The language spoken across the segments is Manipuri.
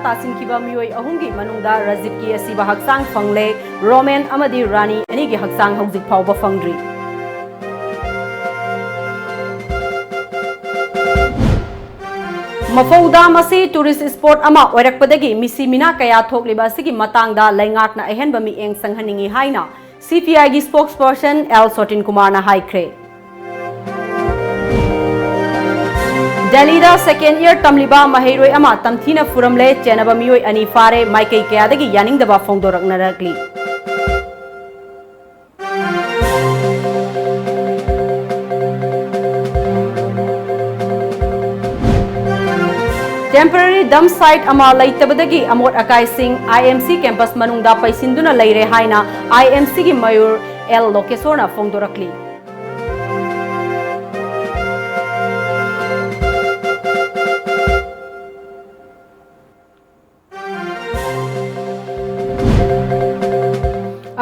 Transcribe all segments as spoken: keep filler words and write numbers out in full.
ꯇꯥꯁꯤꯟꯈꯤꯕ ꯃꯤꯑꯣꯏ ꯑꯍꯨꯝꯒꯤ ꯃꯅꯨꯡꯗ ꯔꯥꯖꯤꯕꯀꯤ ꯑꯁꯤꯕ ꯍꯛꯆꯥꯡ ꯐꯪꯂꯦ꯫ ꯔꯣꯃꯦꯟ ꯑꯃꯗꯤ ꯔꯥꯅꯤ ꯑꯅꯤꯒꯤ ꯍꯛꯆꯥꯡ ꯍꯧꯖꯤꯛ ꯐꯥꯎꯕ ꯐꯪꯗ꯭ꯔꯤ꯫ ꯃꯐꯧ ꯗꯥꯝ ꯑꯁꯤ tourist spot ꯑꯃ ꯑꯣꯏꯔꯛꯄꯗꯒꯤ ꯃꯤꯁꯤ ꯃꯤꯅꯥ ꯀꯌꯥ ꯊꯣꯛꯂꯤꯕ ꯑꯁꯤꯒꯤ ꯃꯇꯥꯡꯗ ꯂꯩꯉꯥꯛꯅ ꯑꯍꯦꯟꯕ ꯃꯤꯠꯌꯦꯡ ꯆꯪꯍꯟꯅꯤꯡꯏ ꯍꯥꯏꯅ C P I ꯒꯤ spokesperson L ꯁꯣꯇꯤꯟ ꯀꯨꯃꯥꯔꯅ ꯍꯥꯏꯈ꯭ꯔꯦ꯫ ꯗꯦꯜꯂꯤꯗ second year ꯇꯝꯂꯤꯕ ꯃꯍꯩꯔꯣꯏ ꯑꯃ ꯇꯝꯊꯤꯅ ꯐꯨꯔꯝꯂꯦ꯫ ꯆꯦꯟꯅꯕ ꯃꯤꯑꯣꯏ ꯑꯅꯤ ꯐꯥꯔꯦ꯫ ꯃꯥꯏꯀꯩ ꯀꯌꯥꯗꯒꯤ ꯌꯥꯅꯤꯡꯗꯕ ꯐꯣꯡꯗꯣꯔꯛꯅꯔꯛꯂꯤ꯫ Temporary dump site ꯑꯃ ꯂꯩꯇꯕꯗꯒꯤ ꯑꯃꯣꯠ ꯑꯀꯥꯏꯁꯤꯡ I M C campus ꯃꯅꯨꯡꯗ ꯄꯩꯁꯤꯟꯗꯨꯅ ꯂꯩꯔꯦ ꯍꯥꯏꯅ I M C ꯒꯤ ꯃꯌꯨꯔ L ꯂꯣꯀꯦꯁꯣꯔꯅ ꯐꯣꯡꯗꯣꯔꯛꯂꯤ꯫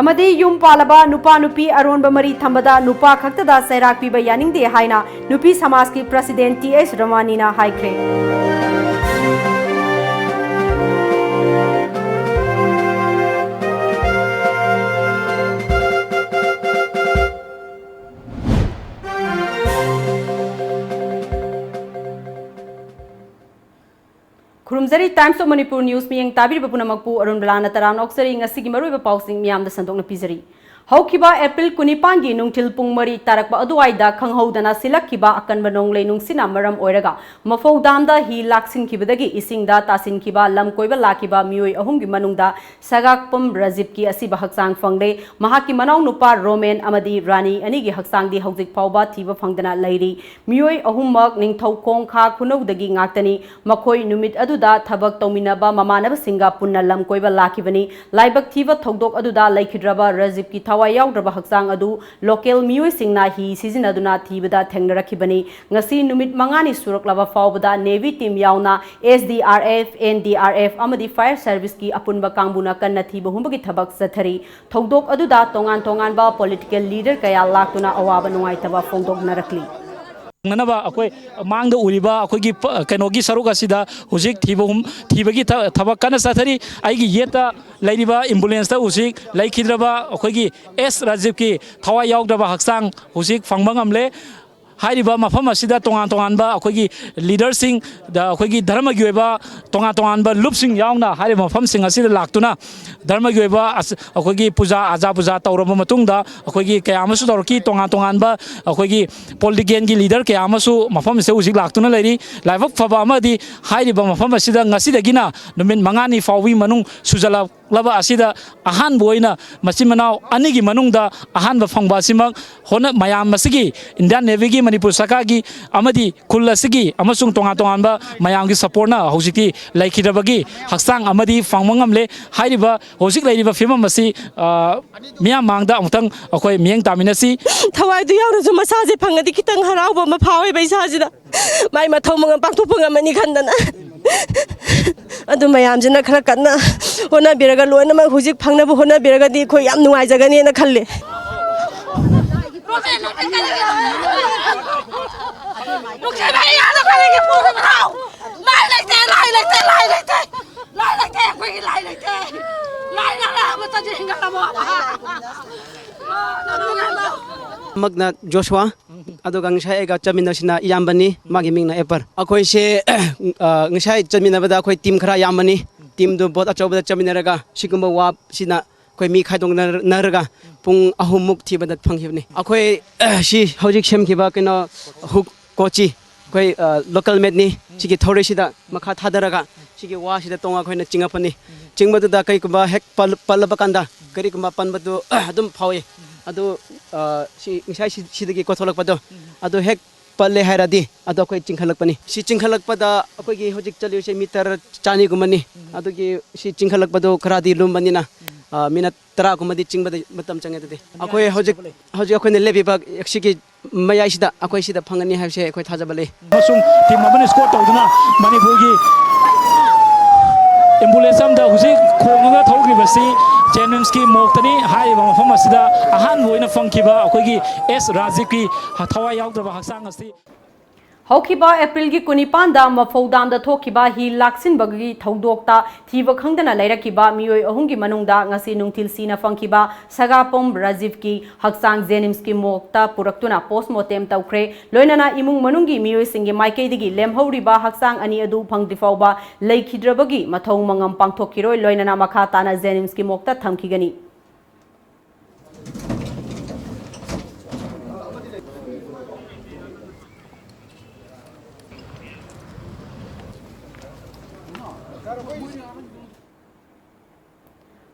ꯑꯃꯗꯤ ꯌꯨꯝ ꯄꯥꯜꯂꯕ ꯅꯨꯄꯥ ꯅꯨꯄꯤ ꯑꯔꯣꯟꯕ ꯃꯔꯤ ꯊꯝꯕꯗ ꯅꯨꯄꯥ ꯈꯛꯇꯗ ꯆꯩꯔꯥꯛ ꯄꯤꯕ ꯌꯥꯅꯤꯡꯗꯦ ꯍꯥꯏꯅ ꯅꯨꯄꯤ ꯁꯃꯥꯖꯀꯤ president T H ꯔꯃꯥꯅꯤꯅ ꯍꯥꯏꯈ꯭ꯔꯦ꯫ ꯈꯨꯔꯨꯝꯖꯔꯤ꯫ Times of Manipur News ꯃꯤꯠꯌꯦꯡ ꯇꯥꯕꯤꯔꯤꯕ ꯄꯨꯝꯅꯃꯛꯄꯨ ꯑꯔꯨꯟꯕꯂꯥꯅ ꯇꯔꯥꯝꯅ ꯑꯣꯛꯆꯔꯤ꯫ ꯉꯁꯤꯒꯤ ꯃꯔꯨꯑꯣꯏꯕ ꯄꯥꯎꯁꯤꯡ ꯃꯤꯌꯥꯝꯗ ꯁꯟꯗꯣꯛꯅ ꯄꯤꯖꯔꯤ꯫ ꯍꯧꯈꯤꯕ April ꯀꯨꯟꯅꯤꯄꯥꯟꯒꯤ ꯅꯨꯡꯊꯤꯜ ꯄꯨꯡ ꯃꯔꯤ ꯇꯥꯔꯛꯄ ꯑꯗꯨꯋꯥꯏꯗ ꯈꯪꯍꯧꯗꯅ ꯁꯤꯜꯂꯛꯈꯤꯕ ꯑꯀꯟꯕ ꯅꯣꯡꯂꯩ ꯅꯨꯡꯁꯤꯠꯅ ꯃꯔꯝ ꯑꯣꯏꯔꯒ ꯃꯐꯧ ꯗꯥꯝꯗ ꯍꯤ ꯂꯥꯛꯁꯤꯟꯈꯤꯕꯗꯒꯤ ꯏꯁꯤꯡꯗ ꯇꯥꯁꯤꯟꯈꯤꯕ ꯂꯝ ꯀꯣꯏꯕ ꯂꯥꯛꯈꯤꯕ ꯃꯤꯑꯣꯏ ꯑꯍꯨꯝꯒꯤ ꯃꯅꯨꯡꯗ ꯁꯒꯥꯛꯄꯝ ꯔꯥꯖꯤꯕꯀꯤ ꯑꯁꯤꯕ ꯍꯛꯆꯥꯡ ꯐꯪꯂꯦ꯫ ꯃꯍꯥꯛꯀꯤ ꯃꯅꯥꯎꯅꯨꯄꯥ ꯔꯣꯃꯦꯟ ꯑꯃꯗꯤ ꯔꯥꯅꯤ ꯑꯅꯤꯒꯤ ꯍꯛꯆꯥꯡꯗꯤ ꯍꯧꯖꯤꯛ ꯐꯥꯎꯕ ꯊꯤꯕ ꯐꯪꯗꯅ ꯂꯩꯔꯤ꯫ ꯃꯤꯑꯣꯏ ꯑꯍꯨꯝꯃꯛ ꯅꯤꯡꯊꯧꯈꯣꯡ ꯈꯥ ꯈꯨꯅꯧꯗꯒꯤ ꯉꯥꯛꯇꯅꯤ꯫ ꯃꯈꯣꯏ ꯅꯨꯃꯤꯠ ꯑꯗꯨꯗ ꯊꯕꯛ ꯇꯧꯃꯤꯟꯅꯕ ꯃꯃꯥꯟꯅꯕꯁꯤꯡꯒ ꯄꯨꯟꯅ ꯂꯝ ꯀꯣꯏꯕ ꯂꯥꯛꯈꯤꯕꯅꯤ꯫ ꯂꯥꯏꯕꯛ ꯊꯤꯕ ꯊꯧꯗꯣꯛ ꯑꯗꯨꯗ ꯂꯩꯈꯤꯗ꯭ꯔꯕ ꯔꯥꯖꯤꯕꯀꯤ ꯊꯋꯥꯏ ꯌꯥꯎꯗ꯭ꯔꯕ ꯍꯛꯆꯥꯡ ꯑꯗꯨ local ꯃꯤꯑꯣꯏꯁꯤꯡꯅ ꯍꯤ ꯁꯤꯖꯤꯟꯅꯗꯨꯅ ꯊꯤꯕꯗ ꯊꯦꯡꯅꯔꯛꯈꯤꯕꯅꯤ꯫ ꯉꯁꯤ ꯅꯨꯃꯤꯠ ꯃꯉꯥꯅꯤ ꯁꯨꯔꯛꯂꯕ ꯐꯥꯎꯕꯗ Navy team ꯌꯥꯎꯅ S D R F, N D R F ꯑꯃꯗꯤ fire service ꯀꯤ ꯑꯄꯨꯟꯕ ꯀꯥꯡꯕꯨꯅ ꯀꯟꯅ ꯊꯤꯕ ꯍꯨꯝꯕꯒꯤ ꯊꯕꯛ ꯆꯠꯊꯔꯤ꯫ ꯊꯧꯗꯣꯛ ꯑꯗꯨꯗ ꯇꯣꯉꯥꯟ ꯇꯣꯉꯥꯟꯕ political leader ꯀꯌꯥ ꯂꯥꯛꯇꯨꯅ ꯑꯋꯥꯕ ꯅꯨꯡꯉꯥꯏꯇꯕ ꯐꯣꯡꯗꯣꯛꯅꯔꯛꯂꯤ꯫ ꯅꯅꯕ ꯑꯩꯈꯣꯏ ꯃꯥꯡꯗ ꯎꯔꯤꯕ ꯑꯩꯈꯣꯏꯒꯤ ꯄ-, ꯀꯩꯅꯣꯒꯤ ꯁꯔꯨꯛ ꯑꯁꯤꯗ ꯍꯧꯖꯤꯛ ꯊꯤꯕ ꯍꯨꯝ-, ꯊꯤꯕꯒꯤ ꯊ-, ꯊꯕꯛ ꯀꯟꯅ ꯆꯠꯊꯔꯤ꯫ ꯑꯩꯒꯤ ꯌꯦꯠꯇ ꯂꯩꯔꯤꯕ ꯑꯦꯝꯕꯨꯂꯦꯟꯁꯇ ꯍꯧꯖꯤꯛ ꯂꯩꯈꯤꯗ꯭ꯔꯕ ꯑꯩꯈꯣꯏꯒꯤ ꯑꯦꯁ ꯔꯥꯖꯤꯕꯀꯤ ꯊꯋꯥꯏ ꯌꯥꯎꯗ꯭ꯔꯕ ꯍꯛꯆꯥꯡ ꯍꯧꯖꯤꯛ ꯐꯪꯕ ꯉꯝꯂꯦ꯫ ꯍꯥꯏꯔꯤꯕ ꯃꯐꯝ ꯑꯁꯤꯗ ꯇꯣꯉꯥꯟ ꯇꯣꯉꯥꯟꯕ ꯑꯩꯈꯣꯏꯒꯤ ꯂꯤꯗꯔꯁꯤꯡ, ꯗ-, ꯑꯩꯈꯣꯏꯒꯤ ꯙꯔꯃꯒꯤ ꯑꯣꯏꯕ ꯇꯣꯉꯥꯟ ꯇꯣꯉꯥꯟꯕ ꯂꯨꯞꯁꯤꯡ ꯌꯥꯎꯅ ꯍꯥꯏꯔꯤꯕ ꯃꯐꯝꯁꯤꯡ ꯑꯁꯤꯗ ꯂꯥꯛꯇꯨꯅ ꯙꯔꯃꯒꯤ ꯑꯣꯏꯕ ꯑꯁ-, ꯑꯩꯈꯣꯏꯒꯤ ꯄꯨꯖꯥ, ꯑꯖꯥ ꯄꯨꯖꯥ ꯇꯧꯔꯕ ꯃꯇꯨꯡꯗ ꯑꯩꯈꯣꯏꯒꯤ ꯀꯌꯥ ꯑꯃꯁꯨ ꯇꯧꯔꯛꯈꯤ꯫ ꯇꯣꯉꯥꯟ ꯇꯣꯉꯥꯟꯕ ꯑꯩꯈꯣꯏꯒꯤ ꯄꯣꯂꯤꯇꯤꯀꯦꯜꯒꯤ ꯂꯤꯗꯔ ꯀꯌꯥ ꯑꯃꯁꯨ ꯃꯐꯝ ꯑꯁꯤꯗ ꯍꯧꯖꯤꯛ ꯂꯥꯛꯇꯨꯅ ꯂꯩꯔꯤ꯫ ꯂꯥꯏꯕꯛ ꯐꯕ ꯑꯃꯗꯤ ꯍꯥꯏꯔꯤꯕ ꯃꯐꯝ ꯑꯁꯤꯗ ꯉꯁꯤꯗꯒꯤꯅ ꯅꯨꯃꯤꯠ ꯃꯉꯥꯅꯤ ꯐꯥꯎꯕꯒꯤ ꯃꯅꯨꯡ ꯁꯨꯖꯜꯂꯛꯂꯕ ꯑꯁꯤꯗ ꯑꯍꯥꯟꯕ ꯑꯣꯏꯅ ꯃꯆꯤꯟ ꯃꯅꯥꯎ ꯑꯅꯤꯒꯤ ꯃꯅꯨꯡꯗ ꯑꯍꯥꯟꯕ ꯐꯪꯕ ꯑꯁꯤꯃꯛ ꯍꯣꯠꯅ-, ꯃꯌꯥꯝ ꯑꯁꯤꯒꯤ ꯏꯟꯗꯤꯌꯥꯟ ꯅꯦꯚꯤꯒꯤ, ꯃꯅꯤꯄꯨꯔ ꯁꯔꯀꯥꯔꯒꯤ ꯑꯃꯗꯤ ꯈꯨꯜ ꯑꯁꯤꯒꯤ ꯑꯃꯁꯨꯡ ꯇꯣꯉꯥꯟ ꯇꯣꯉꯥꯟꯕ ꯃꯌꯥꯝꯒꯤ ꯁꯄꯣꯔꯠꯅ ꯍꯧꯖꯤꯛꯇꯤ ꯂꯩꯈꯤꯗ꯭ꯔꯕꯒꯤ ꯍꯛꯆꯥꯡ ꯑꯃꯗꯤ ꯐꯪꯕ ꯉꯝꯂꯦ꯫ ꯍꯥꯏꯔꯤꯕ ꯍꯧꯖꯤꯛ ꯂꯩꯔꯤꯕ ꯐꯤꯕꯝ ꯑꯁꯤ, ꯑ, ꯃꯤꯌꯥꯝ ꯃꯥꯡꯗ ꯑꯃꯨꯛꯇꯪ ꯑꯩꯈꯣꯏ ꯃꯤꯠꯌꯦꯡ ꯇꯥꯃꯤꯟꯅꯁꯤ꯫ ꯊꯋꯥꯏꯗꯨ ꯌꯥꯎꯔꯁꯨ ꯃꯁꯥꯁꯦ ꯐꯪꯉꯗꯤ ꯈꯤꯇꯪ ꯍꯔꯥꯎꯕ ꯑꯃ ꯐꯥꯎꯋꯦꯕ ꯏꯁꯥꯁꯤꯗ꯫ ꯃꯥꯏ ꯃꯊꯧ ꯃꯉꯝ ꯄꯥꯡꯊꯣꯛꯄ ꯉꯝꯃꯅꯤ ꯈꯟꯗꯅ꯫ ꯑꯗꯨ ꯃꯌꯥꯝꯁꯤꯅ ꯈꯔ ꯀꯟꯅ ꯍꯣꯠꯅꯕꯤꯔꯒ ꯂꯣꯏꯅꯃꯛ ꯍꯧꯖꯤꯛ ꯐꯪꯅꯕ ꯍꯣꯠꯅꯕꯤꯔꯒꯗꯤ ꯑꯩꯈꯣꯏ ꯌꯥꯝ ꯅꯨꯡꯉꯥꯏꯖꯒꯅꯤꯅ ꯈꯜꯂꯤ꯫ ꯂꯥꯏ ꯂꯩꯇꯦ, ꯂꯥꯏ ꯂꯩꯇꯦ, ꯂꯥꯏ ꯂꯩꯇꯦ꯫ ꯂꯥꯏ ꯂꯩꯇꯦ, ꯑꯩꯈꯣꯏꯒꯤ ꯂꯥꯏ ꯂꯩꯇꯦ꯫ ꯂꯥꯏ ꯅꯥꯔꯛꯑꯕ ꯆꯠꯁꯤ ꯍꯤꯡꯒꯠꯂꯝꯃꯣ꯫ ꯑꯃꯛꯅ ꯖꯣꯁꯨꯋꯥ, ꯑꯗꯨꯒ ꯉꯁꯥꯏ ꯑꯩꯒ ꯆꯠꯃꯤꯟꯅꯁꯤꯅ ꯏꯌꯥꯝꯕꯅꯤ, ꯃꯥꯒꯤ ꯃꯤꯡꯅ ꯑꯦꯄꯜ꯫ ꯑꯩꯈꯣꯏꯁꯦ, ꯑ, ꯉꯁꯥꯏ ꯆꯠꯃꯤꯟꯅꯕꯗ ꯑꯩꯈꯣꯏ ꯇꯤꯝ ꯈꯔ ꯌꯥꯝꯕꯅꯤ꯫ ꯇꯤꯝꯗꯨ ꯕꯣꯠ ꯑꯆꯧꯕꯗ ꯆꯠꯃꯤꯟꯅꯔꯒ ꯁꯤꯒꯨꯝꯕ ꯋꯥꯁꯤꯅ ꯑꯩꯈꯣꯏ ꯃꯤ ꯈꯥꯏꯗꯣꯛꯅꯔꯒ ꯄꯨꯡ ꯑꯍꯨꯝꯃꯨꯛ ꯊꯤꯕꯗ ꯐꯪꯈꯤꯕꯅꯤ꯫ ꯑꯩꯈꯣꯏ, ꯑ, ꯁꯤ ꯍꯧꯖꯤꯛ ꯁꯦꯝꯈꯤꯕ ꯀꯩꯅꯣ ꯍꯨꯛ ꯀꯣꯆꯤ ꯑꯩꯈꯣꯏ, ꯑ, ꯂꯣꯀꯦꯜ ꯃꯦꯠꯅꯤ꯫ ꯁꯤꯒꯤ ꯊꯧꯔꯤꯁꯤꯗ ꯃꯈꯥ ꯊꯥꯗꯔꯒ ꯁꯤꯒꯤ ꯋꯥꯁꯤꯗ ꯇꯣꯡꯉ ꯑꯩꯈꯣꯏꯅ ꯆꯤꯡꯉꯛꯄꯅꯤ꯫ ꯆꯤꯡꯕꯗꯨꯗ ꯀꯔꯤꯒꯨꯝꯕ ꯍꯦꯛ ꯄꯜ-, ꯄꯜꯂꯕ ꯀꯥꯟꯗ ꯀꯔꯤꯒꯨꯝꯕ ꯄꯟꯕꯗꯨ ꯑꯗꯨꯝ ꯐꯥꯎꯏ꯫ ꯑꯗꯨ, ꯑ, ꯁꯤ ꯉꯁꯥꯏ ꯁꯤ-, ꯁꯤꯗꯒꯤ ꯀꯣꯊꯣꯛꯂꯛꯄꯗꯣ ꯑꯗꯨ ꯍꯦꯛ ꯄꯜꯂꯦ ꯍꯥꯏꯔꯗꯤ ꯑꯗꯣ ꯑꯩꯈꯣꯏ ꯆꯤꯡꯈꯠꯂꯛꯄꯅꯤ꯫ ꯁꯤ ꯆꯤꯡꯈꯠꯂꯛꯄꯗ ꯑꯩꯈꯣꯏꯒꯤ ꯍꯧꯖꯤꯛ ꯆꯠꯂꯤꯕꯁꯦ ꯃꯤꯇꯔ ꯆꯅꯤꯒꯨꯝꯕꯅꯤ꯫ ꯑꯗꯨꯒꯤ ꯁꯤ ꯆꯤꯡꯈꯠꯂꯛꯄꯗ ꯈꯔꯗꯤ ꯂꯨꯝꯕꯅꯤꯅ, ꯑ, ꯃꯤꯅꯠ ꯇꯔꯥꯒꯨꯝꯕꯗꯤ ꯆꯤꯡꯕꯗ ꯃꯇꯝ ꯆꯪꯉꯦ꯫ ꯑꯗꯨꯗꯤ ꯑꯩꯈꯣꯏ ꯍꯧꯖꯤꯛ, ꯍꯧꯖꯤꯛ ꯑꯩꯈꯣꯏꯅ ꯂꯦꯞꯄꯤꯕ ꯁꯤꯒꯤ ꯃꯌꯥꯏꯁꯤꯗ ꯑꯩꯈꯣꯏ ꯁꯤꯗ ꯐꯪꯒꯅꯤ ꯍꯥꯏꯕꯁꯦ ꯑꯩꯈꯣꯏ ꯊꯥꯖꯕ ꯂꯩ꯫ ꯑꯃꯁꯨꯡ ꯇꯤꯝ ꯑꯃꯅ ꯁ꯭ꯀꯣꯔ ꯇꯧꯗꯨꯅ ꯃꯅꯤꯄꯨꯔꯒꯤ ꯑꯦꯝꯕꯨꯂꯦꯟꯁ ꯑꯃꯗ ꯍꯧꯖꯤꯛ ꯈꯣꯡꯉꯒ ꯊꯧꯈ꯭ꯔꯤꯕꯁꯤ ꯖꯦꯅꯤꯝꯁꯀꯤ ꯃꯣꯔꯒꯇꯅꯤ꯫ ꯍꯥꯏꯔꯤꯕ ꯃꯐꯝ ꯑꯁꯤꯗ ꯑꯍꯥꯟꯕ ꯑꯣꯏꯅ ꯐꯪꯈꯤꯕ ꯑꯩꯈꯣꯏꯒꯤ ꯑꯦꯁ ꯔꯥꯖꯤꯕꯀꯤ ꯊꯋꯥꯏ ꯌꯥꯎꯗ꯭ꯔꯕ ꯍꯛꯆꯥꯡ ꯑꯁꯤ ꯍꯧꯈꯤꯕ ꯑꯦꯄ꯭ꯔꯤꯜꯒꯤ ꯀꯨꯟꯅꯤꯄꯥꯟꯗ ꯃꯐꯧꯗꯥꯝꯗ ꯊꯣꯛꯈꯤꯕ ꯍꯤ ꯂꯥꯛꯁꯤꯟꯕꯒꯤ ꯊꯧꯗꯣꯛꯇ ꯊꯤꯕ ꯈꯪꯗꯅ ꯂꯩꯔꯛꯈꯤꯕ ꯃꯤꯑꯣꯏ ꯑꯍꯨꯝꯒꯤ ꯃꯅꯨꯡꯗ ꯉꯁꯤ ꯅꯨꯡꯊꯤꯜ ꯁꯤꯅ ꯐꯪꯈꯤꯕ ꯁꯒꯥꯄꯣꯝ ꯔꯥꯖꯤꯕꯀꯤ ꯍꯛꯆꯥꯡ ꯖꯦꯅꯤꯝꯁꯀꯤ ꯃꯣꯔꯒꯇ ꯄꯨꯔꯛꯇꯨꯅ ꯄꯣꯁꯃꯣꯔꯇꯦꯝ ꯇꯧꯈ꯭ꯔꯦ꯫ ꯂꯣꯏꯅꯅ ꯏꯃꯨꯡ ꯃꯅꯨꯡꯒꯤ ꯃꯤꯑꯣꯏꯁꯤꯡꯒꯤ ꯃꯥꯏꯀꯩꯗꯒꯤ ꯂꯦꯝꯍꯧꯔꯤꯕ ꯍꯛꯆꯥꯡ ꯑꯅꯤ ꯑꯗꯨ ꯐꯪꯗ꯭ꯔꯤ ꯐꯥꯎꯕ ꯂꯩꯈꯤꯗ꯭ꯔꯕꯒꯤ ꯃꯊꯧ ꯃꯉꯝ ꯄꯥꯡꯊꯣꯛꯈꯤꯔꯣꯏ꯫ ꯂꯣꯏꯅꯅ ꯃꯈꯥ ꯇꯥꯅ ꯖꯦꯅꯤꯝꯁꯀꯤ ꯃꯣꯔꯒꯇ ꯊꯝꯈꯤꯒꯅꯤ꯫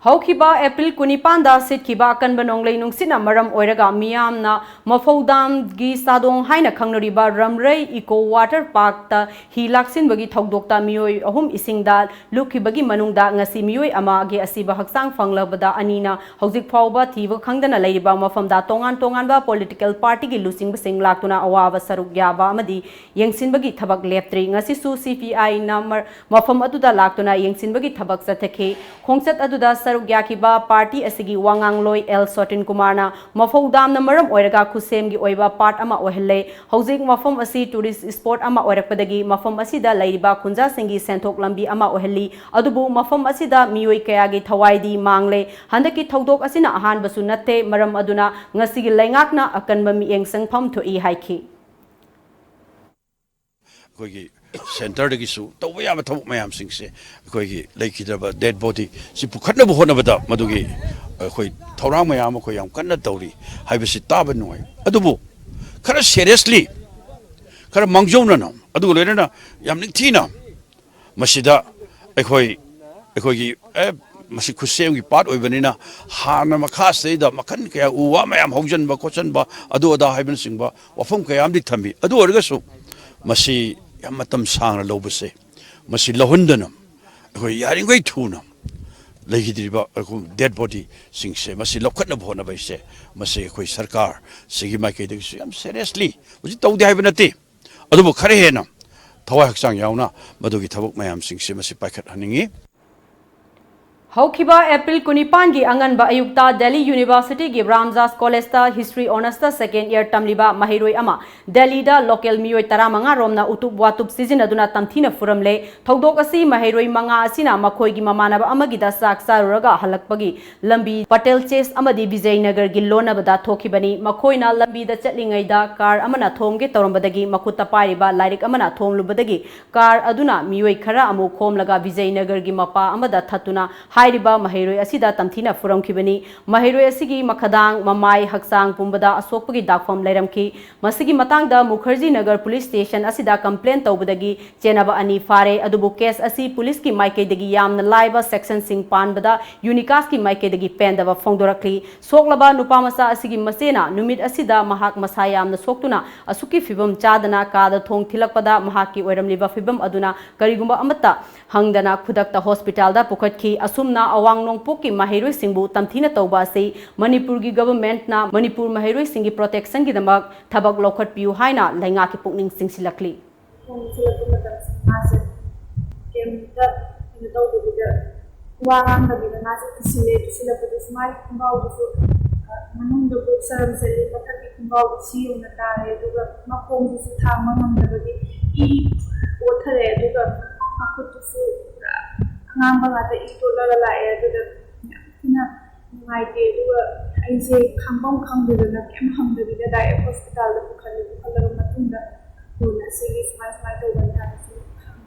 ꯍꯧꯈꯤꯕ ꯑꯦꯄ꯭ꯔꯤꯜ ꯀꯨꯟꯅꯤꯄꯥꯟꯗ ꯁꯤꯠꯈꯤꯕ ꯑꯀꯟꯕ ꯅꯣꯡꯂꯩ ꯅꯨꯡꯁꯤꯠꯅ ꯃꯔꯝ ꯑꯣꯏꯔꯒ ꯃꯤꯌꯥꯝꯅ ꯃꯐꯧꯗꯥꯝꯒꯤ ꯆꯥꯗꯣꯡ ꯍꯥꯏꯅ ꯈꯪꯅꯔꯤꯕ ꯔꯝꯔꯩ ꯏꯀꯣ ꯋꯥꯇꯔ ꯄꯥꯔꯛꯇ ꯍꯤ ꯂꯥꯛꯁꯤꯟꯕꯒꯤ ꯊꯧꯗꯣꯛꯇ ꯃꯤꯑꯣꯏ ꯑꯍꯨꯝ ꯏꯁꯤꯡꯗ ꯂꯨꯞꯈꯤꯕꯒꯤ ꯃꯅꯨꯡꯗ ꯉꯁꯤ ꯃꯤꯑꯣꯏ ꯑꯃꯒꯤ ꯑꯁꯤꯕ ꯍꯛꯆꯥꯡ ꯐꯪꯂꯕꯗ ꯑꯅꯤꯅ ꯍꯧꯖꯤꯛ ꯐꯥꯎꯕ ꯊꯤꯕ ꯈꯪꯗꯅ ꯂꯩꯔꯤꯕ ꯃꯐꯝꯗ ꯇꯣꯉꯥꯟ ꯇꯣꯉꯥꯟꯕ ꯄꯣꯂꯤꯇꯤꯀꯦꯜ ꯄꯥꯔꯇꯤꯒꯤ ꯂꯨꯆꯤꯡꯕꯁꯤꯡ ꯂꯥꯛꯇꯨꯅ ꯑꯋꯥꯕ ꯁꯔꯨꯛ ꯌꯥꯕ ꯑꯃꯗꯤ ꯌꯦꯡꯁꯤꯟꯕꯒꯤ ꯊꯕꯛ ꯂꯦꯞꯇ꯭ꯔꯤ꯫ ꯉꯁꯤꯁꯨ ꯁꯤ ꯄꯤ ꯑꯥꯏꯅ ꯃꯔ-, ꯃꯐꯝ ꯑꯗꯨꯗ ꯂꯥꯛꯇꯨꯅ ꯌꯦꯡꯁꯤꯟꯕꯒꯤ ꯊꯕꯛ ꯆꯠꯊꯈꯤ꯫ ꯈꯣꯡꯆꯠ ꯑꯗꯨꯗ ꯁꯔꯨꯛ ꯌꯥꯈꯤꯕ ꯄꯥꯔꯇꯤ ꯑꯁꯤꯒꯤ ꯋꯥꯉꯥꯡꯂꯣꯏ ꯑꯦꯜ ꯁꯣꯇꯤꯟ ꯀꯨꯃꯥꯔꯅ ꯃꯐꯧ ꯗꯥꯝꯅ ꯃꯔꯝ ꯑꯣꯏꯔꯒ ꯈꯨꯠꯁꯦꯝꯒꯤ ꯑꯣꯏꯕ ꯄꯥꯠ ꯑꯃ ꯑꯣꯏꯍꯜꯂꯦ꯫ ꯍꯧꯖꯤꯛ ꯃꯐꯝ ꯑꯁꯤ ꯇꯨꯔꯤꯁ ꯁ꯭ꯄꯣꯠ ꯑꯃ ꯑꯣꯏꯔꯛꯄꯗꯒꯤ ꯃꯐꯝ ꯑꯁꯤꯗ ꯂꯩꯔꯤꯕ ꯈꯨꯟꯖꯥꯁꯤꯡꯒꯤ ꯁꯦꯟꯊꯣꯛ ꯂꯝꯕꯤ ꯑꯃ ꯑꯣꯏꯍꯜꯂꯤ꯫ ꯑꯗꯨꯕꯨ ꯃꯐꯝ ꯑꯁꯤꯗ ꯃꯤꯑꯣꯏ ꯀꯌꯥꯒꯤ ꯊꯋꯥꯏꯗꯤ ꯃꯥꯡꯂꯦ꯫ ꯍꯟꯗꯛꯀꯤ ꯊꯧꯗꯣꯛ ꯑꯁꯤꯅ ꯑꯍꯥꯟꯕꯁꯨ ꯅꯠꯇꯦ, ꯃꯔꯝ ꯑꯗꯨꯅ ꯉꯁꯤꯒꯤ ꯂꯩꯉꯥꯛꯅ ꯑꯀꯟꯕ ꯃꯤꯠꯌꯦꯡ ꯆꯪꯐꯝ ꯊꯣꯛꯏ ꯍꯥꯏꯈꯤ꯫ ꯑꯩꯈꯣꯏꯒꯤ ꯁꯦꯟꯇꯔꯗꯒꯤꯁꯨ ꯇꯧꯕ ꯌꯥꯕ ꯊꯕꯛ ꯃꯌꯥꯝꯁꯤꯡꯁꯦ, ꯑꯩꯈꯣꯏꯒꯤ ꯂꯩꯈꯤꯗ꯭ꯔꯕ ꯗꯦꯗ ꯕꯣꯗꯤ ꯁꯤ ꯄꯨꯈꯠꯅꯕ ꯍꯣꯠꯅꯕꯗ ꯃꯗꯨꯒꯤ ꯑꯩꯈꯣꯏ ꯊꯧꯔꯥꯡ ꯃꯌꯥꯝ ꯑꯩꯈꯣꯏ ꯌꯥꯝ ꯀꯟꯅ ꯇꯧꯔꯤ ꯍꯥꯏꯕꯁꯤ ꯇꯥꯕ ꯅꯨꯡꯉꯥꯏ꯫ ꯑꯗꯨꯕꯨ ꯈꯔ ꯁꯦꯔꯤꯌꯁꯂꯤ, ꯈꯔ ꯃꯥꯡꯖꯧꯅꯅ, ꯑꯗꯨꯒ ꯂꯣꯏꯅꯅ ꯌꯥꯝ ꯅꯤꯡꯊꯤꯅ ꯃꯁꯤꯗ ꯑꯩꯈꯣꯏ, ꯑꯩꯈꯣꯏꯒꯤ, ꯑꯦ, ꯃꯁꯤ ꯈꯨꯠꯁꯦꯝꯒꯤ ꯄꯥꯠ ꯑꯣꯏꯕꯅꯤꯅ ꯍꯥꯟꯅ ꯃꯈꯥꯁꯤꯗꯩꯗ ꯃꯈꯜ ꯀꯌꯥ ꯎ ꯋꯥ ꯃꯌꯥꯝ ꯍꯧꯖꯤꯟꯕ ꯈꯣꯠꯆꯟꯕ ꯑꯗꯨ ꯑꯗꯥ ꯍꯥꯏꯕꯅꯆꯤꯡꯕ ꯋꯥꯐꯝ ꯀꯌꯥ ꯑꯃꯗꯤ ꯊꯝꯃꯤ꯫ ꯑꯗꯨ ꯑꯣꯏꯔꯒꯁꯨ ꯃꯁꯤ ꯌꯥꯝ ꯃꯇꯝ ꯁꯥꯡꯅ ꯂꯧꯕꯁꯦ, ꯃꯁꯤ ꯂꯧꯍꯟꯗꯅ ꯑꯩꯈꯣꯏ ꯌꯥꯔꯤꯈꯩ ꯊꯨꯅ ꯂꯩꯈꯤꯗ꯭ꯔꯤꯕ ꯑꯩꯈꯣꯏ ꯗꯦꯗ ꯕꯣꯗꯤꯁꯤꯡꯁꯦ ꯃꯁꯤ ꯂꯧꯈꯠꯅꯕ ꯍꯣꯠꯅꯕ ꯍꯥꯏꯁꯦ, ꯃꯁꯤ ꯑꯩꯈꯣꯏ ꯁꯔꯀꯥꯔꯁꯤꯒꯤ ꯃꯥꯏꯀꯩꯗꯒꯤꯁꯨ ꯌꯥꯝ ꯁꯦꯔꯤꯌꯁꯂꯤ ꯍꯧꯖꯤꯛ ꯇꯧꯗꯦ ꯍꯥꯏꯕ ꯅꯠꯇꯦ, ꯑꯗꯨꯕꯨ ꯈꯔ ꯍꯦꯟꯅ ꯊꯋꯥꯏ ꯍꯛꯆꯥꯡ ꯌꯥꯎꯅ ꯃꯗꯨꯒꯤ ꯊꯕꯛ ꯃꯌꯥꯝꯁꯤꯡꯁꯦ ꯃꯁꯤ ꯄꯥꯏꯈꯠꯍꯟꯅꯤꯡꯉꯤ꯫ ꯍꯧꯈꯤꯕ ꯑꯦꯄ꯭ꯔꯤꯜ ꯀꯨꯟꯅꯤꯄꯥꯟꯒꯤ ꯑꯉꯟꯕ ꯑꯌꯨꯛꯇ ꯗꯦꯜꯂꯤ ꯌꯨꯅꯤꯚꯔꯁꯤꯇꯤꯒꯤ ꯔꯥꯝꯖꯥꯁ ꯀꯣꯂꯦꯖꯇ ꯍꯤꯁꯇ꯭ꯔꯤ ꯑꯣꯅꯔꯁꯇ ꯁꯦꯀꯦꯟ ꯏꯌꯔ ꯇꯝꯂꯤꯕ ꯃꯍꯩꯔꯣꯏ ꯑꯃ ꯗꯦꯜꯂꯤꯗ ꯂꯣꯀꯦꯜ ꯃꯤꯑꯣꯏ ꯇꯔꯥꯃꯉꯥ ꯔꯣꯝꯅ ꯎꯇꯨꯞ ꯋꯥꯇꯨꯞ ꯁꯤꯖꯤꯟꯅꯗꯨꯅ ꯇꯝꯊꯤꯅ ꯐꯨꯔꯝꯂꯦ꯫ ꯊꯧꯗꯣꯛ ꯑꯁꯤ ꯃꯍꯩꯔꯣꯏ ꯃꯉꯥ ꯑꯁꯤꯅ ꯃꯈꯣꯏꯒꯤ ꯃꯃꯥꯟꯅꯕ ꯑꯃꯒꯤꯗ ꯆꯥꯛ ꯆꯥꯔꯨꯔꯒ ꯍꯜꯂꯛꯄꯒꯤ ꯂꯝꯕꯤ ꯄꯇꯦꯜ ꯆꯦꯁ ꯑꯃꯗꯤ ꯕꯤꯖꯌꯅꯒꯔꯒꯤ ꯂꯣꯟꯅꯕꯗ ꯊꯣꯛꯈꯤꯕꯅꯤ꯫ ꯃꯈꯣꯏꯅ ꯂꯝꯕꯤꯗ ꯆꯠꯂꯤꯉꯩꯗ ꯀꯥꯔ ꯑꯃꯅ ꯊꯣꯝꯒꯦ ꯇꯧꯔꯝꯕꯗꯒꯤ ꯃꯈꯨꯠꯇ ꯄꯥꯏꯔꯤꯕ ꯂꯥꯏꯔꯤꯛ ꯑꯃꯅ ꯊꯣꯝꯂꯨꯕꯗꯒꯤ ꯀꯥꯔ ꯑꯗꯨꯅ ꯃꯤꯑꯣꯏ ꯈꯔ ꯑꯃꯨꯛ ꯈꯣꯝꯂꯒ ꯕꯤꯖꯌꯅꯒꯔꯒꯤ ꯃꯄꯥ ꯑꯃꯗ ꯊꯠꯇꯨꯅ ꯍꯥꯏꯔꯤꯕ ꯃꯍꯩꯔꯣꯏ ꯑꯁꯤꯗ ꯇꯝꯊꯤꯅ ꯐꯨꯔꯝꯈꯤꯕꯅꯤ꯫ ꯃꯍꯩꯔꯣꯏ ꯑꯁꯤꯒꯤ ꯃꯈꯗꯥꯡ, ꯃꯃꯥꯏ, ꯍꯛꯆꯥꯡ ꯄꯨꯝꯕꯗ ꯑꯁꯣꯛꯄꯒꯤ ꯗꯥꯛꯐꯝ ꯂꯩꯔꯝꯈꯤ꯫ ꯃꯁꯤꯒꯤ ꯃꯇꯥꯡꯗ ꯃꯨꯈꯔꯖꯤ ꯅꯒꯔ ꯄꯨꯂꯤꯁ ꯁ꯭ꯇꯦꯁꯟ ꯑꯁꯤꯗ ꯀꯝꯄ꯭ꯂꯦꯟ ꯇꯧꯕꯗꯒꯤ ꯆꯦꯟꯅꯕ ꯑꯅꯤ ꯐꯥꯔꯦ꯫ ꯑꯗꯨꯕꯨ ꯀꯦꯁ ꯑꯁꯤ ꯄꯨꯂꯤꯁꯀꯤ ꯃꯥꯏꯀꯩꯗꯒꯤ ꯌꯥꯝꯅ ꯂꯥꯏꯕ ꯁꯦꯛꯁꯟꯁꯤꯡ ꯄꯥꯟꯕꯗ ꯌꯨꯅꯤꯀꯥꯁꯀꯤ ꯃꯥꯏꯀꯩꯗꯒꯤ ꯄꯦꯟꯗꯕ ꯐꯣꯡꯗꯣꯔꯛꯂꯤ꯫ ꯁꯣꯛꯂꯕ ꯅꯨꯄꯥ ꯃꯆꯥ ꯑꯁꯤꯒꯤ ꯃꯆꯦꯅ ꯅꯨꯃꯤꯠ ꯑꯁꯤꯗ ꯃꯍꯥꯛ ꯃꯁꯥ ꯌꯥꯝꯅ ꯁꯣꯛꯇꯨꯅ ꯑꯁꯨꯛꯀꯤ ꯐꯤꯕꯝ ꯆꯥꯗꯅ ꯀꯥꯗ ꯊꯣꯡ ꯊꯤꯜꯂꯛꯄꯗ ꯃꯍꯥꯛꯀꯤ ꯑꯣꯏꯔꯝꯂꯤꯕ ꯐꯤꯕꯝ ꯑꯗꯨꯅ ꯀꯔꯤꯒꯨꯝꯕ ꯑꯃꯠꯇ ꯍꯪꯗꯅ ꯈꯨꯗꯛꯇ ꯍꯣꯁꯄꯤꯇꯥꯜꯗ ꯄꯨꯈꯠꯈꯤ꯫ ꯑꯁꯨꯝꯅ ꯑꯋꯥꯡ ꯅꯣꯡꯄꯣꯛꯀꯤ ꯃꯍꯩꯔꯣꯏꯁꯤꯡꯕꯨ ꯇꯝꯊꯤꯅ ꯇꯧꯕ ꯑꯁꯤ ꯃꯅꯤꯄꯨꯔꯒꯤ ꯒꯚꯔꯟꯃꯦꯟꯠꯅ ꯃꯅꯤꯄꯨꯔ ꯃꯍꯩꯔꯣꯏꯁꯤꯡꯒꯤ ꯄ꯭ꯔꯣꯇꯦꯛꯁꯟꯒꯤꯗꯃꯛ ꯊꯕꯛ ꯂꯧꯈꯠꯄꯤꯌꯨ ꯍꯥꯏꯅ ꯂꯩꯉꯥꯛꯀꯤ ꯄꯨꯛꯅꯤꯡ ꯆꯤꯡꯁꯤꯜꯂꯛꯂꯤ꯫ ꯈꯣꯡ ꯊꯤꯜꯂꯛꯄ ꯃꯇꯝꯁꯤꯗ ꯃꯥꯁꯦ ꯀꯩꯝꯇ ꯀꯩꯅꯣ ꯇꯧꯗꯕꯤꯗ, ꯋꯥ ꯉꯥꯡꯗꯕꯤꯗ ꯃꯥꯁꯦ ꯇꯨꯁꯤꯜꯂꯦ꯫ ꯇꯨꯁꯤꯜꯂꯛꯄꯗꯁꯨ ꯃꯥꯒꯤ ꯈꯣꯡꯒ꯭ꯔꯥꯎꯗꯨꯁꯨ, ꯑ, ꯃꯅꯨꯡꯗ ꯕꯨꯠꯁ ꯑꯃ ꯆꯠꯂꯤ, ꯃꯊꯛꯀꯤ ꯈꯣꯡꯒ꯭ꯔꯥꯎꯗꯨ ꯁꯤ ꯌꯧꯅ ꯇꯥꯔꯦ꯫ ꯑꯗꯨꯒ ꯃꯈꯣꯡꯗꯨꯁꯨ ꯊꯥꯡꯕ ꯉꯝꯗꯕꯒꯤ ꯏ ꯄꯣꯠꯊꯔꯦ꯫ ꯑꯗꯨꯒ ꯃꯈꯨꯠꯇꯨꯁꯨ ꯄꯨꯔꯥ ꯑꯉꯥꯡꯕ ꯉꯥꯛꯇ ꯏ ꯇꯣꯠꯂꯒ ꯂꯥꯛꯑꯦ꯫ ꯑꯗꯨꯗ ꯌꯥꯝ ꯊꯤꯅ ꯅꯨꯡꯉꯥꯏꯇꯦ꯫ ꯑꯗꯨꯒ ꯑꯩꯁꯦ ꯈꯪꯐꯝ ꯈꯪꯗꯗꯅ ꯀꯩꯝ ꯍꯪꯗꯕꯤꯗ ꯗꯥꯏꯔꯦꯛ ꯍꯣꯁꯄꯤꯇꯥꯜꯗ ꯄꯨꯈꯠꯂꯦ꯫ ꯄꯨꯈꯠꯂꯕ ꯃꯇꯨꯡꯗ ꯀꯣꯟꯅ ꯑꯁꯤꯒꯤ ꯁꯨꯃꯥꯏ ꯁꯨꯃꯥꯏ ꯇꯧꯕꯅꯤ ꯍꯥꯏꯕꯁꯤ ꯈꯪꯉꯦ꯫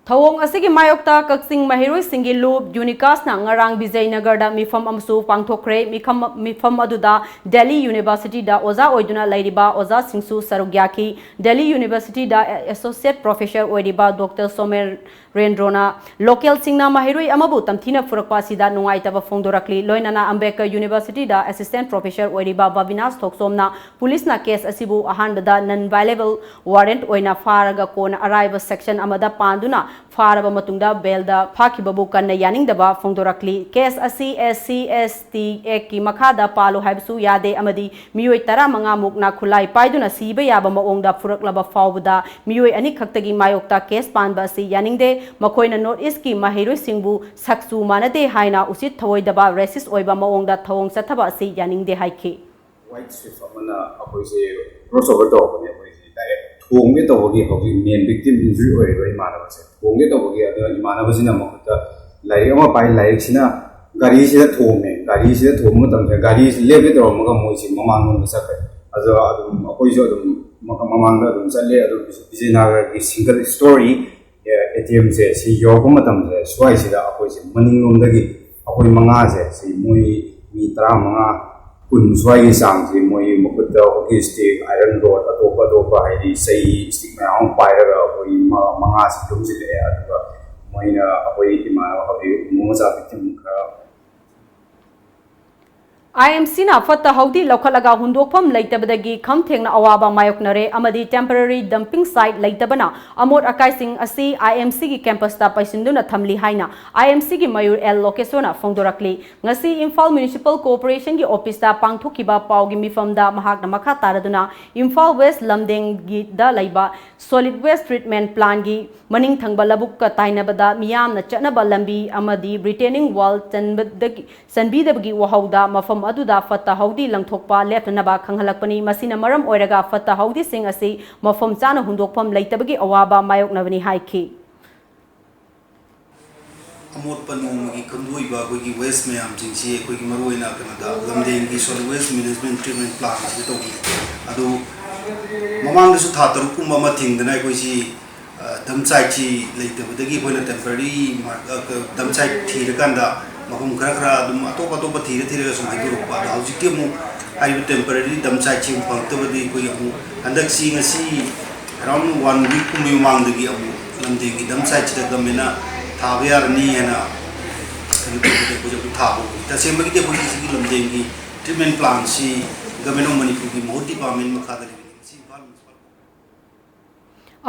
ꯊꯧꯑꯣꯡ ꯑꯁꯤꯒꯤ ꯃꯥꯌꯣꯛꯇ ꯀꯛꯆꯤꯡ ꯃꯍꯩꯔꯣꯏꯁꯤꯡꯒꯤ ꯂꯨꯞ ꯌꯨꯅꯤꯀꯥꯁꯅ ꯉꯔꯥꯡ ꯕꯤꯖꯌꯅꯒꯔꯗ ꯃꯤꯐꯝ ꯑꯃꯁꯨ ꯄꯥꯡꯊꯣꯛꯈ꯭ꯔꯦ꯫ ꯃꯤꯐꯝ, ꯃꯤꯐꯝ ꯑꯗꯨꯗ ꯗꯦꯜꯂꯤ ꯌꯨꯅꯤꯚꯔꯁꯤꯇꯤꯗ ꯑꯣꯖꯥ ꯑꯣꯏꯗꯨꯅ ꯂꯩꯔꯤꯕ ꯑꯣꯖꯥꯁꯤꯡꯁꯨ ꯁꯔꯨꯛ ꯌꯥꯈꯤ꯫ ꯗꯦꯜꯂꯤ ꯌꯨꯅꯤꯚꯔꯁꯤꯇꯤꯗ ꯑꯦꯁꯣꯁꯤꯌꯦꯠ ꯄ꯭ꯔꯣꯐꯦꯁꯔ ꯑꯣꯏꯔꯤꯕ ꯗꯣꯛꯇꯔ ꯁꯣꯃꯦꯟ ꯔꯦꯟꯗ꯭ꯔꯣꯅ ꯂꯣꯀꯦꯜꯁꯤꯡꯅ ꯃꯍꯩꯔꯣꯏ ꯑꯃꯕꯨ ꯇꯝꯊꯤꯅ ꯐꯨꯔꯛꯄ ꯑꯁꯤꯗ ꯅꯨꯡꯉꯥꯏꯇꯕ ꯐꯣꯡꯗꯣꯔꯛꯂꯤ꯫ ꯂꯣꯏꯅꯅ ꯑꯝꯕꯦꯗꯀꯔ ꯌꯨꯅꯤꯚꯔꯁꯤꯇꯤꯗ ꯑꯦꯁꯤꯁꯇꯦꯟꯠ ꯄ꯭ꯔꯣꯐꯦꯁꯔ ꯑꯣꯏꯔꯤꯕ ꯕꯕꯤꯅꯥꯁ ꯊꯣꯛꯆꯣꯝꯅ ꯄꯨꯂꯤꯁꯅ ꯀꯦꯁ ꯑꯁꯤꯕꯨ ꯑꯍꯥꯟꯕꯗ ꯅꯟ ꯕꯥꯏꯂꯦꯕꯜ ꯋꯥꯔꯦꯟꯠ ꯑꯣꯏꯅ ꯐꯥꯔꯒ ꯀꯣꯟꯅ ꯑꯔꯥꯏꯕ ꯁꯦꯛꯁꯟ ꯑꯃꯗ ꯄꯥꯟꯗꯨꯅ ꯐꯥꯔꯕ ꯃꯇꯨꯡꯗ ꯕꯦꯜꯗ ꯐꯥꯈꯤꯕꯕꯨ ꯀꯟꯅ ꯌꯥꯅꯤꯡꯗꯕ ꯐꯣꯡꯗꯣꯔꯛꯂꯤ꯫ ꯀꯦꯁ ꯑꯁꯤ SC ST Actꯀꯤ ꯃꯈꯥꯗ ꯄꯥꯜꯂꯨ ꯍꯥꯏꯕꯁꯨ ꯌꯥꯗꯦ ꯑꯃꯗꯤ ꯃꯤꯑꯣꯏ ꯇꯔꯥꯃꯉꯥ ꯃꯨꯛꯅ ꯈꯨꯠꯂꯥꯏ ꯄꯥꯏꯗꯨꯅ ꯁꯤꯕ ꯌꯥꯕ ꯃꯑꯣꯡꯗ ꯐꯨꯔꯛꯂꯕ ꯐꯥꯎꯕꯗ ꯃꯤꯑꯣꯏ ꯑꯅꯤ ꯈꯛꯇꯒꯤ ꯃꯥꯌꯣꯛꯇ ꯀꯦꯁ ꯄꯥꯟꯕ ꯑꯁꯤ ꯌꯥꯅꯤꯡꯗꯦ꯫ ꯃꯈꯣꯏꯅ North Eastꯀꯤ ꯃꯍꯩꯔꯣꯏꯁꯤꯡꯕꯨ ꯁꯛꯆꯨ ꯃꯥꯟꯅꯗꯦ ꯍꯥꯏꯅ ꯎꯁꯤꯠ ꯊꯑꯣꯏꯗꯕ, racist ꯑꯣꯏꯕ ꯃꯑꯣꯡꯗ ꯊꯧꯑꯣꯡ ꯆꯠꯊꯕ ꯑꯁꯤ ꯌꯥꯅꯤꯡꯗꯦ ꯍꯥꯏꯈꯤ꯫ White Swift ꯑꯃꯅ ꯑꯩꯈꯣꯏꯁꯦ cross over ꯇꯧꯔꯛꯄꯅꯦ꯫ ꯑꯩꯈꯣꯏꯁꯦ direct ꯊꯣꯝꯒꯦ ꯇꯧꯕꯒꯤ ꯍꯧꯖꯤꯛ main victim injury ꯑꯣꯏꯔꯤꯕ ꯏꯃꯥꯟꯅꯕꯁꯦ ꯊꯣꯝꯒꯦ ꯇꯧꯕꯒꯤ, ꯑꯗꯨꯅ ꯏꯃꯥꯟꯅꯕꯁꯤꯅ ꯃꯈꯨꯠꯇ ꯂꯥꯏꯔꯤꯛ ꯑꯃ ꯄꯥꯏ, ꯂꯥꯏꯔꯤꯛꯁꯤꯅ ꯒꯥꯔꯤꯁꯤꯗ ꯊꯣꯝꯃꯦ꯫ ꯒꯥꯔꯤꯁꯤꯗ ꯊꯣꯝꯕ ꯃꯇꯝꯗ ꯒꯥꯔꯤꯁꯤ ꯂꯦꯞꯀꯦ ꯇꯧꯔꯝꯃꯒ ꯃꯣꯏꯁꯤ ꯃꯃꯥꯡꯂꯣꯝꯗ ꯆꯠꯈ꯭ꯔꯦ꯫ ꯑꯗꯣ ꯑꯗꯨꯝ ꯑꯩꯈꯣꯏꯁꯨ ꯑꯗꯨꯝ ꯃꯃꯥꯡꯗ ꯑꯗꯨꯝ ꯆꯠꯂꯦ꯫ ꯑꯗꯣ ꯕꯤꯖꯌꯅꯒꯔꯒꯤ single story ATMꯁꯦ ꯁꯤ ꯌꯧꯔꯛꯄ ꯃꯇꯝꯁꯦ ꯁ꯭ꯋꯥꯏꯁꯤꯗ ꯑꯩꯈꯣꯏꯁꯦ ꯃꯅꯤꯡꯂꯣꯝꯗꯒꯤ ꯑꯩꯈꯣꯏ ꯃꯉꯥꯁꯦ ꯁꯤ ꯃꯣꯏ ꯃꯤ ꯇꯔꯥꯃꯉꯥ ꯀꯨꯟ ꯁ꯭ꯋꯥꯏꯒꯤ ꯆꯥꯡꯁꯤ ꯃꯣꯏ ꯃꯈꯨꯠꯇ hockey stick, iron rod, ꯑꯇꯣꯞꯄ ꯑꯇꯣꯞꯄ ꯍꯥꯏꯗꯤ ꯆꯩ, stick ꯃꯌꯥꯝ ꯑꯃ ꯄꯥꯏꯔꯒ ꯑꯩꯈꯣꯏ ꯃ-, ꯃꯉꯥꯁꯤ ꯌꯣꯝꯁꯤꯜꯂꯛꯑꯦ꯫ ꯑꯗꯨꯒ ꯃꯣꯏꯅ ꯑꯩꯈꯣꯏ ꯏꯃꯥꯟꯅꯕ ꯍꯧꯖꯤꯛ ꯃꯣꯃꯣ ꯆꯥ victim ꯈꯔ IMCꯅ ꯐꯠꯇ ꯍꯥꯎꯗꯤ ꯂꯧꯈꯠꯂꯒ ꯍꯨꯟꯗꯣꯛꯐꯝ ꯂꯩꯇꯕꯗꯒꯤ ꯈꯝ ꯊꯦꯡꯅ ꯑꯋꯥꯕ ꯃꯥꯌꯣꯛꯅꯔꯦ ꯑꯃꯗꯤ temporary dumping site ꯂꯩꯇꯕꯅ ꯑꯃꯣꯠ ꯑꯀꯥꯏꯁꯤꯡ ꯑꯁꯤ IMCꯒꯤ campusꯇ ꯄꯩꯁꯤꯟꯗꯨꯅ ꯊꯝꯂꯤ ꯍꯥꯏꯅ IMCꯒꯤ ꯃꯌꯨꯔ ꯑꯦꯜ ꯂꯣꯀꯦꯁꯣꯅ ꯐꯣꯡꯗꯣꯔꯛꯂꯤ꯫ ꯉꯁꯤ ꯏꯝꯐꯥꯜ Municipal Corporationꯒꯤ officeꯇ ꯄꯥꯡꯊꯣꯛꯈꯤꯕ ꯄꯥꯎꯒꯤ ꯃꯤꯐꯝꯗ ꯃꯍꯥꯛꯅ ꯃꯈꯥ ꯇꯥꯔꯗꯨꯅ ꯏꯝꯐꯥꯜ West ꯂꯝꯗꯦꯡꯒꯤꯗ ꯂꯩꯕ solid waste treatment plantꯀꯤ ꯃꯅꯤꯡ ꯊꯪꯕ ꯂꯧꯕꯨꯛꯀ ꯇꯥꯏꯅꯕꯗ ꯃꯤꯌꯥꯝꯅ ꯆꯠꯅꯕ ꯂꯝꯕꯤ ꯑꯃꯗꯤ retaining wall ꯆꯟꯕꯗꯒꯤ ꯆꯟꯕꯤꯗꯕꯒꯤ ꯋꯥꯍꯧꯗ ꯃꯐꯝ ꯑꯗꯨꯗ ꯐꯠꯇ ꯍꯥꯎꯗꯤ ꯂꯪꯊꯣꯛꯄ ꯂꯦꯞꯇꯅꯕ ꯈꯪꯍꯜꯂꯛꯄꯅꯤ꯫ ꯃꯁꯤꯅ ꯃꯔꯝ ꯑꯣꯏꯔꯒ ꯐꯠꯇ ꯍꯥꯎꯗꯤꯁꯤꯡ ꯑꯁꯤ ꯃꯐꯝ ꯆꯥꯅ ꯍꯨꯟꯗꯣꯛꯐꯝ ꯂꯩꯇꯕꯒꯤ ꯑꯋꯥꯕ ꯃꯥꯌꯣꯛꯅꯕꯅꯤ ꯍꯥꯏꯈꯤ꯫ ꯑꯃꯣꯠꯄ ꯅꯣꯡꯃꯒꯤ ꯈꯟꯗꯣꯛꯏꯕ ꯑꯩꯈꯣꯏꯒꯤ waste ꯃꯌꯥꯝꯁꯤꯡꯁꯤ ꯑꯩꯈꯣꯏꯒꯤ ꯃꯔꯨꯑꯣꯏꯅ ꯀꯩꯅꯣꯗ ꯂꯝꯗꯦꯡꯒꯤ solid waste management treatment plantꯁꯤꯗ ꯇꯧꯕꯤ꯫ ꯑꯗꯨ ꯃꯃꯥꯡꯗꯁꯨ ꯊꯥ ꯇꯔꯨꯛ ꯀꯨꯝꯕ ꯑꯃ ꯊꯤꯡꯗꯅ ꯑꯩꯈꯣꯏꯁꯤ ꯑ, dump siteꯁꯤ ꯂꯩꯇꯕꯗꯒꯤ ꯑꯩꯈꯣꯏꯅ temporary ꯃꯥꯔ-, ꯑ, ꯀ-, dump site ꯊꯤꯔꯀꯥꯟꯗ ꯃꯐꯝ ꯈꯔ ꯈꯔ ꯑꯗꯨꯝ ꯑꯇꯣꯞ ꯑꯇꯣꯞꯄ ꯊꯤꯔ ꯊꯤꯔꯒ ꯁꯨꯝ ꯍꯥꯏꯗꯣꯔꯛꯄ꯫ ꯑꯗꯣ ꯍꯧꯖꯤꯛꯇꯤ ꯑꯃꯨꯛ ꯍꯥꯏꯔꯤꯕ temporary dump siteꯁꯤ ꯑꯃꯨꯛ ꯐꯪꯉꯛꯇꯕꯗꯒꯤ ꯑꯩꯈꯣꯏ ꯑꯃꯨꯛ ꯍꯟꯗꯛꯁꯤ ꯉꯁꯤ around one week ꯀꯨꯝꯕꯒꯤ ꯃꯃꯥꯡꯗꯒꯤ ꯑꯃꯨꯛ ꯂꯝꯗꯦꯡꯒꯤ dump siteꯁꯤꯗ governmentꯅ ꯊꯥꯕ ꯌꯥꯔꯅꯤ ꯍꯥꯏꯅ ꯀꯩꯅꯣ ꯇꯧꯕꯗꯒꯤ ꯑꯩꯈꯣꯏꯁꯨ ꯑꯃꯨꯛ ꯊꯥꯕ ꯍꯧꯔꯦ꯫ ꯇꯁꯦꯡꯕꯒꯤꯗꯤ ꯑꯩꯈꯣꯏꯒꯤ ꯁꯤꯒꯤ ꯂꯝꯗꯦꯡꯒꯤ treatment plantꯁꯤ Government of ꯃꯅꯤꯄꯨꯔꯒꯤ ꯃꯍꯨꯠ department ꯃꯈꯥꯗ ꯂꯩꯕꯅꯤ꯫ ꯃꯁꯤ ꯏꯝꯐꯥꯜ Municipal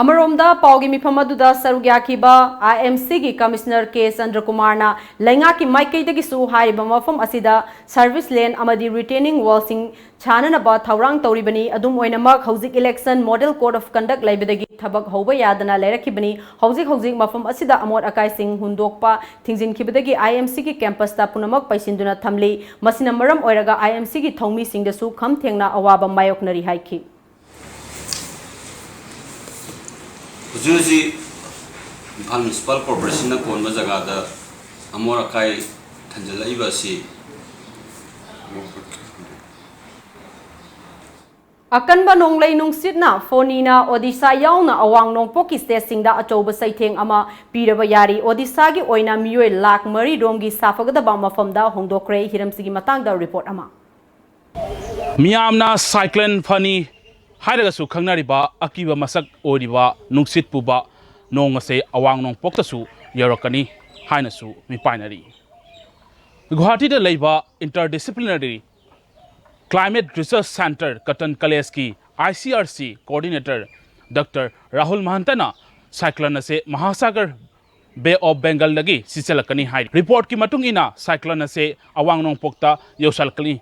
ꯑꯃꯔꯣꯝꯗ, ꯄꯥꯎꯒꯤ ꯃꯤꯐꯝ ꯑꯗꯨꯗ ꯁꯔꯨꯛ ꯌꯥꯈꯤꯕ ꯑꯥꯏ ꯑꯦꯝ ꯁꯤꯒꯤ ꯀꯃꯤꯁꯅꯔ ꯀꯦ ꯆꯟꯗ꯭ꯔꯀꯨꯃꯥꯔꯅ ꯂꯩꯉꯥꯛꯀꯤ ꯃꯥꯏꯀꯩꯗꯒꯤꯁꯨ ꯍꯥꯏꯔꯤꯕ ꯃꯐꯝ ꯑꯁꯤꯗ ꯁꯔꯚꯤꯁ ꯂꯦꯟ ꯑꯃꯗꯤ ꯔꯤꯇꯦꯅꯤꯡ ꯋꯥꯜꯁꯤꯡ ꯁꯥꯅꯅꯕ ꯊꯧꯔꯥꯡ ꯇꯧꯔꯤꯕꯅꯤ꯫ ꯑꯗꯨꯝ ꯑꯣꯏꯅꯃꯛ, ꯍꯧꯖꯤꯛ election model code of conduct ꯂꯩꯕꯗꯒꯤ ꯊꯕꯛ ꯍꯧꯕ ꯌꯥꯗꯅ ꯂꯩꯔꯛꯈꯤꯕꯅꯤ꯫ ꯍꯧꯖꯤꯛ ꯍꯧꯖꯤꯛ ꯃꯐꯝ ꯑꯁꯤꯗ ꯑꯃꯣꯠ ꯑꯀꯥꯏꯁꯤꯡ ꯍꯨꯟꯗꯣꯛꯄ ꯊꯤꯡꯖꯤꯟꯈꯤꯕꯗꯒꯤ ꯑꯥꯏ ꯑꯦꯝ ꯁꯤꯒꯤ ꯀꯦꯝꯄꯁꯇ ꯄꯨꯝꯅꯃꯛ ꯄꯩꯁꯤꯟꯗꯨꯅ ꯊꯝꯂꯤ꯫ ꯃꯁꯤꯅ ꯃꯔꯝ ꯑꯣꯏꯔꯒ ꯑꯥꯏ ꯑꯦꯝ ꯁꯤꯒꯤ ꯊꯧꯃꯤꯁꯤꯡꯗꯁꯨ ꯈꯝ ꯊꯦꯡꯅ ꯑꯋꯥꯕ ꯃꯥꯌꯣꯛꯅꯔꯤ ꯍꯥꯏꯈꯤ꯫ ꯍꯧꯖꯤꯛ ꯍꯧꯖꯤꯛ ꯏꯝꯐꯥꯜ ꯃ꯭ꯌꯨꯅꯤꯁꯤꯄꯥꯜ ꯀꯣꯔꯄꯣꯔꯦꯁꯟꯅ ꯀꯣꯟꯕ ꯖꯒꯥꯗ ꯑꯃꯣꯠ ꯑꯀꯥꯏ ꯊꯟꯖꯜꯂꯛꯏꯕ ꯑꯁꯤ ꯑꯀꯟꯕ ꯅꯣꯡꯂꯩ ꯅꯨꯡꯁꯤꯠꯅ ꯐꯣꯅꯤꯅ ꯑꯣꯗꯤꯁꯥ ꯌꯥꯎꯅ ꯑꯋꯥꯡ ꯅꯣꯡꯄꯣꯛꯀꯤ ꯁ꯭ꯇꯦꯠꯁꯤꯡꯗ ꯑꯆꯧꯕ ꯆꯩꯊꯦꯡ ꯑꯃ ꯄꯤꯔꯕ ꯌꯥꯔꯤ꯫ ꯑꯣꯗꯤꯁꯥꯒꯤ ꯑꯣꯏꯅ ꯃꯤꯑꯣꯏ ꯂꯥꯈ ꯃꯔꯤ ꯔꯣꯝꯒꯤ ꯁꯥꯐꯒꯗꯕ ꯃꯐꯝꯗ ꯍꯣꯡꯗꯣꯛꯈ꯭ꯔꯦ꯫ ꯍꯤꯔꯝꯁꯤꯒꯤ ꯃꯇꯥꯡꯗ ꯔꯤꯄꯣꯔꯠ ꯑꯃ꯫ ꯃꯤꯌꯥꯝꯅ ꯁꯥꯏꯀ꯭ꯂꯣꯟ ꯐꯅꯤ ꯍꯥꯏꯔꯒꯁꯨ ꯈꯪꯅꯔꯤꯕ ꯑꯀꯤꯕ ꯃꯁꯛ ꯑꯣꯏꯔꯤꯕ ꯅꯨꯡꯁꯤꯠ ꯄꯨꯕ ꯅꯣꯡ ꯑꯁꯦ ꯑꯋꯥꯡ ꯅꯣꯡꯄꯣꯛꯇꯁꯨ ꯌꯧꯔꯛꯀꯅꯤ ꯍꯥꯏꯅꯁꯨ ꯃꯤꯄꯥꯏꯅꯔꯤ꯫ ꯒꯨꯋꯥꯍꯥꯇꯤꯗ ꯂꯩꯕ Interdisciplinary Climate Research Centre Cotton ꯀꯂꯦꯖꯀꯤ I C R C coordinator doctor Rahul ꯃꯍꯟꯇꯅ ꯁꯥꯏꯀ꯭ꯂꯣꯟ ꯑꯁꯦ ꯃꯍꯥꯁꯥꯒꯔ ꯕꯦ ꯑꯣꯐ ꯕꯦꯡꯒꯜꯗꯒꯤ ꯁꯤꯠꯆꯜꯂꯛꯀꯅꯤ ꯍꯥꯏꯔꯤ꯫ ꯔꯤꯄꯣꯔꯠꯀꯤ ꯃꯇꯨꯡ ꯏꯟꯅ ꯁꯥꯏꯀ꯭ꯂꯣꯟ ꯑꯁꯦ ꯑꯋꯥꯡ ꯅꯣꯡꯄꯣꯛꯇ ꯌꯧꯁꯜꯂꯛꯀꯅꯤ꯫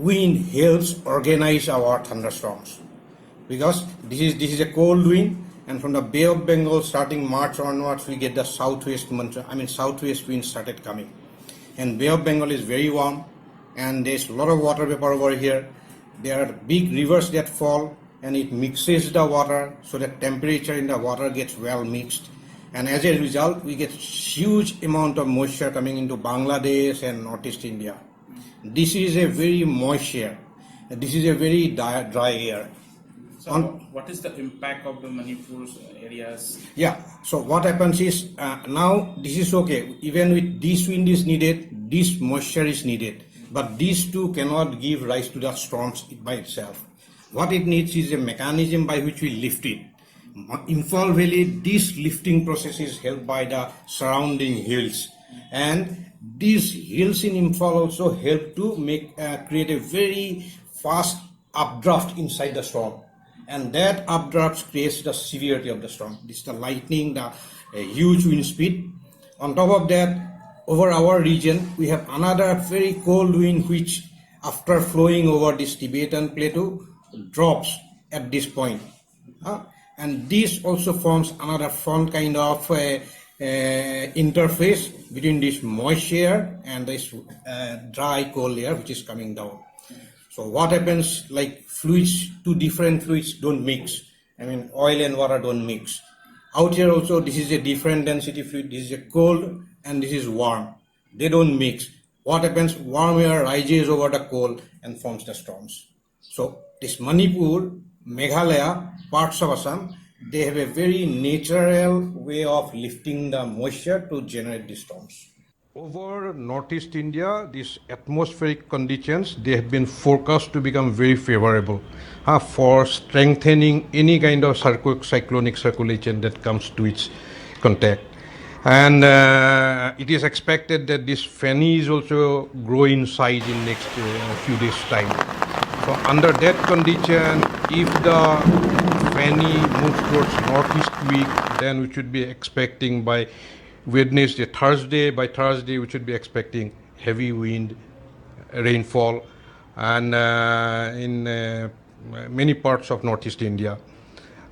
Wind helps organize our thunderstorms because this is this is a cold wind, and from the Bay of Bengal, starting March onwards, we get the southwest monsoon. I mean, southwest wind started coming, and Bay of Bengal is very warm, and there's a lot of water vapor over here. There are big rivers that fall, and it mixes the water, so the temperature in the water gets well mixed, and as a result, we get huge amount of moisture coming into Bangladesh and Northeast India. This is a very moist year. This is a very dry, dry year. So, what is the impact of the Manipur's areas? Yeah. So what happens is uh, now this is okay. Even with this wind is needed, this moisture is needed. But these two cannot give rise to the storms by itself. What it needs is a mechanism by which we lift it. Imphal Valley, this lifting process is helped by the surrounding hills. And these hills in Imphal also help to make uh, create a very fast updraft inside the storm. And that updraft creates the severity of the storm. This is the lightning, the uh, huge wind speed. On top of that, over our region, we have another very cold wind which, after flowing over this Tibetan plateau, drops at this point. Uh, and this also forms another front kind of a, a interface between this moist air and this uh, dry cold air which is coming down. So what happens, like, fluids, two different fluids don't mix. I mean, oil and water don't mix. Out here also, this is a different density fluid. This is a cold and this is warm. They don't mix. What happens? Warm air rises over the cold and forms the storms. So this Manipur, Meghalaya, parts of Assam, they have a very natural way of lifting the moisture to generate the storms. Over northeast India, these atmospheric conditions, they have been forecast to become very favorable uh, for strengthening any kind of circu- cyclonic circulation that comes to its contact. And uh, it is expected that this Fani is also grow in size in next uh, few days time. So under that condition, if the Fani moves towards northeast week, then we should be expecting by Wednesday, Thursday, by Thursday, we should be expecting heavy wind, rainfall, and uh, in uh, many parts of northeast India.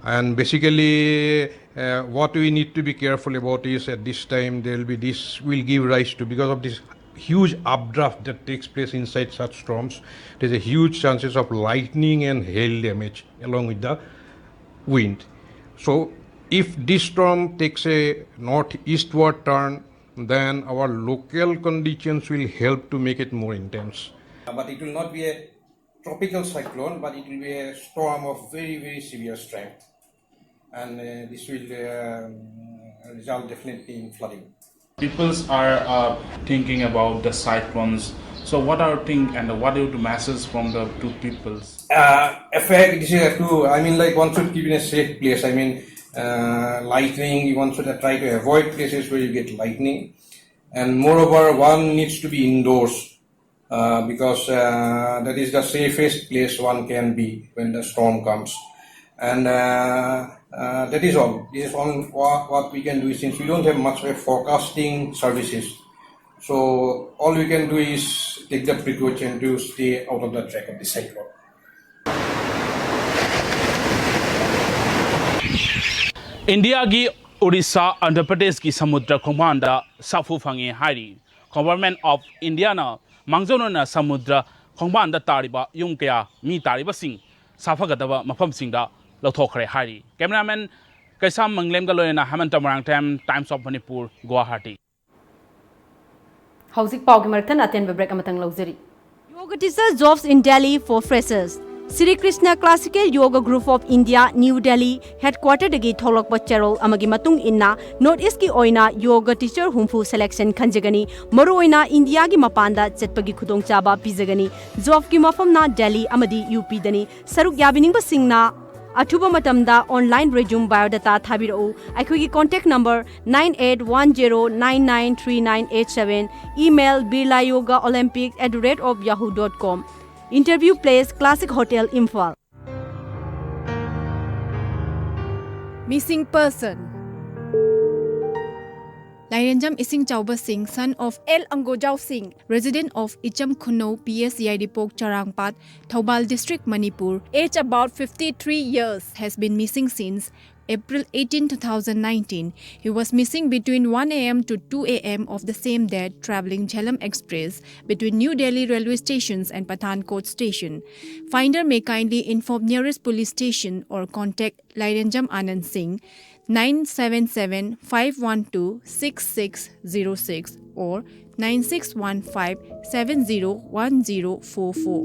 And basically, uh, what we need to be careful about is at this time there will be this will give rise to, because of this huge updraft that takes place inside such storms, there's a huge chances of lightning and hail damage along with the wind. So if this storm takes a northeastward turn, then our local conditions will help to make it more intense. But it will not be a tropical cyclone, but it will be a storm of very, very severe strength. And uh, this will uh, result definitely in flooding. Peoples are uh, thinking about the cyclones. So what are you think and what are the message from the two peoples? Uh, effect, this is a clue. I mean, like, one should keep in a safe place. I mean, uh, lightning, one should try to avoid places where you get lightning. And moreover, one needs to be indoors uh, because uh, that is the safest place one can be when the storm comes. And uh, uh, that is all. This is all what, what we can do, since we don't have much of a forecasting services. So all we can do is take the precaution to stay out of the track of the cyclone. ꯏꯟꯗꯤꯌꯥꯒꯤ ꯑꯣꯔꯤꯁꯥ, ꯑꯟꯙ꯭ꯔ ꯄ꯭ꯔꯗꯦꯁꯀꯤ ꯁꯃꯨꯗ꯭ꯔ ꯈꯣꯡꯕꯥꯟꯗ ꯁꯥꯐꯨ ꯐꯪꯉꯦ ꯍꯥꯏꯔꯤ꯫ Government of Indiaꯅ ꯃꯥꯡꯖꯧꯅꯅ ꯁꯃꯨꯗ꯭ꯔ ꯈꯣꯡꯕꯥꯟꯗ ꯇꯥꯔꯤꯕ ꯌꯨꯝ ꯀꯌꯥ ꯃꯤ ꯇꯥꯔꯤꯕꯁꯤꯡ ꯁꯥꯐꯒꯗꯕ ꯃꯐꯝꯁꯤꯡꯗ ꯂꯧꯊꯣꯛꯈ꯭ꯔꯦ ꯍꯥꯏꯔꯤ꯫ Cameraman ꯀꯩꯁꯥꯝ ꯃꯪꯂꯦꯝꯒ ꯂꯣꯏꯅꯅ ꯍꯦꯃꯟꯇ Moirangthem, Times of Manipur, Guwahati. ꯍꯧꯖꯤꯛ ꯄꯥꯎꯒꯤ ꯃꯔꯛ ꯊꯠꯅ ꯑꯇꯦꯟꯕ break ꯑꯃꯇꯪ ꯂꯧꯖꯔꯤ꯫ Yoga teacher jobs in Delhi for freshers. Sri Krishna Classical Yoga Group of India, New Delhi headquarterꯗꯒꯤ ꯊꯣꯛꯂꯛꯄ ꯆꯦꯔꯣꯜ ꯑꯃꯒꯤ ꯃꯇꯨꯡ ꯏꯟꯅ North Eastꯀꯤ ꯑꯣꯏꯅ yoga teacher ꯍꯨꯝꯐꯨ selection ꯈꯟꯖꯒꯅꯤ꯫ ꯃꯔꯨꯑꯣꯏꯅ ꯏꯟꯗꯤꯌꯥꯒꯤ ꯃꯄꯥꯟꯗ ꯆꯠꯄꯒꯤ ꯈꯨꯗꯣꯡꯆꯥꯕ ꯄꯤꯖꯒꯅꯤ꯫ Jobꯀꯤ ꯃꯐꯝꯅ ꯗꯦꯜꯂꯤ ꯑꯃꯗꯤ ꯌꯨ ꯄꯤꯗꯅꯤ꯫ ꯁꯔꯨꯛ ꯌꯥꯕꯤꯅꯤꯡꯕꯁꯤꯡꯅ ꯑꯊꯨꯕ ꯃꯇꯝꯗ online resume biodata ꯊꯥꯕꯤꯔꯛꯎ꯫ ꯑꯩꯈꯣꯏꯒꯤ contact number nine eight one zero nine nine three nine eight seven, email birla yoga olympic at the rate of yahoo dot com. Interview place, Classic Hotel, Imphal. Missing person. Lairenjam Isingchauba Singh, son of L. Angojao Singh, resident of Icham Khunou, P S Yairipok Charangpat, Thoubal District, Manipur, age about fifty-three years, has been missing since April eighteen, two thousand nineteen. He was missing between one a m to two a m of the same day, traveling Jhelum Express between New Delhi railway stations and Pathankot station. Finder may kindly inform nearest police station or contact Lairenjam Anand Singh, nine seven seven five one two six six zero six or nine six one five seven zero one zero four four.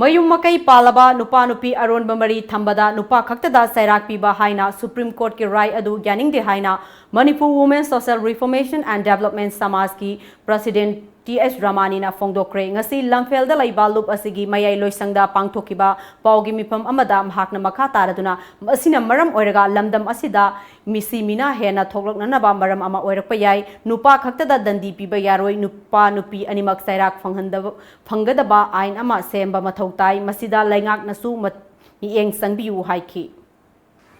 ꯃꯌꯨꯝ ꯃꯀꯩ ꯄꯥꯜꯂꯕ ꯅꯨꯄꯥ ꯅꯨꯄꯤ ꯑꯔꯣꯟꯕ ꯃꯔꯤ ꯊꯝꯕꯗ ꯅꯨꯄꯥ ꯈꯛꯇꯗ ꯆꯩꯔꯥꯛ ꯄꯤꯕ ꯍꯥꯏꯅ Supreme Courtꯀꯤ ꯔꯥꯏ ꯑꯗꯨ ꯌꯥꯅꯤꯡꯗꯦ ꯍꯥꯏꯅ Manipur Women Social Reformation and Development ꯁꯃꯥꯖꯀꯤ President ꯇꯤ ꯑꯦꯁ ꯔꯃꯥꯅꯤꯅ ꯐꯣꯡꯗꯣꯛꯈ꯭ꯔꯦ꯫ ꯉꯁꯤ ꯂꯝꯐꯦꯜꯗ ꯂꯩꯕ ꯂꯨꯞ ꯑꯁꯤꯒꯤ ꯃꯌꯥꯏ ꯂꯣꯏꯁꯪꯗ ꯄꯥꯡꯊꯣꯛꯈꯤꯕ ꯄꯥꯎꯒꯤ ꯃꯤꯐꯝ ꯑꯃꯗ ꯃꯍꯥꯛꯅ ꯃꯈꯥ ꯇꯥꯔꯗꯨꯅ, ꯃꯁꯤꯅ ꯃꯔꯝ ꯑꯣꯏꯔꯒ ꯂꯝꯗꯝ ꯑꯁꯤꯗ ꯃꯤꯁꯤ ꯃꯤꯅꯥ ꯍꯦꯟꯅ ꯊꯣꯛꯂꯛꯅꯅꯕ ꯃꯔꯝ ꯑꯃ ꯑꯣꯏꯔꯛꯄ ꯌꯥꯏ꯫ ꯅꯨꯄꯥ ꯈꯛꯇꯗ ꯗꯟꯗꯤ ꯄꯤꯕ ꯌꯥꯔꯣꯏ꯫ ꯅꯨꯄꯥ ꯅꯨꯄꯤ ꯑꯅꯤꯃꯛ ꯆꯩꯔꯥꯛ ꯐꯪꯍꯟꯗꯕ, ꯐꯪꯒꯗꯕ ꯑꯥꯏꯟ ꯑꯃ ꯁꯦꯝꯕ ꯃꯊꯧ ꯇꯥꯏ꯫ ꯃꯁꯤꯗ ꯂꯩꯉꯥꯛꯅꯁꯨ ꯃ-, ꯃꯤꯠꯌꯦꯡ ꯆꯪꯕꯤꯌꯨ ꯍꯥꯏꯈꯤ꯫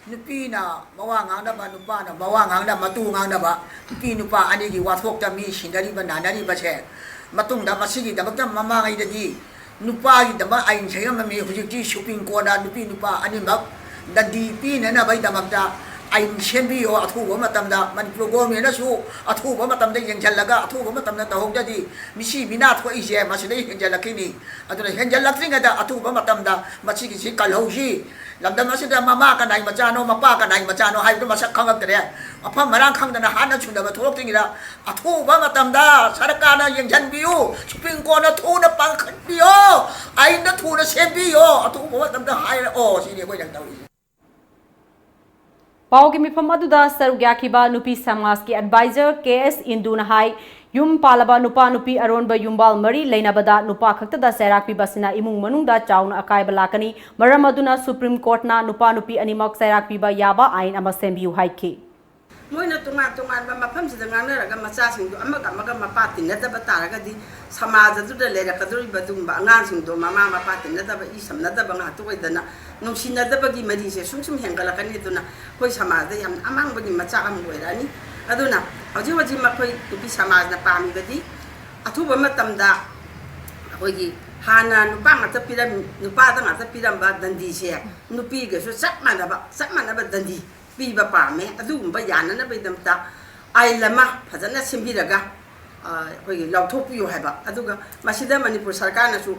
ꯅꯨꯄꯤꯅ ꯃꯋꯥ ꯉꯥꯡꯅꯕ, ꯅꯨꯄꯥꯅ ꯃꯋꯥ ꯉꯥꯡꯅꯕ, ꯃꯇꯨ ꯉꯥꯡꯅꯕ, ꯅꯨꯄꯤ ꯅꯨꯄꯥ ꯑꯅꯤꯒꯤ ꯋꯥꯊꯣꯛꯇ ꯃꯤ ꯁꯤꯅꯔꯤꯕ ꯅꯥꯅꯔꯤꯕꯁꯦ, ꯃꯇꯨꯡꯗ ꯃꯁꯤꯒꯤꯗꯃꯛꯇ ꯃꯃꯥꯡꯉꯩꯗꯗꯤ ꯅꯨꯄꯥꯒꯤꯗꯃꯛ ꯑꯥꯏꯟ ꯁꯦꯝꯃꯝꯃꯤ꯫ ꯍꯧꯖꯤꯛꯇꯤ ꯁꯨꯄ꯭ꯔꯤꯝ ꯀꯣꯔꯠꯅ ꯅꯨꯄꯤ ꯅꯨꯄꯥ ꯑꯅꯤꯃꯛ ꯗꯟꯗꯤ ꯄꯤꯅꯅꯕꯒꯤꯗꯃꯛꯇ ꯑꯥꯏꯟ ꯁꯦꯝꯕꯤꯌꯣ꯫ ꯑꯊꯨꯕ ꯃꯇꯝꯗ ꯃꯅꯤꯄꯨꯔ ꯒꯣꯔꯃꯦꯟꯅꯁꯨ ꯑꯊꯨꯕ ꯃꯇꯝꯗ ꯌꯦꯡꯁꯤꯜꯂꯒ ꯑꯊꯨꯕ ꯃꯇꯝꯗ ꯇꯧꯍꯧꯗ꯭ꯔꯗꯤ ꯃꯤꯁꯤ ꯃꯤꯅꯥ ꯊꯣꯛꯏꯁꯦ ꯃꯁꯤꯗꯩ ꯍꯦꯟꯖꯜꯂꯛꯈꯤꯅꯤ꯫ ꯑꯗꯨꯅ ꯍꯦꯟꯖꯜꯂꯛꯇ꯭ꯔꯤꯉꯩꯗ ꯑꯊꯨꯕ ꯃꯇꯝꯗ ꯃꯁꯤꯒꯤꯁꯤ ꯀꯜꯍꯧꯁꯤ꯫ ꯂꯝꯗꯝ ꯑꯁꯤꯗ ꯃꯃꯥ ꯀꯅꯥꯏ ꯃꯆꯥꯅꯣ, ꯃꯄꯥ ꯀꯅꯥꯏ ꯃꯆꯥꯅꯣ ꯍꯥꯏꯕꯗꯨ ꯃꯁꯛ ꯈꯪꯉꯛꯇ꯭ꯔꯦ꯫ ꯃꯐꯝ ꯃꯔꯥꯡ ꯈꯪꯗꯅ ꯍꯥꯠꯅ ꯁꯨꯅꯕ ꯊꯣꯛꯂꯛꯇ꯭ꯔꯤꯉꯩꯗ ꯑꯊꯨꯕ ꯃꯇꯝꯗ ꯁꯔꯀꯥꯔꯅ ꯌꯦꯡꯁꯤꯟꯕꯤꯌꯨ, ꯁꯨꯄ꯭ꯔꯤꯝ ꯀꯣꯔꯠꯅ ꯊꯨꯅ ꯄꯥꯡꯈꯠꯄꯤꯌꯣ, ꯑꯥꯏꯟꯗ ꯊꯨꯅ ꯁꯦꯝꯕꯤꯌꯣ, ꯑꯊꯨꯕ ꯃꯇꯝꯗ ꯍꯥꯏꯔꯛꯑꯣ, ꯁꯤꯅꯤ ꯑꯩꯈꯣꯏꯅ ꯇꯧꯔꯤꯁꯦ꯫ ꯄꯥꯎꯒꯤ ꯃꯤꯐꯝ ꯑꯗꯨꯗ ꯁꯔꯨꯛ ꯌꯥꯈꯤꯕ ꯅꯨꯄꯤ ꯁꯃꯥꯖꯀꯤ ꯑꯦꯗꯚꯥꯏꯖꯔ ꯀꯦ ꯑꯦꯁ ꯏꯟꯗꯨꯅ ꯍꯥꯏ, ꯌꯨꯝ ꯄꯥꯜꯂꯕ ꯅꯨꯄꯥ ꯅꯨꯄꯤ ꯑꯔꯣꯟꯕ ꯌꯨꯝꯕꯥꯜ ꯃꯔꯤ ꯂꯩꯅꯕꯗ ꯅꯨꯄꯥ ꯈꯛꯇꯗ ꯆꯩꯔꯥꯛ ꯄꯤꯕ ꯑꯁꯤꯅ ꯏꯃꯨꯡ ꯃꯅꯨꯡꯗ ꯆꯥꯎꯅ ꯑꯀꯥꯏꯕ ꯂꯥꯛꯀꯅꯤ꯫ ꯃꯔꯝ ꯑꯗꯨꯅ ꯁꯨꯄ꯭ꯔꯤꯝ ꯀꯣꯔꯠꯅ ꯅꯨꯄꯥ ꯅꯨꯄꯤ ꯑꯅꯤꯃꯛ ꯆꯩꯔꯥꯛ ꯄꯤꯕ ꯌꯥꯕ ꯑꯥꯏꯟ ꯑꯃ ꯁꯦꯝꯕꯤꯌꯨ ꯍꯥꯏꯈꯤ꯫ ꯃꯣꯏꯅ ꯇꯣꯉꯥꯟ ꯇꯣꯉꯥꯟꯕ ꯃꯐꯝꯁꯤꯗ ꯉꯥꯡꯅꯔꯒ ꯃꯆꯥꯁꯤꯡꯗꯣ ꯑꯃꯒ ꯑꯃꯒ ꯃꯄꯥ ꯇꯤꯟꯅꯗꯕ ꯇꯥꯔꯒꯗꯤ ꯁꯃꯥꯖ ꯑꯗꯨꯗ ꯂꯩꯔꯛꯀꯗꯧꯔꯤꯕ ꯑꯗꯨꯒꯨꯝꯕ ꯑꯉꯥꯡꯁꯤꯡꯗꯣ ꯃꯃꯥ ꯃꯄꯥ ꯇꯤꯟꯅꯗꯕ, ꯏ ꯁꯝꯅꯗꯕ ꯉꯥꯛꯇ ꯑꯣꯏꯗꯅ ꯅꯨꯡꯁꯤꯅꯗꯕꯒꯤ ꯃꯔꯤꯁꯦ ꯁꯨꯝ ꯁꯨꯝ ꯍꯦꯟꯒꯠꯂꯛꯀꯅꯤ꯫ ꯑꯗꯨꯅ ꯑꯩꯈꯣꯏ ꯁꯃꯥꯖꯗ ꯌꯥꯝꯅ ꯑꯃꯥꯡꯕꯒꯤ ꯃꯆꯥꯛ ꯑꯃ ꯑꯣꯏꯔꯛꯑꯅꯤ꯫ ꯑꯗꯨꯅ ꯍꯧꯖꯤꯛ ꯍꯧꯖꯤꯛ ꯃꯈꯣꯏ ꯅꯨꯄꯤ ꯁꯃꯥꯖꯅ ꯄꯥꯝꯃꯤꯕꯗꯤ ꯑꯊꯨꯕ ꯃꯇꯝꯗ ꯑꯩꯈꯣꯏꯒꯤ ꯍꯥꯟꯅ ꯅꯨꯄꯥ ꯉꯥꯛꯇ ꯄꯤꯔꯝ-, ꯅꯨꯄꯥꯗ ꯉꯥꯛꯇ ꯄꯤꯔꯝꯕ ꯗꯟꯗꯤꯁꯦ ꯅꯨꯄꯤꯒꯁꯨ ꯆꯞ ꯃꯥꯟꯅꯕ, ꯆꯞ ꯃꯥꯟꯅꯕ ꯗꯟꯗꯤ ꯄꯤꯕ ꯄꯥꯝꯃꯦ꯫ ꯑꯗꯨꯒꯨꯝꯕ ꯌꯥꯅꯅꯕꯒꯤꯗꯃꯛꯇ ꯑꯥꯏꯟ ꯑꯃ ꯐꯖꯅ ꯁꯦꯝꯕꯤꯔꯒ, ꯑ, ꯑꯩꯈꯣꯏꯒꯤ ꯂꯥꯎꯊꯣꯛꯄꯤꯌꯨ ꯍꯥꯏꯕ꯫ ꯑꯗꯨꯒ ꯃꯁꯤꯗ ꯃꯅꯤꯄꯨꯔ ꯁꯔꯀꯥꯔꯅꯁꯨ,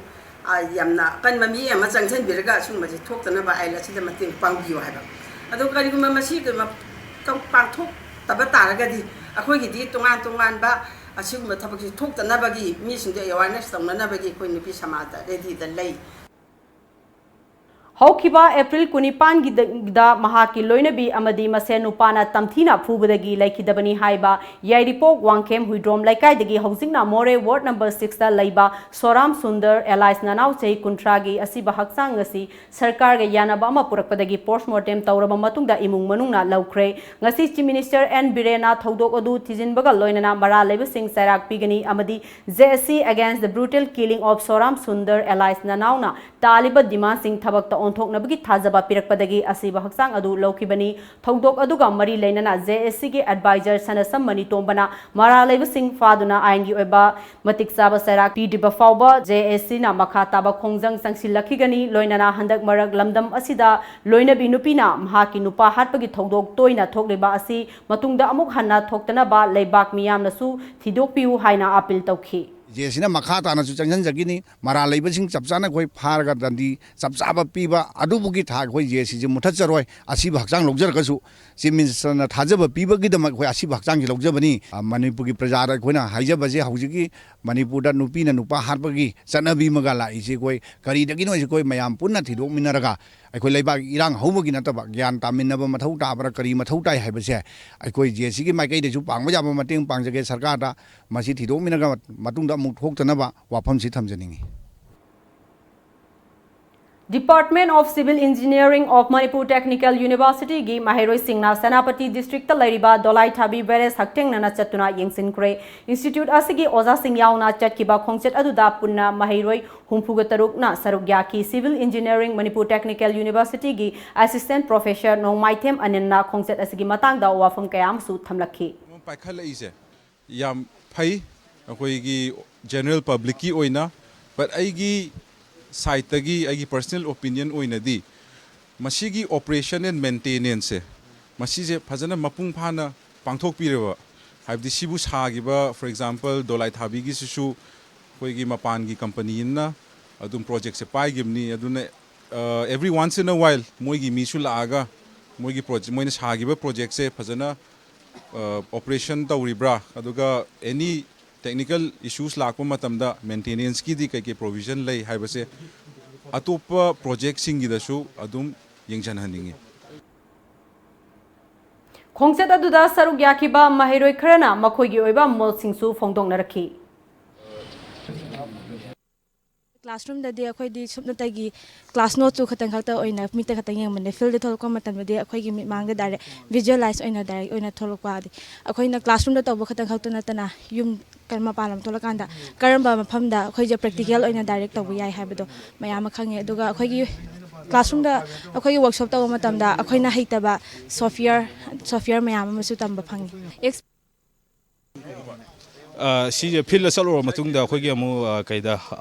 ꯑ, ꯌꯥꯝꯅ ꯑꯀꯟꯕ ꯃꯤꯠꯌꯦꯡ ꯑꯃ ꯆꯪꯁꯤꯟꯕꯤꯔꯒ ꯑꯁꯤꯒꯨꯝꯕꯁꯤ ꯊꯣꯛꯇꯅꯕ ꯑꯥꯏꯟ ꯑꯁꯤꯗ ꯃꯇꯦꯡ ꯄꯥꯡꯕꯤꯌꯨ ꯍꯥꯏꯕ꯫ ꯑꯗꯣ ꯀꯔꯤꯒꯨꯝꯕ ꯃꯁꯤ ꯀꯩꯅꯣ ꯇꯧ-, ꯄꯥꯡꯊꯣꯛꯇꯕ ꯇꯥꯔꯒꯗꯤ ꯑꯩꯈꯣꯏꯒꯤꯗꯤ ꯇꯣꯉꯥꯟ ꯇꯣꯉꯥꯟꯕ ꯑꯁꯤꯒꯨꯝꯕ ꯊꯕꯛꯁꯤ ꯊꯣꯛꯇꯅꯕꯒꯤ ꯃꯤꯁꯤꯡꯗ ꯑꯦꯋꯥꯔꯅꯦꯁ ꯇꯧꯅꯅꯕꯒꯤ ꯑꯩꯈꯣꯏ ꯅꯨꯄꯤ ꯁꯃꯥꯖꯇ ꯔꯦꯗꯤꯗ ꯂꯩ꯫ ꯍꯧꯈꯤꯕ ꯑꯦꯄ꯭ꯔꯤꯜ ꯀꯨꯟꯅꯤꯄꯥꯟꯒꯤꯗ ꯃꯍꯥꯛꯀꯤ ꯂꯣꯏꯅꯕꯤ ꯑꯃꯗꯤ ꯃꯁꯦꯟ ꯅꯨꯄꯥꯅ ꯇꯝꯊꯤꯅ ꯐꯨꯕꯗꯒꯤ ꯂꯩꯈꯤꯗꯕꯅꯤ ꯍꯥꯏꯕ ꯌꯥꯏꯔꯤꯄꯣꯛ ꯋꯥꯡꯈꯦꯝ ꯍꯨꯏꯗ꯭ꯔꯣꯝ ꯂꯩꯀꯥꯏꯗꯒꯤ ꯍꯧꯖꯤꯛꯅ ꯃꯣꯔꯦ ꯋꯥꯔꯗ ꯅꯝꯕꯔ ꯁꯤꯛꯁꯇ ꯂꯩꯕ ꯁꯣꯔꯥꯝ ꯁꯨꯟꯗꯔ alias ꯅꯅꯥꯎ ꯆꯍꯤ ꯀꯨꯟꯊ꯭ꯔꯥꯒꯤ ꯑꯁꯤꯕ ꯍꯛꯆꯥꯡ ꯑꯁꯤ ꯁꯔꯀꯥꯔꯒ ꯌꯥꯅꯕ ꯑꯃ ꯄꯨꯔꯛꯄꯗꯒꯤ postmortem ꯇꯧꯔꯕ ꯃꯇꯨꯡꯗ ꯏꯃꯨꯡ ꯃꯅꯨꯡꯅ ꯂꯧꯈ꯭ꯔꯦ꯫ ꯉꯁꯤ Chief Minister N ꯕꯤꯔꯦꯟꯅ ꯊꯧꯗꯣꯛ ꯑꯗꯨ ꯊꯤꯖꯤꯟꯕꯒ ꯂꯣꯏꯅꯅ ꯃꯔꯥꯜ ꯂꯩꯕꯁꯤꯡ ꯆꯩꯔꯥꯛ ꯄꯤꯒꯅꯤ ꯑꯃꯗꯤ J A C against the brutal killing of Soram Sundar alias ꯅꯅꯥꯎꯅ ꯇꯥꯜꯂꯤꯕ demandꯁꯤꯡ ꯊꯕꯛꯇ ꯑꯣꯟꯊꯣꯛꯅꯕꯒꯤ ꯊꯥꯖꯕ ꯄꯤꯔꯛꯄꯗꯒꯤ ꯑꯁꯤꯕ ꯍꯛꯆꯥꯡ ꯑꯗꯨ ꯂꯧꯈꯤꯕꯅꯤ꯫ ꯊꯧꯗꯣꯛ ꯑꯗꯨꯒ ꯃꯔꯤ ꯂꯩꯅꯅ J A Cꯒꯤ advisor ꯁꯅꯁꯝ ꯃꯅꯤꯇꯣꯝꯕꯅ ꯃꯔꯥꯜ ꯂꯩꯕꯁꯤꯡ ꯐꯥꯗꯨꯅ ꯑꯥꯏꯟꯒꯤ ꯑꯣꯏꯕ ꯃꯇꯤꯛ ꯆꯥꯕ ꯆꯩꯔꯥꯛ ꯄꯤꯗ꯭ꯔꯤꯕ ꯐꯥꯎꯕ J A Cꯅ ꯃꯈꯥ ꯇꯥꯕ ꯈꯣꯡꯖꯪ ꯆꯪꯁꯤꯜꯂꯛꯈꯤꯒꯅꯤ꯫ ꯂꯣꯏꯅꯅ ꯍꯟꯗꯛ ꯃꯔꯛ ꯂꯝꯗꯝ ꯑꯁꯤꯗ ꯂꯣꯏꯅꯕꯤ ꯅꯨꯄꯤꯅ ꯃꯍꯥꯛꯀꯤ ꯅꯨꯄꯥ ꯍꯥꯠꯄꯒꯤ ꯊꯧꯗꯣꯛ ꯇꯣꯏꯅ ꯊꯣꯛꯂꯤꯕ ꯑꯁꯤ ꯃꯇꯨꯡꯗ ꯑꯃꯨꯛ ꯍꯟꯅ ꯊꯣꯛꯇꯅꯕ ꯂꯩꯕꯥꯛ ꯃꯤꯌꯥꯝꯅꯁꯨ ꯊꯤꯗꯣꯛꯄꯤꯌꯨ ꯍꯥꯏꯅ appeal ꯇꯧꯈꯤ꯫ J A Cꯅ ꯃꯈꯥ ꯇꯥꯅꯁꯨ ꯆꯪꯁꯤꯟꯖꯈꯤꯅꯤ꯫ ꯃꯔꯥꯜ ꯂꯩꯕꯁꯤꯡ ꯆꯞ ꯆꯥꯅ ꯑꯩꯈꯣꯏ ꯐꯥꯔꯒ ꯗꯟꯗꯤ ꯆꯞ ꯆꯥꯕ ꯄꯤꯕ ꯑꯗꯨꯕꯨꯒꯤ ꯊꯥꯛ ꯑꯩꯈꯣꯏ J A Cꯁꯦ ꯃꯨꯊꯠꯆꯔꯣꯏ꯫ ꯑꯁꯤꯕ ꯍꯛꯆꯥꯡ ꯂꯧꯖꯔꯒꯁꯨ Chief Ministerꯅ ꯊꯥꯖꯕ ꯄꯤꯕꯒꯤꯗꯃꯛ ꯑꯩꯈꯣꯏ ꯑꯁꯤꯕ ꯍꯛꯆꯥꯡꯁꯤ ꯂꯧꯖꯕꯅꯤ꯫ ꯑ, ꯃꯅꯤꯄꯨꯔꯒꯤ ꯄ꯭ꯔꯖꯥꯗ ꯑꯩꯈꯣꯏꯅ ꯍꯥꯏꯖꯕꯁꯦ ꯍꯧꯖꯤꯛꯀꯤ ꯃꯅꯤꯄꯨꯔꯗ ꯅꯨꯄꯤꯅ ꯅꯨꯄꯥ ꯍꯥꯠꯄꯒꯤ ꯆꯠꯅꯕꯤ ꯑꯃꯒ ꯂꯥꯛꯏꯁꯦ ꯑꯩꯈꯣꯏ ꯀꯔꯤꯗꯒꯤꯅꯣ ꯍꯥꯏꯁꯦ ꯑꯩꯈꯣꯏ ꯃꯌꯥꯝ ꯄꯨꯟꯅ ꯊꯤꯗꯣꯛꯃꯤꯟꯅꯔꯒ ꯑꯩꯈꯣꯏ ꯂꯩꯕꯥꯛ ꯏꯔꯥꯡ ꯍꯧꯕꯒꯤ ꯅꯠꯇꯕ ꯒ꯭ꯌꯥꯟ ꯇꯥꯃꯤꯟꯅꯕ ꯃꯊꯧ ꯇꯥꯕ꯭ꯔꯥ ꯀꯔꯤ ꯃꯊꯧ ꯇꯥꯏ ꯍꯥꯏꯕꯁꯦ ꯑꯩꯈꯣꯏ J A Cꯒꯤ ꯃꯥꯏꯀꯩꯗꯁꯨ ꯄꯥꯡꯕ ꯌꯥꯕ ꯃꯇꯦꯡ ꯄꯥꯡꯖꯒꯦ ꯁꯔꯀꯥꯔꯗ꯫ ꯃꯁꯤ ꯊꯤꯗꯣꯛꯃꯤꯟꯅꯔꯒ ꯃꯇꯨꯡꯗ ꯑꯃꯨꯛ ꯊꯣꯛꯇꯅꯕ ꯋꯥꯐꯝꯁꯤ ꯊꯝꯖꯅꯤꯡꯏ꯫ Department of Civil Engineering of Manipur Technical Universityꯒꯤ ꯃꯍꯩꯔꯣꯏꯁꯤꯡꯅ ꯁꯦꯅꯥꯄꯇꯤ districtꯇ ꯂꯩꯔꯤꯕ ꯗꯣꯂꯥꯏꯊꯥꯕꯤ barrage ꯍꯛꯊꯦꯡꯅꯅ ꯆꯠꯇꯨꯅ ꯌꯦꯡꯁꯤꯟꯈ꯭ꯔꯦ꯫ Institute ꯑꯁꯤꯒꯤ ꯑꯣꯖꯥꯁꯤꯡ ꯌꯥꯎꯅ ꯆꯠꯈꯤꯕ ꯈꯣꯡꯆꯠ ꯑꯗꯨꯗ ꯄꯨꯟꯅ ꯃꯍꯩꯔꯣꯏ ꯍꯨꯝꯐꯨꯒ ꯇꯔꯨꯛꯅ ꯁꯔꯨꯛ ꯌꯥꯈꯤ꯫ Civil Engineering Manipur Technical Universityꯒꯤ Assistant Professor ꯅꯣꯡꯃꯥꯏꯊꯦꯝ ꯑꯅꯤꯜꯅ ꯈꯣꯡꯆꯠ ꯑꯁꯤꯒꯤ ꯃꯇꯥꯡꯗ ꯋꯥꯐꯝ ꯀꯌꯥ ꯑꯃꯁꯨ ꯊꯝꯂꯛꯈꯤ꯫ ꯄꯥꯏꯈꯠꯂꯛꯏꯁꯦ ꯌꯥꯝ ꯐꯩ ꯑꯩꯈꯣꯏꯒꯤ general publicꯀꯤ ꯑꯣꯏꯅ, but ꯑꯩꯒꯤ sideꯇꯒꯤ, ꯑꯩꯒꯤ personal opinion ꯑꯣꯏꯅꯗꯤ, ꯃꯁꯤꯒꯤ operation and maintenanceꯁꯦ, ꯃꯁꯤꯁꯦ ꯐꯖꯅ ꯃꯄꯨꯡ ꯐꯥꯅ ꯄꯥꯡꯊꯣꯛꯄꯤꯔꯕ, ꯍꯥꯏꯕꯗꯤ ꯁꯤꯕꯨ ꯁꯥꯈꯤꯕ, for example, ꯗꯣꯂꯥꯏ ꯊꯥꯕꯤꯒꯤꯁꯤꯁꯨ ꯑꯩꯈꯣꯏꯒꯤ ꯃꯄꯥꯟꯒꯤ company ꯑꯃꯅ ꯑꯗꯨꯝ projectꯁꯦ ꯄꯥꯏꯈꯤꯕꯅꯤ꯫ ꯑꯗꯨꯅ, ꯑ, every once in a while ꯃꯣꯏꯒꯤ ꯃꯤꯁꯨ ꯂꯥꯛꯑꯒ ꯃꯣꯏꯒꯤ project, ꯃꯣꯏꯅ ꯁꯥꯈꯤꯕ projectꯁꯦ ꯐꯖꯅ, ꯑ, operation ꯇꯧꯔꯤꯕ꯭ꯔꯥ, ꯑꯗꯨꯒ any technical issues ꯂꯥꯛꯄ ꯃꯇꯝꯗ maintenanceꯀꯤꯗꯤ ꯀꯩꯀꯩ provision ꯂꯩ ꯍꯥꯏꯕꯁꯦ ꯑꯇꯣꯞꯄ ꯄ꯭ꯔꯣꯖꯦꯛꯁꯤꯡꯒꯤꯗꯁꯨ ꯑꯗꯨꯝ ꯌꯦꯡꯁꯤꯟꯍꯟꯅꯤꯡꯉꯤ꯫ ꯈꯣꯡꯆꯠ ꯑꯗꯨꯗ ꯁꯔꯨꯛ ꯌꯥꯈꯤꯕ ꯃꯍꯩꯔꯣꯏ ꯈꯔꯅ ꯃꯈꯣꯏꯒꯤ ꯑꯣꯏꯕ ꯃꯣꯠꯁꯤꯡꯁꯨ ꯐꯣꯡꯗꯣꯛꯅꯔꯛꯈꯤ꯫ ꯀ꯭ꯂꯥꯁꯔꯨꯝꯗꯗꯤ ꯑꯩꯈꯣꯏꯗꯤ ꯁꯨꯞꯅꯇꯒꯤ ꯀ꯭ꯂꯥꯁ ꯅꯣꯠꯁꯨ ꯈꯇꯪ ꯈꯛꯇ ꯑꯣꯏꯅ ꯃꯤꯠꯇ ꯈꯛꯇꯪ ꯌꯦꯡꯕꯅꯦ꯫ ꯐꯤꯜꯗ ꯊꯣꯛꯂꯛꯄ ꯃꯇꯝꯗꯗꯤ ꯑꯩꯈꯣꯏꯒꯤ ꯃꯤꯠ ꯃꯥꯡꯗ ꯗꯥꯏꯔꯦꯛ ꯚꯤꯖꯨꯋꯦꯂꯥꯏꯁ ꯑꯣꯏꯅ ꯗꯥꯏꯔꯦꯛ ꯑꯣꯏꯅ ꯊꯣꯛꯂꯛꯄ꯫ ꯑꯗꯩ ꯑꯩꯈꯣꯏꯅ ꯀ꯭ꯂꯥꯁꯔꯨꯝꯗ ꯇꯧꯕ ꯈꯛꯇꯪ ꯈꯛꯇ ꯅꯠꯇꯅ ꯌꯨꯝ ꯀ- ꯃꯄꯥꯟ ꯂꯝ ꯊꯣꯛꯂꯀꯥꯟꯗ ꯀꯔꯝꯕ ꯃꯐꯝꯗ ꯑꯩꯈꯣꯏꯁꯦ ꯄ꯭ꯔꯦꯛꯇꯤꯀꯦꯜ ꯑꯣꯏꯅ ꯗꯥꯏꯔꯦꯛ ꯇꯧꯕ ꯌꯥꯏ ꯍꯥꯏꯕꯗꯣ ꯃꯌꯥꯝ ꯑꯃ ꯈꯪꯉꯦ꯫ ꯑꯗꯨꯒ ꯑꯩꯈꯣꯏꯒꯤ ꯀ꯭ꯂꯥꯁꯔꯨꯝꯗ ꯑꯩꯈꯣꯏꯒꯤ ꯋꯥꯔꯛꯁꯣꯞ ꯇꯧꯕ ꯃꯇꯝꯗ ꯑꯩꯈꯣꯏꯅ ꯍꯩꯇꯕ ꯁꯣꯐꯋꯦꯌꯔ ꯁꯣꯐꯋꯦꯌꯔ ꯃꯌꯥꯝ ꯑꯃꯁꯨ ꯇꯝꯕ ꯐꯪꯉꯤ꯫ ꯑ, ꯁꯤꯁꯦ ꯐꯤꯜꯗ ꯆꯠꯂꯨꯔ ꯃꯇꯨꯡꯗ ꯑꯩꯈꯣꯏꯒꯤ ꯑꯃꯨꯛ, ꯑ, ꯀꯩꯗ,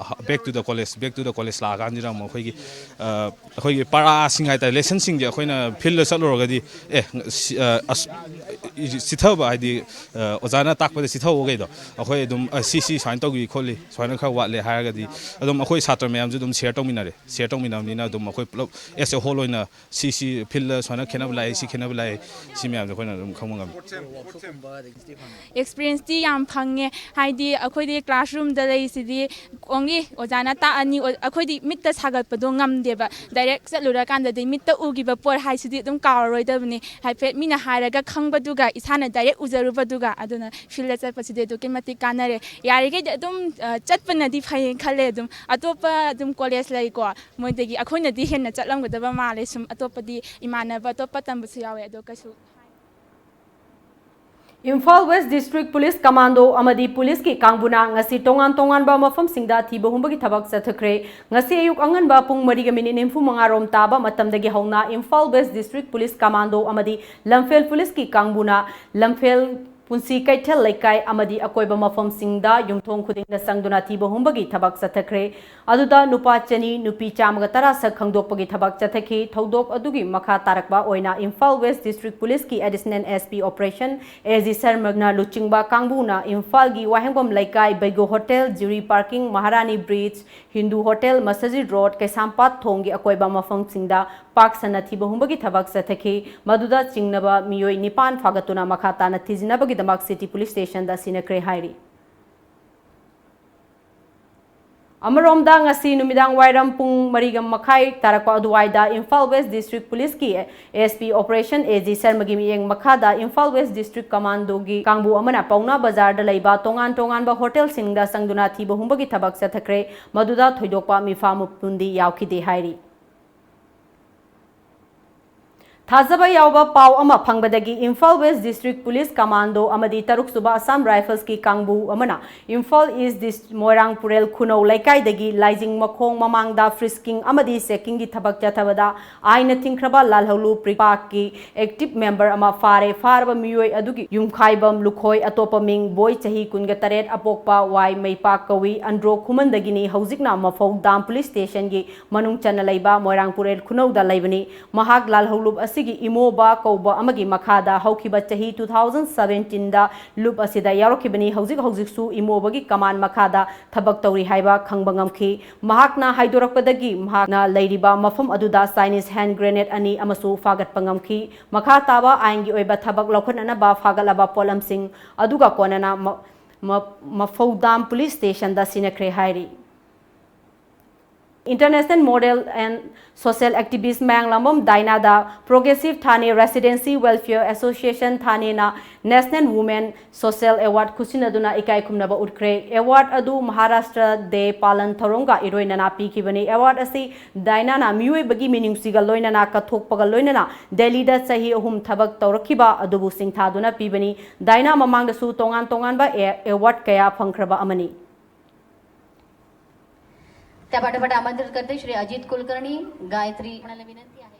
back to the college, back to the college ꯂꯥꯛꯑꯀꯥꯟꯁꯤꯗ ꯑꯃꯨꯛ ꯑꯩꯈꯣꯏꯒꯤ, ꯑ, ꯑꯩꯈꯣꯏꯒꯤ ꯄꯔꯥꯁꯤꯡ ꯍꯥꯏꯇꯥꯔꯦ, ꯂꯦꯁꯟꯁꯤꯡꯁꯦ ꯑꯩꯈꯣꯏꯅ ꯐꯤꯜꯗ ꯆꯠꯂꯨꯔꯒꯗꯤ, ꯑꯦ, ꯁꯤ, ꯑ, ꯑꯁ, ꯆꯤꯊꯕ ꯍꯥꯏꯗꯤ, ꯑ, ꯑꯣꯖꯥꯅ ꯇꯥꯛꯄꯗ ꯆꯤꯊꯍꯧꯕꯈꯩꯗꯣ ꯑꯩꯈꯣꯏ ꯑꯗꯨꯝ, ꯑ, ꯁꯤ ꯁꯤ ꯁꯨꯃꯥꯏꯅ ꯇꯧꯈꯤ ꯈꯣꯠꯂꯤ, ꯁꯨꯃꯥꯏꯅ ꯈꯔ ꯋꯥꯠꯂꯦ ꯍꯥꯏꯔꯒꯗꯤ ꯑꯗꯨꯝ ꯑꯩꯈꯣꯏ ꯁꯥꯇ꯭ꯔ ꯃꯌꯥꯝꯁꯨ ꯑꯗꯨꯝ ꯁꯤꯌꯔ ꯇꯧꯃꯤꯟꯅꯔꯦ꯫ ꯁꯤꯌꯔ ꯇꯧꯃꯤꯟꯅꯕꯅꯤꯅ ꯑꯗꯨꯝ ꯑꯩꯈꯣꯏ ꯄꯨꯂꯞ as a whole ꯑꯣꯏꯅ ꯁꯤ ꯁꯤ ꯐꯤꯜꯗ ꯁꯨꯃꯥꯏꯅ ꯈꯦꯠꯅꯕ ꯂꯥꯛꯑꯦ, ꯁꯤ ꯈꯦꯠꯅꯕ ꯂꯥꯛꯑꯦ, ꯁꯤ ꯃꯌꯥꯝꯁꯦ ꯑꯩꯈꯣꯏꯅ ꯑꯗꯨꯝ ꯈꯪꯕ ꯉꯝꯃꯤ꯫ ꯑꯦꯛꯁꯄꯤꯔꯤꯌꯦꯟꯁꯇꯤ ꯌꯥꯝ ꯐꯪꯉꯦ꯫ ꯍꯥꯏꯗꯤ ꯑꯩꯈꯣꯏꯗꯤ ꯀ꯭ꯂꯥꯁꯔꯨꯝꯗ ꯂꯩꯔꯤꯁꯤꯗꯤ only ꯑꯣꯖꯥꯅ ꯇꯥꯛꯑꯅꯤ, ꯑꯩꯈꯣꯏꯗꯤ ꯃꯤꯠꯇ ꯁꯥꯒꯠꯄꯗꯣ ꯉꯝꯗꯦꯕ꯫ ꯗꯥꯏꯔꯦꯛ ꯆꯠꯂꯨꯔꯀꯥꯟꯗꯗꯤ ꯃꯤꯠꯇ ꯎꯈꯤꯕ ꯄꯣꯠ ꯍꯥꯏꯁꯤꯗꯤ ꯑꯗꯨꯝ ꯀꯥꯎꯔꯔꯣꯏꯗꯕꯅꯤ꯫ ꯍꯥꯏꯐꯦꯠ ꯃꯤꯅ ꯍꯥꯏꯔꯒ ꯈꯪꯕꯗꯨꯒ ꯏꯁꯥꯅ ꯗꯥꯏꯔꯦꯛ ꯎꯖꯔꯨꯕꯗꯨꯒ꯫ ꯑꯗꯨꯅ ꯐꯤꯜꯗ ꯆꯠꯄꯁꯤꯗꯤ ꯑꯗꯨꯛꯀꯤ ꯃꯇꯤꯛ ꯀꯥꯟꯅꯔꯦ꯫ ꯌꯥꯔꯤꯈꯩꯗꯤ ꯑꯗꯨꯝ, ꯑ, ꯆꯠꯄꯅꯗꯤ ꯐꯩꯌꯦꯅ ꯈꯜꯂꯦ꯫ ꯑꯗꯨꯝ ꯑꯇꯣꯞꯄ ꯑꯗꯨꯝ ꯀꯣꯂꯦꯖ ꯂꯩꯀꯣ, ꯃꯣꯏꯗꯒꯤ ꯑꯩꯈꯣꯏꯅꯗꯤ ꯍꯦꯟꯅ ꯆꯠꯂꯝꯒꯗꯕ ꯃꯥꯜꯂꯦ꯫ ꯁꯨꯝ ꯑꯇꯣꯞꯄꯗꯤ ꯏꯃꯥꯟꯅꯕ ꯑꯇꯣꯞꯄ ꯇꯝꯕꯁꯨ ꯌꯥꯎꯋꯦ, ꯑꯗꯣ ꯀꯩꯁꯨ Imphal west district police commando ꯑꯃꯗꯤ ꯄꯨꯂꯤꯁꯀꯤ ꯀꯥꯡꯕꯨꯅ ꯉꯁꯤ ꯇꯣꯉꯥꯟ ꯇꯣꯉꯥꯟꯕ ꯃꯐꯝꯁꯤꯡꯗ ꯊꯤꯕ ꯍꯨꯝꯕꯒꯤ ꯊꯕꯛ ꯆꯠꯊꯈ꯭ꯔꯦ꯫ ꯉꯁꯤ ꯑꯌꯨꯛ ꯑꯉꯟꯕ ꯄꯨꯡ ꯃꯔꯤꯒ ꯃꯤꯅꯤꯠ ꯅꯤꯐꯨ ꯃꯉꯥ ꯔꯣꯝ ꯇꯥꯕ ꯃꯇꯝꯗꯒꯤ ꯍꯧꯅ Imphal west district police commando ꯑꯃꯗꯤ ꯂꯝꯐꯦꯜ ꯄꯨꯂꯤꯁꯀꯤ ꯀꯥꯡꯕꯨꯅ ꯂꯝꯐꯦꯜ ꯄꯨꯟꯁꯤ ꯀꯩꯊꯦꯜ ꯂꯩꯀꯥꯏ ꯑꯃꯗꯤ ꯑꯀꯣꯏꯕ ꯃꯐꯝꯁꯤꯡꯗ ꯌꯨꯝꯊꯣꯡ ꯈꯨꯗꯤꯡꯗ ꯆꯪꯗꯨꯅ ꯊꯤꯕ ꯍꯨꯝꯕꯒꯤ ꯊꯕꯛ ꯆꯠꯊꯈ꯭ꯔꯦ꯫ ꯑꯗꯨꯗ ꯅꯨꯄꯥ ꯆꯅꯤ, ꯅꯨꯄꯤ ꯆꯥꯝꯃꯒ ꯇꯔꯥ ꯁꯛ ꯈꯪꯗꯣꯛꯄꯒꯤ ꯊꯕꯛ ꯆꯠꯊꯈꯤ꯫ ꯊꯧꯗꯣꯛ ꯑꯗꯨꯒꯤ ꯃꯈꯥ ꯇꯥꯔꯛꯄ ꯑꯣꯏꯅ ꯏꯝꯐꯥꯜ ꯋꯦꯁ ꯗꯤꯁꯇ꯭ꯔꯤꯛ ꯄꯨꯂꯤꯁꯀꯤ additional S P operation A G ꯁꯔꯃꯅ ꯂꯨꯆꯤꯡꯕ ꯀꯥꯡꯕꯨꯅ ꯏꯝꯐꯥꯜꯒꯤ ꯋꯥꯍꯦꯡꯕꯝ ꯂꯩꯀꯥꯏ, ꯕꯩꯒꯣ hotel, Jiri parking, Maharani bridge, Hindu hotel, Masjid road, Keishampat ꯊꯣꯡꯒꯤ ꯑꯀꯣꯏꯕ ꯃꯐꯝꯁꯤꯡꯗ ꯄꯥꯛ ꯁꯟꯅ ꯊꯤꯕ ꯍꯨꯝꯕꯒꯤ ꯊꯕꯛ ꯆꯠꯊꯈꯤ꯫ ꯃꯗꯨꯗ ꯆꯤꯡꯅꯕ ꯃꯤꯑꯣꯏ ꯅꯤꯄꯥꯟ ꯐꯥꯒꯠꯇꯨꯅ ꯃꯈꯥ ꯇꯥꯅ ꯊꯤꯖꯤꯟꯅꯕꯒꯤꯗꯃꯛ ꯁꯤꯇꯤ ꯄꯨꯂꯤꯁ ꯁ꯭ꯇꯦꯁꯟꯗ ꯁꯤꯟꯅꯈ꯭ꯔꯦ ꯍꯥꯏꯔꯤ꯫ ꯑꯃꯔꯣꯝꯗ, ꯉꯁꯤ ꯅꯨꯃꯤꯗꯥꯡ ꯋꯥꯏꯔꯝ ꯄꯨꯡ ꯃꯔꯤꯒ ꯃꯈꯥꯏ ꯇꯥꯔꯛꯄ ꯑꯗꯨꯋꯥꯏꯗ ꯏꯝꯐꯥꯜ ꯋꯦꯁ ꯗꯤꯁꯇ꯭ꯔꯤꯛ ꯄꯨꯂꯤꯁꯀꯤ ꯑꯦꯁ ꯄꯤ ꯑꯣꯄꯔꯦꯁꯟ ꯑꯦ ꯖꯤ ꯁꯔꯃꯒꯤ ꯃꯤꯠꯌꯦꯡ ꯃꯈꯥꯗ ꯏꯝꯐꯥꯜ ꯋꯦꯁ ꯗꯤꯁꯇ꯭ꯔꯤꯛ ꯀꯃꯥꯟꯗꯣꯒꯤ ꯀꯥꯡꯕꯨ ꯑꯃꯅ ꯄꯥꯎꯅꯥ ꯕꯖꯥꯔꯗ ꯂꯩꯕ ꯇꯣꯉꯥꯟ ꯇꯣꯉꯥꯟꯕ ꯍꯣꯇꯦꯜꯁꯤꯡꯗ ꯆꯪꯗꯨꯅ ꯊꯤꯕ ꯍꯨꯝꯕꯒꯤ ꯊꯕꯛ ꯆꯠꯊꯈ꯭ꯔꯦ꯫ ꯃꯗꯨꯗ ꯊꯣꯏꯗꯣꯛꯄ ꯃꯤꯐꯥ ꯃꯄꯨꯟꯗꯤ ꯌꯥꯎꯈꯤꯗꯦ ꯍꯥꯏꯔꯤ꯫ ꯊꯥꯖꯕ ꯌꯥꯎꯕ ꯄꯥꯎ ꯑꯃ ꯐꯪꯕꯗꯒꯤ Imphal west district police commando ꯑꯃꯗꯤ ꯇꯔꯨꯛꯁꯨꯕ ꯑꯁꯥꯝ ꯔꯥꯏꯐꯜꯁꯀꯤ ꯀꯥꯡꯕꯨ ꯑꯃꯅ ꯏꯝꯐꯥꯜ ꯏꯁ ꯗꯤꯁ-, ꯃꯣꯏꯔꯥꯡ ꯄꯨꯔꯦꯜ ꯈꯨꯅꯧ ꯂꯩꯀꯥꯏꯗꯒꯤ ꯂꯥꯏꯖꯤꯡ ꯃꯈꯣꯡ ꯃꯃꯥꯡꯗ ꯐ꯭ꯔꯤꯁꯀꯤꯡ ꯑꯃꯗꯤ ꯆꯦꯛꯀꯤꯡꯒꯤ ꯊꯕꯛ ꯆꯠꯊꯕꯗ ꯑꯥꯏꯟꯅ ꯊꯤꯡꯈ꯭ꯔꯕ ꯂꯥꯜꯍꯧꯂꯨꯞ ꯄ꯭ꯔꯤꯄꯥꯛꯀꯤ ꯑꯦꯛꯇꯤꯚ ꯃꯦꯝꯕꯔ ꯑꯃ ꯐꯥꯔꯦ꯫ ꯐꯥꯔꯕ ꯃꯤꯑꯣꯏ ꯑꯗꯨꯒꯤ ꯌꯨꯝꯈꯥꯏꯕꯝ ꯂꯨꯈꯣꯏ, ꯑꯇꯣꯞꯄ ꯃꯤꯡ ꯕꯣꯏ, ꯆꯍꯤ ꯀꯨꯟꯒ ꯇꯔꯦꯠ, ꯑꯄꯣꯛꯄ ꯋꯥꯏ ꯃꯩꯄꯥꯛ ꯀꯧꯏ, ꯑꯟꯗ꯭ꯔꯣ ꯈꯨꯃꯟꯗꯒꯤꯅꯤ꯫ ꯍꯧꯖꯤꯛꯅ ꯃꯐꯧ ꯗꯥꯝ ꯄꯨꯂꯤꯁ ꯁ꯭ꯇꯦꯁꯟꯒꯤ ꯃꯅꯨꯡ ꯆꯟꯅ ꯂꯩꯕ ꯃꯣꯏꯔꯥꯡ ꯄꯨꯔꯦꯜ ꯈꯨꯅꯧꯗ ꯂꯩꯕꯅꯤ꯫ ꯃꯍꯥꯛ ꯂꯥꯜꯍꯧꯂꯨꯞ ꯑꯁꯤꯒꯤ ꯏꯃꯣꯕ ꯀꯧꯕ ꯑꯃꯒꯤ ꯃꯈꯥꯗ ꯍꯧꯈꯤꯕ ꯆꯍꯤ two thousand seventeen ꯗ ꯂꯨꯞ ꯑꯁꯤꯗ ꯌꯥꯎꯔꯛꯈꯤꯕꯅꯤ꯫ ꯍꯧꯖꯤꯛ ꯍꯧꯖꯤꯛꯁꯨ ꯏꯃꯣꯕꯒꯤ ꯀꯃꯥꯟ ꯃꯈꯥꯗ ꯊꯕꯛ ꯇꯧꯔꯤ ꯍꯥꯏꯕ ꯈꯪꯕ ꯉꯝꯈꯤ꯫ ꯃꯍꯥꯛꯅ ꯍꯥꯏꯗꯣꯔꯛꯄꯗꯒꯤ ꯃꯍꯥꯛꯅ ꯂꯩꯔꯤꯕ ꯃꯐꯝ ꯑꯗꯨꯗ Chinese hand grenade ꯑꯅꯤ ꯑꯃꯁꯨ ꯐꯥꯒꯠꯄ ꯉꯝꯈꯤ꯫ ꯃꯈꯥ ꯇꯥꯕ ꯑꯥꯏꯟꯒꯤ ꯑꯣꯏꯕ ꯊꯕꯛ ꯂꯧꯈꯠꯅꯅꯕ ꯐꯥꯒꯠꯂꯕ ꯄꯣꯠꯂꯝꯁꯤꯡ ꯑꯗꯨꯒ ꯀꯣꯟꯅꯅ ꯃ-, ꯃ-, ꯃꯐꯧꯗꯥꯝ ꯄꯨꯂꯤꯁ ꯁ꯭ꯇꯦꯁꯟꯗ ꯁꯤꯟꯅꯈ꯭ꯔꯦ ꯍꯥꯏꯔꯤ꯫ International Model and Social Activist Mayanglambam ꯗꯥꯏꯅꯥꯗ Progressive Thane Residency Welfare Association ꯊꯥꯅꯦꯅ National Women Social Award ꯈꯨꯠꯁꯤꯟꯅꯗꯨꯅ ꯏꯀꯥꯏ ꯈꯨꯝꯅꯕ ꯎꯠꯈ꯭ꯔꯦ꯫ Award ꯑꯗꯨ ꯃꯍꯥꯔꯥꯁꯇ꯭ꯔ ꯗꯦ ꯄꯥꯂꯟ ꯊꯧꯔꯝꯒ ꯏꯔꯣꯏꯅꯅ ꯄꯤꯈꯤꯕꯅꯤ꯫ Award ꯑꯁꯤ ꯗꯥꯏꯅꯥꯅ ꯃꯤꯑꯣꯏꯕꯒꯤ ꯃꯤꯅꯨꯡꯁꯤꯒ ꯂꯣꯏꯅꯅ ꯀꯠꯊꯣꯛꯄꯒ ꯂꯣꯏꯅꯅ ꯗꯦꯜꯂꯤꯗ ꯆꯍꯤ ꯑꯍꯨꯝ ꯊꯕꯛ ꯇꯧꯔꯛꯈꯤꯕ ꯑꯗꯨꯕꯨ ꯁꯤꯡꯊꯥꯗꯨꯅ ꯄꯤꯕꯅꯤ꯫ ꯗꯥꯏꯅꯥ ꯃꯃꯥꯡꯗꯁꯨ ꯇꯣꯉꯥꯟ ꯇꯣꯉꯥꯟꯕ ꯑꯦ-, award ꯀꯌꯥ ꯐꯪꯈ꯭ꯔꯕ ꯑꯃꯅꯤ꯫ त्या पाठोपाठ आमंत्रित करते श्री अजित कुलकर्णी, गायत्री, विनंती आहे.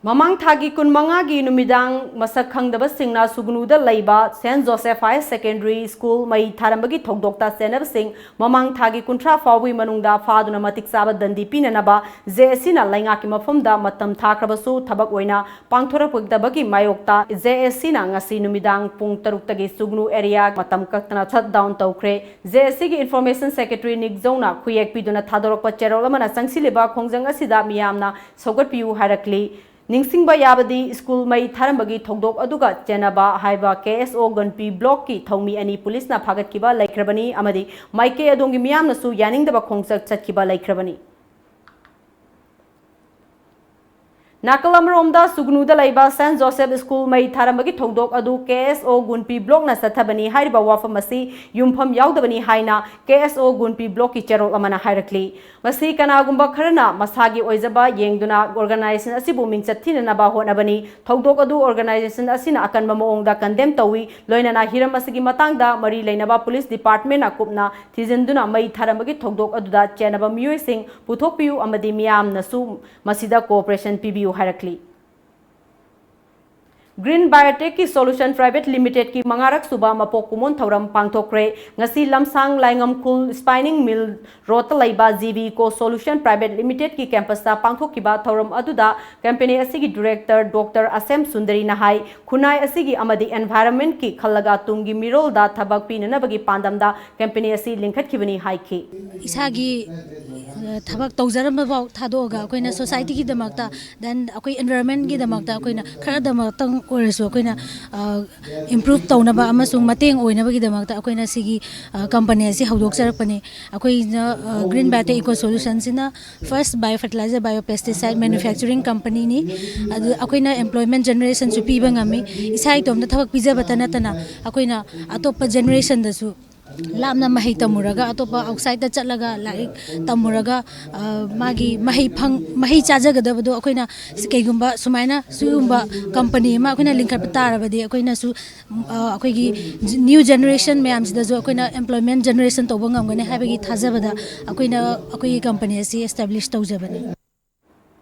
ꯃꯃꯥꯡ ꯊꯥꯒꯤ ꯀꯨꯟꯃꯉꯥꯒꯤ ꯅꯨꯃꯤꯗꯥꯡ ꯃꯁꯛ ꯈꯪꯗꯕꯁꯤꯡꯅ ꯁꯨꯒꯅꯨꯗ ꯂꯩꯕ Saint Joseph Higher Secondary School ꯃꯩ ꯊꯥꯔꯝꯕꯒꯤ ꯊꯧꯗꯣꯛꯇ ꯆꯦꯟꯅꯕꯁꯤꯡ ꯃꯃꯥꯡ ꯊꯥꯒꯤ ꯀꯨꯟꯊ꯭ꯔꯥ ꯐꯥꯎꯕꯒꯤ ꯃꯅꯨꯡꯗ ꯐꯥꯗꯨꯅ ꯃꯇꯤꯛ ꯆꯥꯕ ꯗꯟꯗꯤ ꯄꯤꯅꯅꯕ J S C ꯅ ꯂꯩꯉꯥꯛꯀꯤ ꯃꯐꯝꯗ ꯃꯇꯝ ꯊꯥꯈ꯭ꯔꯕꯁꯨ ꯊꯕꯛ ꯑꯣꯏꯅ ꯄꯥꯡꯊꯣꯔꯛꯄꯗꯕꯒꯤ ꯃꯥꯌꯣꯛꯇ J S C ꯅ ꯉꯁꯤ ꯅꯨꯃꯤꯗꯥꯡ ꯄꯨꯡ ꯇꯔꯨꯛꯇꯒꯤ ꯁꯨꯒꯅꯨ area ꯃꯇꯝ ꯀꯛꯇꯅ shut down ꯇꯧꯈ꯭ꯔꯦ꯫ J S C ꯒꯤ Information Secretary ꯅꯤꯛ ꯖꯧꯅ ꯈꯨꯌꯦꯛ ꯄꯤꯗꯨꯅ ꯊꯥꯗꯣꯔꯛꯄ ꯆꯦꯔꯣꯜ ꯑꯃꯅ ꯆꯪꯁꯤꯜꯂꯤꯕ ꯈꯣꯡꯖꯪ ꯑꯁꯤꯗ ꯃꯤꯌꯥꯝꯅ ꯁꯧꯒꯠꯄꯤꯌꯨ ꯍꯥꯏꯔꯛꯂꯤ꯫ ꯅꯤꯡꯁꯤꯡꯕ ꯌꯥꯕꯗꯤ, ꯁ꯭ꯀꯨꯜ ꯃꯩ ꯊꯥꯔꯝꯕꯒꯤ ꯊꯧꯗꯣꯛ ꯑꯗꯨꯒ ꯆꯦꯟꯅꯕ ꯍꯥꯏꯕ ꯀꯦ ꯑꯦꯁ ꯑꯣ ꯒꯨꯟꯄꯤ ꯕ꯭ꯂꯣꯛꯀꯤ ꯊꯧꯃꯤ ꯑꯅꯤ ꯄꯨꯂꯤꯁꯅ ꯐꯥꯒꯠꯈꯤꯕ ꯂꯩꯈ꯭ꯔꯕꯅꯤ ꯑꯃꯗꯤ ꯃꯥꯏꯀꯩ ꯑꯗꯣꯝꯒꯤ ꯃꯤꯌꯥꯝꯅꯁꯨ ꯌꯥꯅꯤꯡꯗꯕ ꯈꯣꯡꯆꯠ ꯆꯠꯈꯤꯕ ꯂꯩꯈ꯭ꯔꯕꯅꯤ꯫ ꯅꯥꯀꯜ ꯑꯃꯔꯣꯝꯗ, ꯁꯨꯒꯅꯨꯗ ꯂꯩꯕ ꯁꯦꯟꯠ ꯖꯣꯁꯦꯐ ꯁ꯭ꯀꯨꯜ ꯃꯩ ꯊꯥꯔꯝꯕꯒꯤ ꯊꯧꯗꯣꯛ ꯑꯗꯨ ꯀꯦ ꯑꯦꯁ ꯑꯣ ꯒꯨꯟꯄꯤ ꯕ꯭ꯂꯣꯛꯅ ꯆꯠꯊꯕꯅꯤ ꯍꯥꯏꯔꯤꯕ ꯋꯥꯐꯝ ꯑꯁꯤ ꯌꯨꯝꯐꯝ ꯌꯥꯎꯗꯕꯅꯤ ꯍꯥꯏꯅ ꯀꯦ ꯑꯦꯁ ꯑꯣ ꯒꯨꯟꯄꯤ ꯕ꯭ꯂꯣꯛꯀꯤ ꯆꯦꯔꯣꯜ ꯑꯃꯅ ꯍꯥꯏꯔꯛꯂꯤ꯫ ꯃꯁꯤ ꯀꯅꯥꯒꯨꯝꯕ ꯈꯔꯅ ꯃꯁꯥꯒꯤ ꯑꯣꯏꯖꯕ ꯌꯦꯡꯗꯨꯅ ꯑꯣꯔꯒꯅꯥꯏꯖꯦꯁꯟ ꯑꯁꯤꯕꯨ ꯃꯤꯡꯆꯠ ꯊꯤꯅꯅꯕ ꯍꯣꯠꯅꯕꯅꯤ꯫ ꯊꯧꯗꯣꯛ ꯑꯗꯨ ꯑꯣꯔꯒꯅꯥꯏꯖꯦꯁꯟ ꯑꯁꯤꯅ ꯑꯀꯟꯕ ꯃꯑꯣꯡꯗ ꯀꯟꯗꯦꯝ ꯇꯧꯏ꯫ ꯂꯣꯏꯅꯅ ꯍꯤꯔꯝ ꯑꯁꯤꯒꯤ ꯃꯇꯥꯡꯗ ꯃꯔꯤ ꯂꯩꯅꯕ ꯄꯨꯂꯤꯁ ꯗꯤꯄꯥꯔꯠꯃꯦꯟꯠꯅ ꯀꯨꯞꯅ ꯊꯤꯖꯤꯟꯗꯨꯅ ꯃꯩ ꯊꯥꯔꯝꯕꯒꯤ ꯊꯧꯗꯣꯛ ꯑꯗꯨꯗ ꯆꯦꯟꯅꯕ ꯃꯤꯑꯣꯏꯁꯤꯡ ꯄꯨꯊꯣꯛꯄꯤꯌꯨ ꯑꯃꯗꯤ ꯃꯤꯌꯥꯝꯅꯁꯨ ꯃꯁꯤꯗ ꯀꯣꯑꯣꯄꯔꯦꯁꯟ ꯄꯤꯕꯤꯌꯨ ꯍꯥꯏꯔꯛꯂꯤ꯫ ꯒ꯭ꯔꯤꯟ ꯕꯥꯏꯑꯣꯇꯦꯛꯀꯤ ꯁꯣꯂꯨꯁꯟ ꯄ꯭ꯔꯥꯏꯚꯦꯠ ꯂꯤꯃꯤꯇꯦꯗꯀꯤ ꯃꯉꯥꯔꯛ ꯁꯨꯕ ꯃꯄꯣꯛ ꯀꯨꯝꯑꯣꯟ ꯊꯧꯔꯝ ꯄꯥꯡꯊꯣꯛꯈ꯭ꯔꯦ꯫ ꯉꯁꯤ ꯂꯝꯁꯥꯡ ꯂꯥꯏꯉꯝꯈꯨꯜ ꯁ꯭ꯄꯥꯏꯅꯤꯡ ꯃꯤꯜ ꯔꯣꯗꯇ ꯂꯩꯕ G B eco solution private ꯂꯤꯃꯤꯇꯦꯗꯀꯤ ꯀꯦꯝꯄꯁꯇ ꯄꯥꯡꯊꯣꯛꯈꯤꯕ ꯊꯧꯔꯝ ꯑꯗꯨꯗ ꯀꯝꯄꯦꯅꯤ ꯑꯁꯤꯒꯤ ꯗꯤꯔꯦꯛꯇꯔ ꯗꯣꯛꯇꯔ ꯑꯁꯦꯝ ꯁꯨꯟꯗꯔꯤꯅ ꯍꯥꯏ, ꯈꯨꯟꯅꯥꯏ ꯑꯁꯤꯒꯤ ꯑꯃꯗꯤ ꯑꯦꯟꯚꯥꯏꯔꯟꯃꯦꯟꯠꯀꯤ ꯈꯜꯂꯒ ꯇꯨꯡꯒꯤ ꯃꯤꯔꯣꯜꯗ ꯊꯕꯛ ꯄꯤꯅꯅꯕꯒꯤ ꯄꯥꯟꯗꯝꯗ ꯀꯝꯄꯦꯅꯤ ꯑꯁꯤ ꯂꯤꯡꯈꯠꯈꯤꯕꯅꯤ ꯍꯥꯏꯈꯤ꯫ ꯏꯁꯥꯒꯤ, ꯑ, ꯊꯕꯛ ꯇꯧꯖꯔꯝꯕ ꯐꯥꯎ ꯊꯥꯗꯣꯛꯑꯒ ꯑꯩꯈꯣꯏꯅ ꯁꯣꯁꯥꯏꯇꯤꯒꯤꯗꯃꯛꯇ, then ꯑꯩꯈꯣꯏ ꯏꯟꯚꯥꯏꯔꯟꯃꯦꯟꯠꯀꯤꯗꯃꯛꯇ ꯑꯩꯈꯣꯏꯅ ꯈꯔꯗꯃꯛꯇꯪ ꯑꯣꯏꯔꯁꯨ ꯑꯩꯈꯣꯏꯅ, ꯑ, ꯏꯝꯄ꯭ꯔꯨꯚ ꯇꯧꯅꯕ ꯑꯃꯁꯨꯡ ꯃꯇꯦꯡ ꯑꯣꯏꯅꯕꯒꯤꯗꯃꯛꯇ ꯑꯩꯈꯣꯏꯅ ꯁꯤꯒꯤ, ꯑ, ꯀꯝꯄꯦꯅꯤ ꯑꯁꯤ ꯍꯧꯗꯣꯛꯆꯔꯛꯄꯅꯤ꯫ ꯑꯩꯈꯣꯏꯅ, ꯑ, ꯒ꯭ꯔꯤꯟ ꯕꯥꯏꯑꯣꯇꯦꯛ ꯏꯀꯣ ꯁꯣꯂꯨꯁꯟꯁꯤꯅ ꯐꯥꯔꯁ bio fertilizer bio pesticide manufacturing ꯀꯝꯄꯦꯅꯤꯅꯤ꯫ ꯑꯗꯨ ꯑꯩꯈꯣꯏꯅ ꯑꯦꯝꯄ꯭ꯂꯣꯏꯃꯦꯟꯠ ꯖꯦꯅꯦꯔꯦꯁꯟꯁꯨ ꯄꯤꯕ ꯉꯝꯃꯤ꯫ ꯏꯁꯥ ꯏꯇꯣꯝꯇ ꯊꯕꯛ ꯄꯤꯖꯕꯇ ꯅꯠꯇꯅ ꯑꯩꯈꯣꯏꯅ ꯑꯇꯣꯞꯄ ꯖꯦꯅꯦꯔꯦꯁꯟꯗꯁꯨ ꯂꯥꯞꯅ ꯃꯍꯩ ꯇꯝꯃꯨꯔꯒ, ꯑꯇꯣꯞꯄ ꯑꯥꯎꯠꯁꯥꯏꯗꯇ ꯆꯠꯂꯒ ꯂꯥꯏꯔꯤꯛ ꯇꯝꯃꯨꯔꯒ, ꯑ, ꯃꯥꯒꯤ ꯃꯍꯩ ꯐꯪ-, ꯃꯍꯩ ꯆꯥꯖꯒꯗꯕꯗꯣ ꯑꯩꯈꯣꯏꯅ ꯀꯩꯒꯨꯝꯕ ꯁꯨꯃꯥꯏꯅ ꯁꯤꯒꯨꯝꯕ ꯀꯝꯄꯦꯅꯤ ꯑꯃ ꯑꯩꯈꯣꯏꯅ ꯂꯤꯡꯈꯠꯄ ꯇꯥꯔꯕꯗꯤ ꯑꯩꯈꯣꯏꯅꯁꯨ, ꯑ, ꯑꯩꯈꯣꯏꯒꯤ ꯅ꯭ꯌꯨ ꯖꯦꯅꯦꯔꯦꯁꯟ ꯃꯌꯥꯝꯁꯤꯗꯁꯨ ꯑꯩꯈꯣꯏꯅ ꯑꯦꯝꯄ꯭ꯂꯣꯏꯃꯦꯟꯠ ꯖꯦꯅꯦꯔꯦꯁꯟ ꯇꯧꯕ ꯉꯝꯒꯅꯤ ꯍꯥꯏꯕꯒꯤ ꯊꯥꯖꯕꯗ ꯑꯩꯈꯣꯏꯅ ꯑꯩꯈꯣꯏꯒꯤ ꯀꯝꯄꯦꯅꯤ ꯑꯁꯤ ꯑꯦꯁꯇꯥꯕ꯭ꯂꯤꯁ ꯇꯧꯖꯕꯅꯤ꯫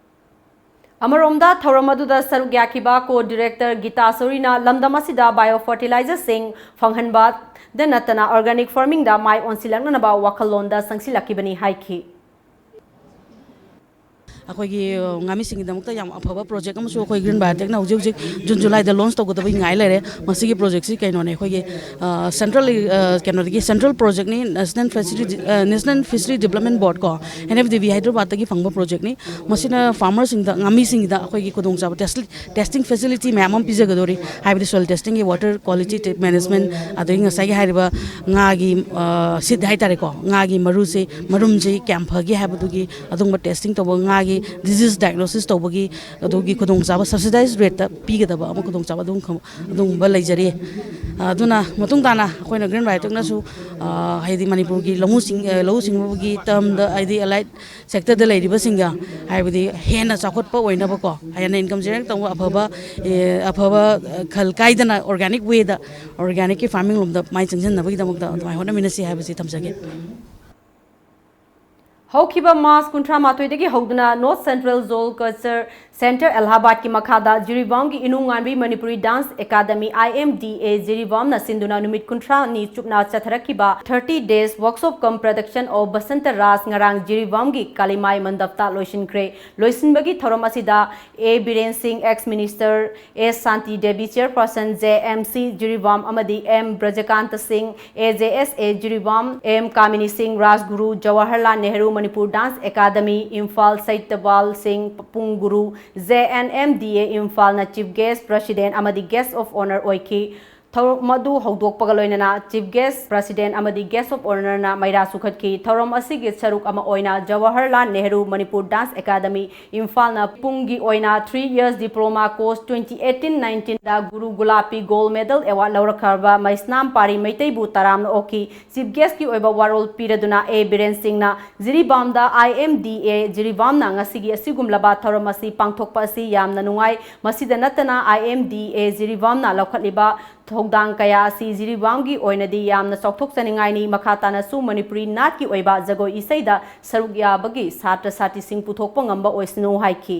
ꯑꯃꯔꯣꯝꯗ, ꯊꯧꯔꯝ ꯑꯗꯨꯗ ꯁꯔꯨꯛ ꯌꯥꯈꯤꯕ ꯀꯣ ꯗꯤꯔꯦꯛꯇꯔ ꯒꯤꯇꯥ ꯁꯣꯔꯤꯅ ꯂꯝꯗꯝ ꯑꯁꯤꯗ ꯕꯥꯏꯑꯣ ꯐꯔꯇꯤꯂꯥꯏꯖꯔꯁꯤꯡ ꯐꯪꯍꯟꯕꯗ ꯅꯠꯇꯅ ꯑꯣꯔꯒꯥꯅꯤꯛ ꯐꯥꯔꯃꯤꯡꯗ ꯃꯥꯏ ꯑꯣꯟꯁꯤꯜꯂꯛꯅꯅꯕ ꯋꯥꯈꯜꯂꯣꯟꯗ ꯆꯪꯁꯤꯜꯂꯛꯈꯤꯕꯅꯤ ꯍꯥꯏꯈꯤ꯫ ꯑꯩꯈꯣꯏꯒꯤ ꯉꯥꯃꯤꯁꯤꯡꯒꯤꯗꯃꯛꯇ ꯌꯥꯝ ꯑꯐꯕ ꯄ꯭ꯔꯣꯖꯦꯛ ꯑꯃꯁꯨ ꯑꯩꯈꯣꯏ ꯒ꯭ꯔꯤꯟ ꯕꯥꯏꯑꯣꯇꯦꯛꯅ ꯍꯧꯖꯤꯛ ꯍꯧꯖꯤꯛ ꯖꯨꯟ ꯖꯨꯂꯥꯏꯗ ꯂꯣꯟꯁ ꯇꯧꯒꯗꯕꯒꯤ ꯉꯥꯏ ꯂꯩꯔꯦ꯫ ꯃꯁꯤꯒꯤ ꯄ꯭ꯔꯣꯖꯦꯛꯁꯤ ꯀꯩꯅꯣꯅꯦ, ꯑꯩꯈꯣꯏꯒꯤ ꯁꯦꯟꯇ꯭ꯔꯦꯜ ꯀꯩꯅꯣꯗꯒꯤ ꯁꯦꯟꯇ꯭ꯔꯦꯜ ꯄ꯭ꯔꯣꯖꯦꯛꯅꯤ, national fishery national fishery development board ꯀꯣ, ꯑꯦꯟ ꯑꯦꯐ ꯗꯤ ꯕꯤ ꯍꯥꯏꯗ꯭ꯔꯕꯥꯗꯇꯒꯤ ꯐꯪꯕ ꯄ꯭ꯔꯣꯖꯦꯛꯅꯤ꯫ ꯃꯁꯤꯅ ꯐꯥꯔꯃꯔꯁꯤꯡꯗ, ꯉꯥꯃꯤꯁꯤꯡꯒꯤꯗ ꯑꯩꯈꯣꯏꯒꯤ ꯈꯨꯗꯣꯡꯆꯥꯕ, ꯇꯦꯁꯇꯤꯡ ꯐꯦꯁꯤꯂꯤꯇꯤ ꯃꯌꯥꯝ ꯑꯃ ꯄꯤꯖꯒꯗꯧꯔꯤ꯫ ꯍꯥꯏꯕꯗꯤ ꯁꯣꯏꯜ ꯇꯦꯁꯇꯤꯡꯒꯤ, ꯋꯥꯇꯔ ꯀ꯭ꯋꯥꯂꯤꯇꯤ ꯃꯦꯅꯦꯖꯃꯦꯟ, ꯑꯗꯒꯤ ꯉꯁꯥꯏꯒꯤ ꯍꯥꯏꯔꯤꯕ ꯉꯥꯒꯤ ꯁꯤꯠ ꯍꯥꯏꯇꯥꯔꯦꯀꯣ, ꯉꯥꯒꯤ ꯃꯔꯨꯁꯤ, ꯃꯔꯨꯝꯁꯤ ꯀꯌꯥꯝ ꯐꯒꯦ ꯍꯥꯏꯕꯗꯨꯒꯤ ꯑꯗꯨꯒꯨꯝꯕ ꯇꯦꯁꯇꯤꯡ ꯇꯧꯕ, ꯉꯥꯒꯤ ꯗꯤꯖꯤꯁ ꯗꯥꯏꯒꯅꯣꯁꯤꯁ ꯇꯧꯕꯒꯤ ꯑꯗꯨꯒꯤ ꯈꯨꯗꯣꯡꯆꯥꯕ ꯁꯕꯁꯤꯗꯥꯏꯁ ꯔꯦꯠꯇ ꯄꯤꯒꯗꯕ ꯑꯃ ꯈꯨꯗꯣꯡꯆꯥꯕ ꯑꯗꯨꯝ ꯈ-, ꯑꯗꯨꯒꯨꯝꯕ ꯂꯩꯖꯔꯤ꯫ ꯑꯗꯨꯅ ꯃꯇꯨꯡ ꯇꯥꯅ ꯑꯩꯈꯣꯏꯅ ꯒ꯭ꯔꯤꯟ ꯕꯥꯏꯑꯣꯇꯦꯛꯅꯁꯨ ꯍꯥꯏꯗꯤ ꯃꯅꯤꯄꯨꯔꯒꯤ ꯂꯧꯎ ꯁꯤꯡ-, ꯂꯧꯎ ꯁꯤꯡꯎꯕꯒꯤ ꯇꯔꯝꯗ ꯍꯥꯏꯗꯤ ꯑꯦꯂꯥꯏꯠ ꯁꯦꯛꯇꯔꯗ ꯂꯩꯔꯤꯕꯁꯤꯡꯒ ꯍꯥꯏꯕꯗꯤ ꯍꯦꯟꯅ ꯆꯥꯎꯈꯠꯄ ꯑꯣꯏꯅꯕꯀꯣ, ꯍꯦꯟꯅ ꯏꯟꯀꯝ ꯖꯦꯅꯦꯔꯦꯠ ꯇꯧꯕ ꯑꯐꯕ, ꯑꯦ, ꯑꯐꯕ ꯈꯜ ꯀꯥꯏꯗꯅ ꯑꯣꯔꯒꯥꯅꯤꯛ ꯋꯦꯗ, ꯑꯣꯔꯒꯥꯅꯤꯛꯀꯤ ꯐꯥꯔꯃꯤꯡ ꯂꯣꯝꯗ ꯃꯥꯏ ꯆꯪꯁꯤꯟꯅꯕꯒꯤꯗꯃꯛꯇ ꯑꯗꯨꯃꯥꯏꯅ ꯍꯣꯠꯅꯃꯤꯟꯅꯁꯤ ꯍꯥꯏꯕꯁꯤ ꯊꯝꯖꯒꯦ꯫ ꯍꯧꯈꯤꯕ ꯃꯥꯔꯆ ꯀꯨꯟꯊ꯭ꯔꯥ ꯃꯥꯊꯣꯏꯗꯒꯤ ꯍꯧꯗꯨꯅ ꯅꯣꯔꯠ ꯁꯦꯟꯇ꯭ꯔꯦꯜ ꯖꯣꯜ ꯀꯜꯆꯔ ꯁꯦꯟꯇꯔ ꯑꯦꯂꯥꯍꯥꯕꯥꯗꯀꯤ ꯃꯈꯥꯗ ꯖꯤꯔꯤꯕꯥꯝꯒꯤ ꯏꯅꯨ ꯉꯥꯟꯕꯤ ꯃꯅꯤꯄꯨꯔꯤ ꯗꯥꯟꯁ ꯑꯦꯀꯥꯗꯃꯤ, ꯑꯥꯏ ꯑꯦꯝ ꯗꯤ ꯑꯦ, ꯖꯤꯔꯤꯕꯥꯝꯅ ꯁꯤꯟꯗꯨꯅ ꯅꯨꯃꯤꯠ ꯀꯨꯟꯊ꯭ꯔꯥꯅꯤ ꯆꯨꯞꯅ ꯆꯠꯊꯔꯛꯈꯤꯕ thirty days workshop cum production of Basanta Ras ꯉꯔꯥꯡ ꯖꯤꯔꯤꯕꯥꯝꯒꯤ ꯀꯥꯂꯤꯃꯥꯏ ꯃꯟꯗꯞꯇ ꯂꯣꯏꯁꯤꯟꯈ꯭ꯔꯦ꯫ ꯂꯣꯏꯁꯤꯟꯕꯒꯤ ꯊꯧꯔꯝ ꯑꯁꯤꯗ ꯑꯦ Biren Singh, ex minister, S Shanti Devi, chairperson, J M C Jiribam, ꯑꯃꯗꯤ M Brajakanta Singh, A J S A Jiribam, M Kamini Singh, Rajguru, Jawaharlal Nehru Manipur dance academy, Imphal, Seitabal Singh, ꯄꯨꯡ ꯒꯨꯔꯨ, J N M D A ꯏꯝꯐꯥꯜꯅ chief guest, president ꯑꯃꯗꯤ guest of honour ꯑꯣꯏꯈꯤ꯫ ꯊꯧꯔꯝ ꯑꯗꯨ ꯍꯧꯗꯣꯛꯄꯒ ꯂꯣꯏꯅꯅ chief guest, president ꯑꯃꯗꯤ guest of honourꯅ ꯃꯩꯔꯥ ꯁꯨꯈꯠꯈꯤ꯫ ꯊꯧꯔꯝ ꯑꯁꯤꯒꯤ ꯁꯔꯨꯛ ꯑꯃ ꯑꯣꯏꯅ ꯖꯋꯥꯍꯔꯂꯥꯜ ꯅꯦꯍꯔꯨ ꯃꯅꯤꯄꯨꯔ ꯗꯥꯟꯁ ꯑꯦꯀꯥꯗꯃꯤ ꯏꯝꯐꯥꯜꯅ ꯄꯨꯡꯒꯤ ꯑꯣꯏꯅ three years diploma course twenty eighteen nineteenꯗ ꯒꯨꯔꯨ ꯒꯨꯂꯥꯄꯤ gold medal award ꯂꯧꯔꯛꯈ꯭ꯔꯕ ꯃꯩꯁꯅꯥꯝ ꯄꯥꯔꯤ ꯃꯩꯇꯩꯕꯨ ꯇꯔꯥꯝꯅ ꯑꯣꯛꯈꯤ꯫ Chief guestꯀꯤ ꯑꯣꯏꯕ ꯋꯥꯔꯣꯜ ꯄꯤꯔꯗꯨꯅ ꯑꯦ ꯕꯤꯔꯦꯟ ꯁꯤꯡꯅ ꯖꯤꯔꯤꯕꯥꯝꯗ ꯑꯥꯏ ꯑꯦꯝ ꯗꯤ ꯑꯦ ꯖꯤꯔꯤꯕꯥꯝꯅ ꯉꯁꯤꯒꯤ ꯑꯁꯤꯒꯨꯝꯂꯕ ꯊꯧꯔꯝ ꯑꯁꯤ ꯄꯥꯡꯊꯣꯛꯄ ꯑꯁꯤ ꯌꯥꯝꯅ ꯅꯨꯡꯉꯥꯏ꯫ ꯃꯁꯤꯗ ꯅꯠꯇꯅ ꯑꯥꯏ ꯑꯦꯝ ꯗꯤ ꯑꯦ ꯖꯤꯔꯤꯕꯥꯝꯅ ꯂꯧꯈꯠꯂꯤꯕ ꯊꯧꯗꯥꯡ ꯀꯌꯥ ꯑꯁꯤ ꯖꯤꯔꯤꯕꯥꯝꯒꯤ ꯑꯣꯏꯅꯗꯤ ꯌꯥꯝꯅ ꯆꯥꯎꯊꯣꯛꯆꯅꯤꯡꯉꯥꯏꯅꯤ꯫ ꯃꯈꯥ ꯇꯥꯅꯁꯨ ꯃꯅꯤꯄꯨꯔꯤ ꯅꯥꯠꯀꯤ ꯑꯣꯏꯕ ꯖꯒꯣꯏ ꯏꯁꯩꯗ ꯁꯔꯨꯛ ꯌꯥꯕꯒꯤ ꯁꯥꯇ꯭ꯔ ꯁꯥꯇ꯭ꯔꯤꯁꯤꯡ ꯄꯨꯊꯣꯛꯄ ꯉꯝꯕ ꯑꯣꯏꯁꯅꯨ ꯍꯥꯏꯈꯤ꯫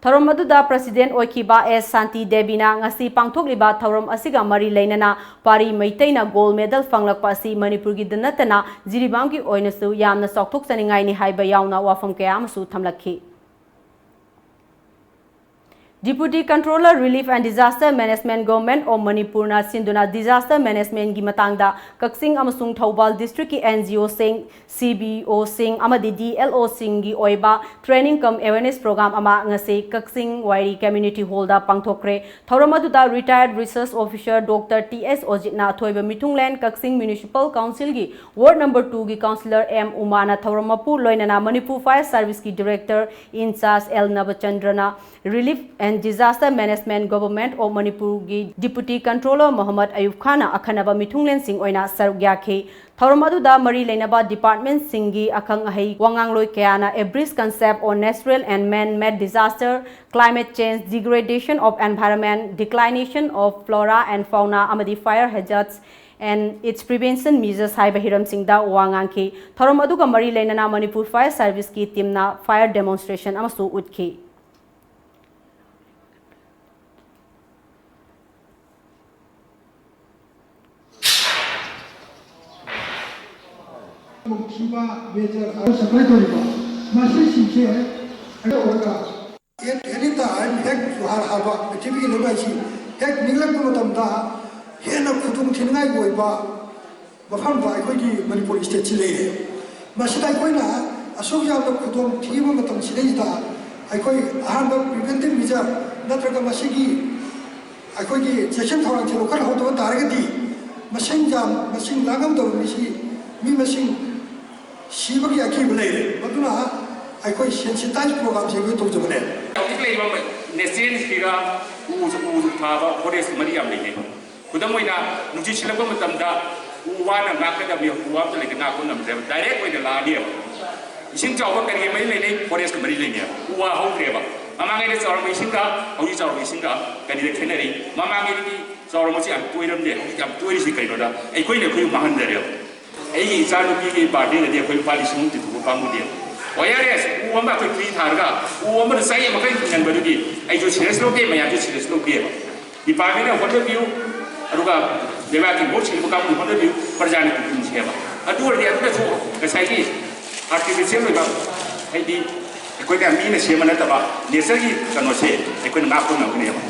ꯊꯧꯔꯝ ꯑꯗꯨꯗ President ꯑꯣꯏꯈꯤꯕ ꯑꯦꯁ ꯁꯥꯟꯇꯤ ꯗꯦꯕꯤꯅ ꯉꯁꯤ ꯄꯥꯡꯊꯣꯛꯂꯤꯕ ꯊꯧꯔꯝ ꯑꯁꯤꯒ ꯃꯔꯤ ꯂꯩꯅꯅ ꯄꯥꯔꯤ ꯃꯩꯇꯩꯅ gold medal ꯐꯪꯂꯛꯄ ꯑꯁꯤ ꯃꯅꯤꯄꯨꯔꯒꯤꯗ ꯅꯠꯇꯅ ꯖꯤꯔꯤꯕꯥꯝꯒꯤ ꯑꯣꯏꯅꯁꯨ ꯌꯥꯝꯅ ꯆꯥꯎꯊꯣꯛꯆꯅꯤꯡꯉꯥꯏꯅꯤ ꯍꯥꯏꯕ ꯌꯥꯎꯅ ꯋꯥꯐꯝ ꯀꯌꯥ ꯑꯃꯁꯨ ꯊꯝꯂꯛꯈꯤ꯫ Deputy Controller Relief and Disaster Management, Government of ꯃꯅꯤꯄꯨꯔꯅ ꯁꯤꯟꯗꯨꯅ disaster managementꯀꯤ ꯃꯇꯥꯡꯗ ꯀꯛꯆꯤꯡ ꯑꯃꯁꯨꯡ ꯊꯧꯕꯥꯜ districtꯀꯤ NGOꯁꯤꯡ, CBOꯁꯤꯡ ꯑꯃꯗꯤ DLOꯁꯤꯡꯒꯤ ꯑꯣꯏꯕ training cum awareness program ꯑꯃ ꯉꯁꯤ ꯀꯛꯆꯤꯡ ꯋꯥꯏꯔꯤ community hallꯗ ꯄꯥꯡꯊꯣꯛꯈ꯭ꯔꯦ꯫ ꯊꯧꯔꯝ ꯑꯗꯨꯗ retired research officer Doctor T S ꯑꯣꯖꯤꯠꯅ ꯑꯊꯣꯏꯕ ꯃꯤꯊꯨꯡꯂꯦꯟ, ꯀꯛꯆꯤꯡ Municipal Councilꯒꯤ Ward number twoꯒꯤ Councillor M ꯎꯃꯥꯅ ꯊꯧꯔꯝ ꯃꯄꯨ, ꯂꯣꯏꯅꯅ Manipur Fire Serviceꯀꯤ Director in charge L ꯅꯕꯆꯟꯗ꯭ꯔꯅ, Relief and Disaster Management, Government of ꯃꯅꯤꯄꯨꯔꯒꯤ Deputy Controller ꯃꯣꯍꯝꯃꯗ ꯑꯌꯨꯕ ꯈꯥꯟꯅ ꯑꯈꯟꯅꯕ ꯃꯤꯊꯨꯡꯂꯦꯟꯁꯤꯡ ꯑꯣꯏꯅ ꯁꯔꯨꯛ ꯌꯥꯈꯤ꯫ ꯊꯧꯔꯝ ꯑꯗꯨꯗ ꯃꯔꯤ ꯂꯩꯅꯕ departmentꯁꯤꯡꯒꯤ ꯑꯈꯪ ꯑꯍꯩ ꯋꯥꯉꯥꯡꯂꯣꯏ ꯀꯌꯥꯅ a brief concept on natural and man-made disaster, climate change, degradation of environment, declination of flora and fauna ꯑꯃꯗꯤ fire hazards and its prevention measures ꯍꯥꯏꯕ ꯍꯤꯔꯝꯁꯤꯡꯗ ꯋꯥ ꯉꯥꯡꯈꯤ꯫ ꯊꯧꯔꯝ ꯑꯗꯨꯒ ꯃꯔꯤ ꯂꯩꯅꯅ Manipur Fire Serviceꯀꯤ teamꯅ fire demonstration ꯑꯃꯁꯨ ꯎꯠꯈꯤ꯫ ꯊꯤꯕ major supply ꯇꯧꯔꯤꯕ ꯃꯁꯤꯁꯤꯡꯁꯦ ꯑꯣꯏꯔꯒ at any time ꯍꯦꯛ ꯖꯨꯍꯥꯔ ꯍꯥꯕ ꯄ꯭ꯔꯤꯊꯤꯕꯤꯒꯤ ꯂꯩꯃꯥꯏꯁꯤ ꯍꯦꯛ ꯅꯤꯛꯂꯛꯄ ꯃꯇꯝꯗ ꯍꯦꯟꯅ ꯈꯨꯗꯣꯡ ꯊꯤꯅꯤꯡꯉꯥꯏꯒꯤ ꯑꯣꯏꯕ ꯃꯐꯝꯗ ꯑꯩꯈꯣꯏꯒꯤ ꯃꯅꯤꯄꯨꯔ stateꯁꯤ ꯂꯩꯔꯦ꯫ ꯃꯁꯤꯗ ꯑꯩꯈꯣꯏꯅ ꯑꯁꯨꯛ ꯌꯥꯝꯅ ꯈꯨꯗꯣꯡ ꯊꯤꯕ ꯃꯇꯝꯁꯤꯗꯩꯁꯤꯗ ꯑꯩꯈꯣꯏ ꯑꯍꯥꯟꯕ preventive measure ꯅꯠꯇ꯭ꯔꯒ ꯃꯁꯤꯒꯤ ꯑꯩꯈꯣꯏꯒꯤ ꯆꯦꯛꯁꯤꯟ ꯊꯧꯔꯥꯡꯁꯦ ꯂꯧꯈꯠꯍꯧꯗꯕ ꯇꯥꯔꯒꯗꯤ ꯃꯁꯤꯡ ꯌꯥꯝ, ꯃꯁꯤꯡ ꯂꯥꯡꯉꯝꯗꯕ ꯃꯤꯁꯤ, ꯃꯤ ꯃꯁꯤꯡ ꯁꯤꯕꯒꯤ ꯑꯀꯤꯕ ꯂꯩꯔꯦ꯫ ꯃꯗꯨꯅ ꯑꯩꯈꯣꯏ sensitize programꯁꯦ ꯑꯩꯈꯣꯏ ꯇꯧꯖꯕꯅꯦ꯫ ꯍꯧꯖꯤꯛ ꯂꯩꯔꯤꯕ natural historyꯒ ꯎ, ꯎ ꯊꯥꯕ forest ꯃꯔꯤ ꯌꯥꯝ ꯂꯩꯅꯩ꯫ ꯈꯨꯗꯝ ꯑꯣꯏꯅ, ꯅꯨꯡꯁꯤꯠ ꯁꯤꯠꯂꯛꯄ ꯃꯇꯝꯗ ꯎ ꯋꯥꯅ ꯉꯥꯛꯀꯗꯕꯅꯤ, ꯎ ꯋꯥ ꯑꯝꯇ ꯂꯩꯇ ꯉꯥꯛꯄ ꯉꯝꯗ꯭ꯔꯦꯕ, direct ꯑꯣꯏꯅ ꯂꯥꯛꯑꯅꯦꯕ꯫ ꯏꯁꯤꯡ ꯆꯥꯎꯕ ꯀꯔꯤꯒ ꯃꯔꯤ ꯂꯩꯅꯩ? Forestꯀ ꯃꯔꯤ ꯂꯩꯅꯩꯕ꯫ ꯎ ꯋꯥ ꯍꯧꯗ꯭ꯔꯦꯕ꯫ ꯃꯃꯥꯡꯉꯩꯗ ꯆꯥꯎꯔꯝꯕ ꯏꯁꯤꯡꯒ ꯍꯧꯖꯤꯛ ꯆꯥꯎꯔꯝꯕ ꯏꯁꯤꯡꯒ ꯀꯔꯤꯗ ꯈꯦꯠꯅꯔꯤ? ꯃꯃꯥꯡꯉꯩꯗꯗꯤ ꯆꯥꯎꯔꯝꯕꯁꯤ ꯌꯥꯝ ꯇꯣꯏꯔꯝꯗꯦ, ꯍꯧꯖꯤꯛ ꯌꯥꯝ ꯇꯣꯏꯔꯤꯁꯤ ꯀꯩꯅꯣꯗ ꯑꯩꯈꯣꯏꯅ ꯑꯩꯈꯣꯏꯕꯨ ꯃꯥꯡꯍꯟꯖꯔꯦꯕ꯫ ꯑꯩꯒꯤ ꯏꯆꯥꯅꯨꯄꯤꯒꯤ birthdayꯗꯗꯤ ꯑꯩꯈꯣꯏ ꯂꯨꯄꯥ ꯂꯤꯁꯤꯡ ꯑꯍꯨꯝ ꯇꯤꯟꯊꯣꯛꯄ ꯄꯥꯝꯃꯨꯗꯦꯕ꯫ ꯋꯥꯏ ꯑꯥꯔ ꯑꯦꯁ ꯎ ꯑꯃ ꯑꯩꯈꯣꯏ free ꯊꯥꯔꯒ ꯎ ꯑꯃꯗ ꯆꯍꯤ ꯑꯃꯈꯛ ꯍꯤꯡꯍꯟꯕꯗꯨꯗꯤ ꯑꯩꯁꯨ serious ꯂꯧꯗꯦ, ꯃꯌꯥꯝꯁꯨ serious ꯂꯧꯗꯦꯕ꯫ Department ꯅ ꯍꯣꯠꯅꯕꯤꯌꯨ, ꯑꯗꯨꯒ ꯂꯩꯕꯥꯛꯀꯤ ꯃꯍꯨꯠ ꯁꯤꯟꯕ ꯀꯥꯡꯕꯨ ꯍꯣꯠꯅꯕꯤꯌꯨ, ꯄ꯭ꯔꯖꯥꯅ ꯄꯤꯕꯤꯁꯦꯕ꯫ ꯑꯗꯨ ꯑꯣꯏꯔꯗꯤ ꯑꯗꯨꯅꯁꯨ ꯉꯁꯥꯏꯒꯤ artificial ꯑꯣꯏꯕ, ꯍꯥꯏꯗꯤ ꯑꯩꯈꯣꯏꯅ ꯃꯤꯅ ꯁꯦꯝꯕ ꯅꯠꯇꯕ nature ꯒꯤ ꯀꯩꯅꯣꯁꯦ ꯑꯩꯈꯣꯏꯅ ꯉꯥꯛꯄ ꯉꯝꯒꯅꯦꯕ꯫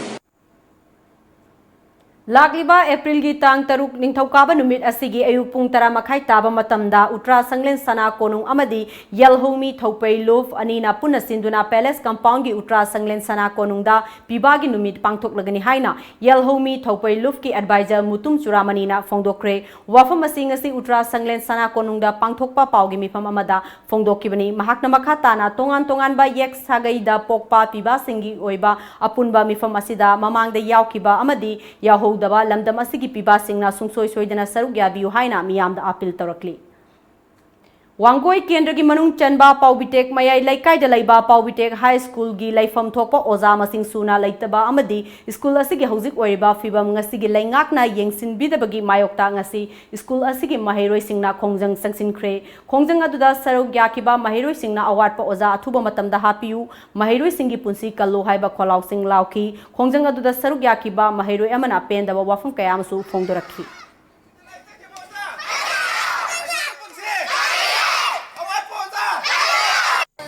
ꯂꯥꯛꯂꯤꯕ ꯑꯦꯄ꯭ꯔꯤꯜꯒꯤ ꯇꯥꯡ ꯇꯔꯨꯛ ꯅꯤꯡꯊꯧꯀꯥꯕ ꯅꯨꯃꯤꯠ ꯑꯁꯤꯒꯤ ꯑꯌꯨꯛ ꯄꯨꯡ ꯇꯔꯥ ꯃꯈꯥꯏ ꯇꯥꯕ ꯃꯇꯝꯗ ꯎꯇ꯭ꯔꯥ ꯁꯪꯂꯦꯟ ꯁꯅꯥ ꯀꯣꯅꯨꯡ ꯑꯃꯗꯤ ꯌꯦꯜꯍꯧꯃꯤ ꯊꯧꯄꯩ ꯂꯨꯞ ꯑꯅꯤꯅ ꯄꯨꯟꯅ ꯁꯤꯟꯗꯨꯅ palace compound ꯒꯤ ꯎꯇ꯭ꯔꯥ ꯁꯪꯂꯦꯟ ꯁꯅꯥ ꯀꯣꯅꯨꯡꯗ ꯄꯤꯕꯥꯒꯤ ꯅꯨꯃꯤꯠ ꯄꯥꯡꯊꯣꯛꯂꯒꯅꯤ ꯍꯥꯏꯅ ꯌꯦꯜꯍꯧꯃꯤ ꯊꯧꯄꯩ ꯂꯨꯞꯀꯤ advisor ꯃꯨꯇꯨꯝ ꯆꯨꯔꯥꯃꯅꯤꯅ ꯐꯣꯡꯗꯣꯛꯈ꯭ꯔꯦ꯫ ꯋꯥꯐꯝ ꯑꯁꯤ ꯉꯁꯤ ꯎꯇ꯭ꯔꯥ ꯁꯪꯂꯦꯟ ꯁꯅꯥ ꯀꯣꯅꯨꯡꯗ ꯄꯥꯡꯊꯣꯛꯄ ꯄꯥꯎꯒꯤ ꯃꯤꯐꯝ ꯑꯃꯗ ꯐꯣꯡꯗꯣꯛꯈꯤꯕꯅꯤ꯫ ꯃꯍꯥꯛꯅ ꯃꯈꯥ ꯇꯥꯅ ꯇꯣꯉꯥꯟ ꯇꯣꯉꯥꯟꯕ ꯌꯦꯛ ꯁꯥꯒꯩꯗ ꯄꯣꯛꯄ ꯄꯤꯕꯥꯁꯤꯡꯒꯤ ꯑꯣꯏꯕ ꯑꯄꯨꯟꯕ ꯃꯤꯐꯝ ꯑꯁꯤꯗ ꯃꯃꯥꯡꯗ ꯌꯥꯎꯈꯤꯕ ꯑꯃꯗꯤ ꯌꯥꯎꯍꯧꯗꯕ ꯂꯝꯗꯝ ꯑꯁꯤꯒꯤ ꯄꯤꯕꯥꯁꯤꯡꯅ ꯁꯨꯡꯁꯣꯏ ꯁꯣꯏꯗꯅ ꯁꯔꯨꯛ ꯌꯥꯕꯤꯌꯨ ꯍꯥꯏꯅ ꯃꯤꯌꯥꯝꯗ ꯑꯥꯄꯤꯜ ꯇꯧꯔꯛꯂꯤ꯫ ꯋꯥꯡꯒꯣꯏ ꯀꯦꯟꯗ꯭ꯔꯒꯤ ꯃꯅꯨꯡ ꯆꯟꯕ ꯄꯥꯎꯕꯤꯇꯦꯛ ꯃꯌꯥꯏ ꯂꯩꯀꯥꯏꯗ ꯂꯩꯕ ꯄꯥꯎꯕꯤꯇꯦꯛ ꯍꯥꯏ ꯁ꯭ꯀꯨꯜꯒꯤ ꯂꯩꯐꯝ ꯊꯣꯛꯄ ꯑꯣꯖꯥ ꯃꯁꯤꯡ ꯁꯨꯅ ꯂꯩꯇꯕ ꯑꯃꯗꯤ ꯁ꯭ꯀꯨꯜ ꯑꯁꯤꯒꯤ ꯍꯧꯖꯤꯛ ꯑꯣꯏꯔꯤꯕ ꯐꯤꯕꯝ ꯉꯁꯤꯒꯤ ꯂꯩꯉꯥꯛꯅ ꯌꯦꯡꯁꯤꯟꯕꯤꯗꯕꯒꯤ ꯃꯥꯌꯣꯛꯇ ꯉꯁꯤ ꯁ꯭ꯀꯨꯜ ꯑꯁꯤꯒꯤ ꯃꯍꯩꯔꯣꯏꯁꯤꯡꯅ ꯈꯣꯡꯖꯪ ꯆꯪꯁꯤꯟꯈ꯭ꯔꯦ꯫ ꯈꯣꯡꯖꯪ ꯑꯗꯨꯗ ꯁꯔꯨꯛ ꯌꯥꯈꯤꯕ ꯃꯍꯩꯔꯣꯏꯁꯤꯡꯅ ꯑꯋꯥꯠꯄ ꯑꯣꯖꯥ ꯑꯊꯨꯕ ꯃꯇꯝꯗ ꯍꯥꯞꯄꯤꯌꯨ, ꯃꯍꯩꯔꯣꯏꯁꯤꯡꯒꯤ ꯄꯨꯟꯁꯤ ꯀꯜꯂꯨ ꯍꯥꯏꯕ ꯈꯣꯜꯂꯥꯎꯁꯤꯡ ꯂꯥꯎꯈꯤ꯫ ꯈꯣꯡꯖꯪ ꯑꯗꯨꯗ ꯁꯔꯨꯛ ꯌꯥꯈꯤꯕ ꯃꯍꯩꯔꯣꯏ ꯑꯃꯅ ꯄꯦꯟꯗꯕ ꯋꯥꯐꯝ ꯀꯌꯥ ꯑꯃꯁꯨ ꯐꯣꯡꯗꯣꯔꯛꯈꯤ꯫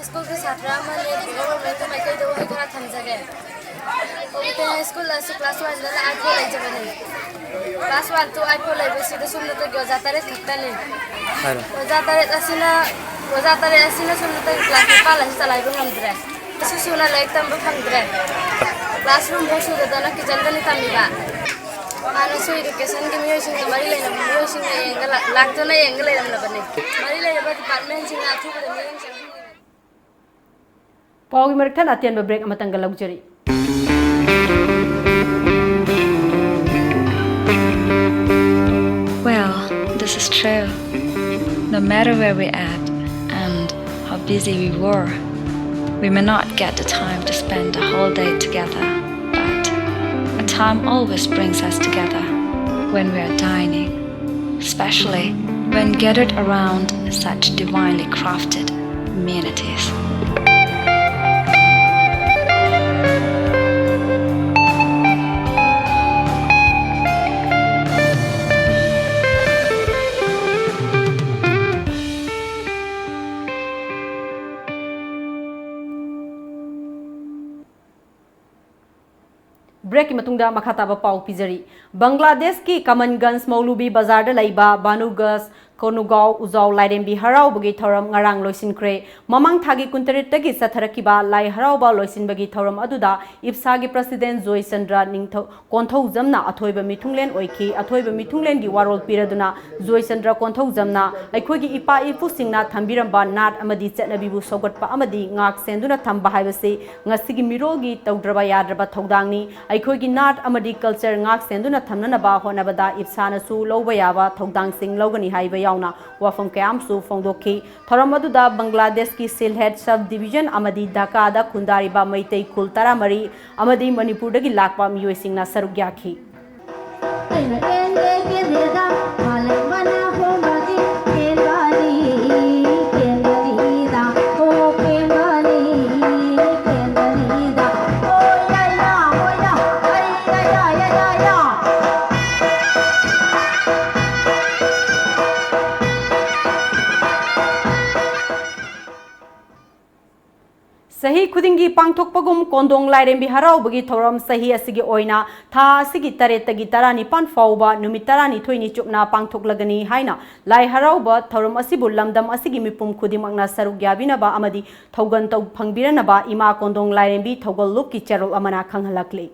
ꯁ꯭ꯀꯨꯜꯒꯤ ꯁꯥꯇ꯭ꯔ ꯑꯃꯅꯤ꯫ ꯒꯣꯕꯔꯃꯦꯟꯒꯤ ꯃꯥꯏꯀꯩꯗ ꯋꯥꯍꯩ ꯈꯔ ꯊꯝꯖꯒꯦ꯫ ꯀꯣꯕꯤꯇꯦ ꯍꯥꯏ ꯁ꯭ꯀꯨꯜ ꯑꯁꯤ ꯀ꯭ꯂꯥꯁ ꯋꯥꯟꯗꯅ ꯑꯥꯏꯠ ꯐꯥꯎ ꯂꯩꯖꯕꯅꯤ꯫ ꯀ꯭ꯂꯥꯁ ꯋꯥꯟ ꯇꯨ ꯑꯥꯏꯠ ꯐꯥꯎ ꯂꯩꯕꯁꯤꯗ ꯁꯨꯞꯅꯇꯒꯤ ꯑꯣꯖꯥ ꯇꯔꯦꯠ ꯈꯛꯇꯅꯤ꯫ ꯑꯣꯖꯥ ꯇꯔꯦꯠ ꯑꯁꯤꯅ ꯑꯣꯖꯥ ꯇꯔꯦꯠ ꯑꯁꯤꯅ ꯁꯨꯞꯅꯇꯒꯤ ꯀ꯭ꯂꯥꯁ ꯅꯤꯄꯥꯜ ꯑꯁꯤ ꯆꯂꯥꯏꯕ ꯉꯝꯗ꯭ꯔꯦ꯫ ꯁꯨ ꯁꯨꯅ ꯂꯥꯏꯔꯤꯛ ꯇꯝꯕ ꯐꯪꯗ꯭ꯔꯦ꯫ ꯀ꯭ꯂꯥꯁꯔꯨꯝ ꯐꯥꯎ ꯁꯨꯗꯗꯅ ꯀꯤꯆꯟꯗꯅꯤ ꯇꯝꯃꯤꯕ꯫ ꯍꯥꯟꯅꯁꯨ ꯏꯗꯨꯀꯦꯁꯟꯒꯤ ꯃꯤꯑꯣꯏꯁꯤꯡꯒ ꯃꯔꯤ ꯂꯩꯅꯕ ꯃꯤꯑꯣꯏꯁꯤꯡꯅ ꯌꯦꯡꯉꯒ ꯂꯥꯛꯇꯨꯅ ꯌꯦꯡꯉ ꯂꯩꯔꯝꯂꯕꯅꯤ꯫ ꯃꯔꯤ ꯂꯩꯅꯕ ꯗꯤꯄꯥꯔꯠꯃꯦꯟꯁꯤꯡꯅ ꯑꯊꯨꯕꯗ ꯃꯤꯠꯌꯦꯡ ꯆꯪꯍꯟꯅꯤꯡꯉꯤ꯫ ꯄꯥꯎꯒꯤ ꯃꯔꯛ ꯊꯠꯅ ꯑꯇꯦꯟꯕ break ꯑꯃꯇꯪꯒ ꯂꯧꯖꯔꯤ꯫ Well, this is true. No matter where we at and how busy we were, we may not get the time to spend the whole day together. But a time always brings us together when we are dining, especially when gathered around such divinely crafted Amenities. Breakꯀꯤ ꯃꯇꯨꯡꯗ ꯃꯈꯥ ꯇꯥꯕ ꯄꯥꯎ ꯄꯤꯖꯔꯤ꯫ ꯕꯪꯒ꯭ꯂꯥꯗꯦꯁꯀꯤ ꯀꯃꯟꯒꯟꯖ ꯃꯧꯂꯨꯕꯤ ꯕꯖꯥꯔꯗ ꯂꯩꯕ ꯕꯥꯅꯨꯒꯟꯖ ꯀꯣꯅꯨꯒꯥꯎ ꯎꯖꯥꯎ ꯂꯥꯏꯔꯦꯝꯕꯤ ꯍꯔꯥꯎꯕꯒꯤ ꯊꯧꯔꯝ ꯉꯔꯥꯡ ꯂꯣꯏꯁꯤꯟꯈ꯭ꯔꯦ꯫ ꯃꯃꯥꯡ ꯊꯥꯒꯤ ꯀꯨꯟꯇꯔꯦꯠꯇꯒꯤ ꯆꯠꯊꯔꯛꯈꯤꯕ ꯂꯥꯏ ꯍꯔꯥꯎꯕ ꯂꯣꯏꯁꯤꯟꯕꯒꯤ ꯊꯧꯔꯝ ꯑꯗꯨꯗ ꯏꯞꯁꯥꯒꯤ ꯄ꯭ꯔꯁꯤꯗꯦꯟ ꯖꯣꯏꯆꯟꯗ꯭ꯔ ꯅꯤꯡꯊꯧ ꯀꯣꯟꯊꯧꯖꯝꯅ ꯑꯊꯣꯏꯕ ꯃꯤꯊꯨꯡꯂꯦꯟ ꯑꯣꯏꯈꯤ꯫ ꯑꯊꯣꯏꯕ ꯃꯤꯊꯨꯡꯂꯦꯟꯒꯤ ꯋꯥꯔꯣꯜ ꯄꯤꯔꯗꯨꯅ ꯖꯣꯏꯆꯟꯗ꯭ꯔ ꯀꯣꯟꯊꯧꯖꯝꯅ ꯑꯩꯈꯣꯏꯒꯤ ꯏꯄꯥ ꯏꯄꯨꯁꯤꯡꯅ ꯊꯝꯕꯤꯔꯝꯕ ꯅꯥꯠ ꯑꯃꯗꯤ ꯆꯠꯅꯕꯤꯕꯨ ꯁꯧꯒꯠꯄ ꯑꯃꯗꯤ ꯉꯥꯛ ꯁꯦꯟꯗꯨꯅ ꯊꯝꯕ ꯍꯥꯏꯕꯁꯤ ꯉꯁꯤꯒꯤ ꯃꯤꯔꯣꯜꯒꯤ ꯇꯧꯗ꯭ꯔꯕ ꯌꯥꯗ꯭ꯔꯕ ꯊꯧꯗꯥꯡꯅꯤ꯫ ꯑꯩꯈꯣꯏꯒꯤ ꯅꯥꯠ ꯑꯃꯗꯤ ꯀꯜꯆꯔ ꯉꯥꯛ ꯁꯦꯟꯗꯨꯅ ꯊꯝꯅꯅꯕ ꯍꯣꯠꯅꯕꯗ ꯏꯞꯁꯥꯅꯁꯨ ꯂꯧꯕ ꯌꯥꯕ ꯊꯧꯗꯥꯡꯁꯤꯡ ꯂꯧꯒꯅꯤ ꯍꯥꯏꯕ ꯌꯥꯎꯅ ꯋꯥꯐꯝ ꯀꯌꯥ ꯑꯃꯁꯨ ꯐꯣꯡꯗꯣꯛꯈꯤ꯫ ꯊꯧꯔꯝ ꯑꯗꯨꯗ ꯕꯪꯒ꯭ꯂꯥꯗꯦꯁꯀꯤ ꯁꯤꯜꯍꯦꯠ ꯁꯕ ꯗꯤꯕꯤꯖꯟ ꯑꯃꯗꯤ ꯙꯥꯀꯥꯗ ꯈꯨꯟꯗꯥꯔꯤꯕ ꯃꯩꯇꯩ ꯈꯨꯜ ꯇꯔꯥꯃꯔꯤ ꯑꯃꯗꯤ ꯃꯅꯤꯄꯨꯔꯗꯒꯤ ꯂꯥꯛꯄ ꯃꯤꯑꯣꯏꯁꯤꯡꯅ ꯁꯔꯨꯛ ꯌꯥꯈꯤ꯫ ꯆꯍꯤ ꯈꯨꯗꯤꯡꯒꯤ ꯄꯥꯡꯊꯣꯛꯄꯒꯨꯝ ꯀꯣꯟꯗꯣꯡ ꯂꯥꯏꯔꯦꯝꯕꯤ ꯍꯔꯥꯎꯕꯒꯤ ꯊꯧꯔꯝ ꯆꯍꯤ ꯑꯁꯤꯒꯤ ꯑꯣꯏꯅ ꯊꯥ ꯑꯁꯤꯒꯤ ꯇꯔꯦꯠꯇꯒꯤ ꯇꯔꯥꯅꯤꯄꯥꯟ ꯐꯥꯎꯕ ꯅꯨꯃꯤꯠ ꯇꯔꯥꯅꯤꯊꯣꯏꯅꯤ ꯆꯨꯞꯅ ꯄꯥꯡꯊꯣꯛꯂꯒꯅꯤ ꯍꯥꯏꯅ ꯂꯥꯏ ꯍꯔꯥꯎꯕ ꯊꯧꯔꯝ ꯑꯁꯤꯕꯨ ꯂꯝꯗꯝ ꯑꯁꯤꯒꯤ ꯃꯤꯄꯨꯝ ꯈꯨꯗꯤꯡꯃꯛꯅ ꯁꯔꯨꯛ ꯌꯥꯕꯤꯅꯕ ꯑꯃꯗꯤ ꯊꯧꯒꯟ ꯇꯧ ꯐꯪꯕꯤꯔꯅꯕ ꯏꯃꯥ ꯀꯣꯟꯗꯣꯡ ꯂꯥꯏꯔꯦꯝꯕꯤ ꯊꯧꯒꯜ ꯂꯨꯞꯀꯤ ꯆꯦꯔꯣꯜ ꯑꯃꯅ ꯈꯪꯍꯜꯂꯛꯂꯤ꯫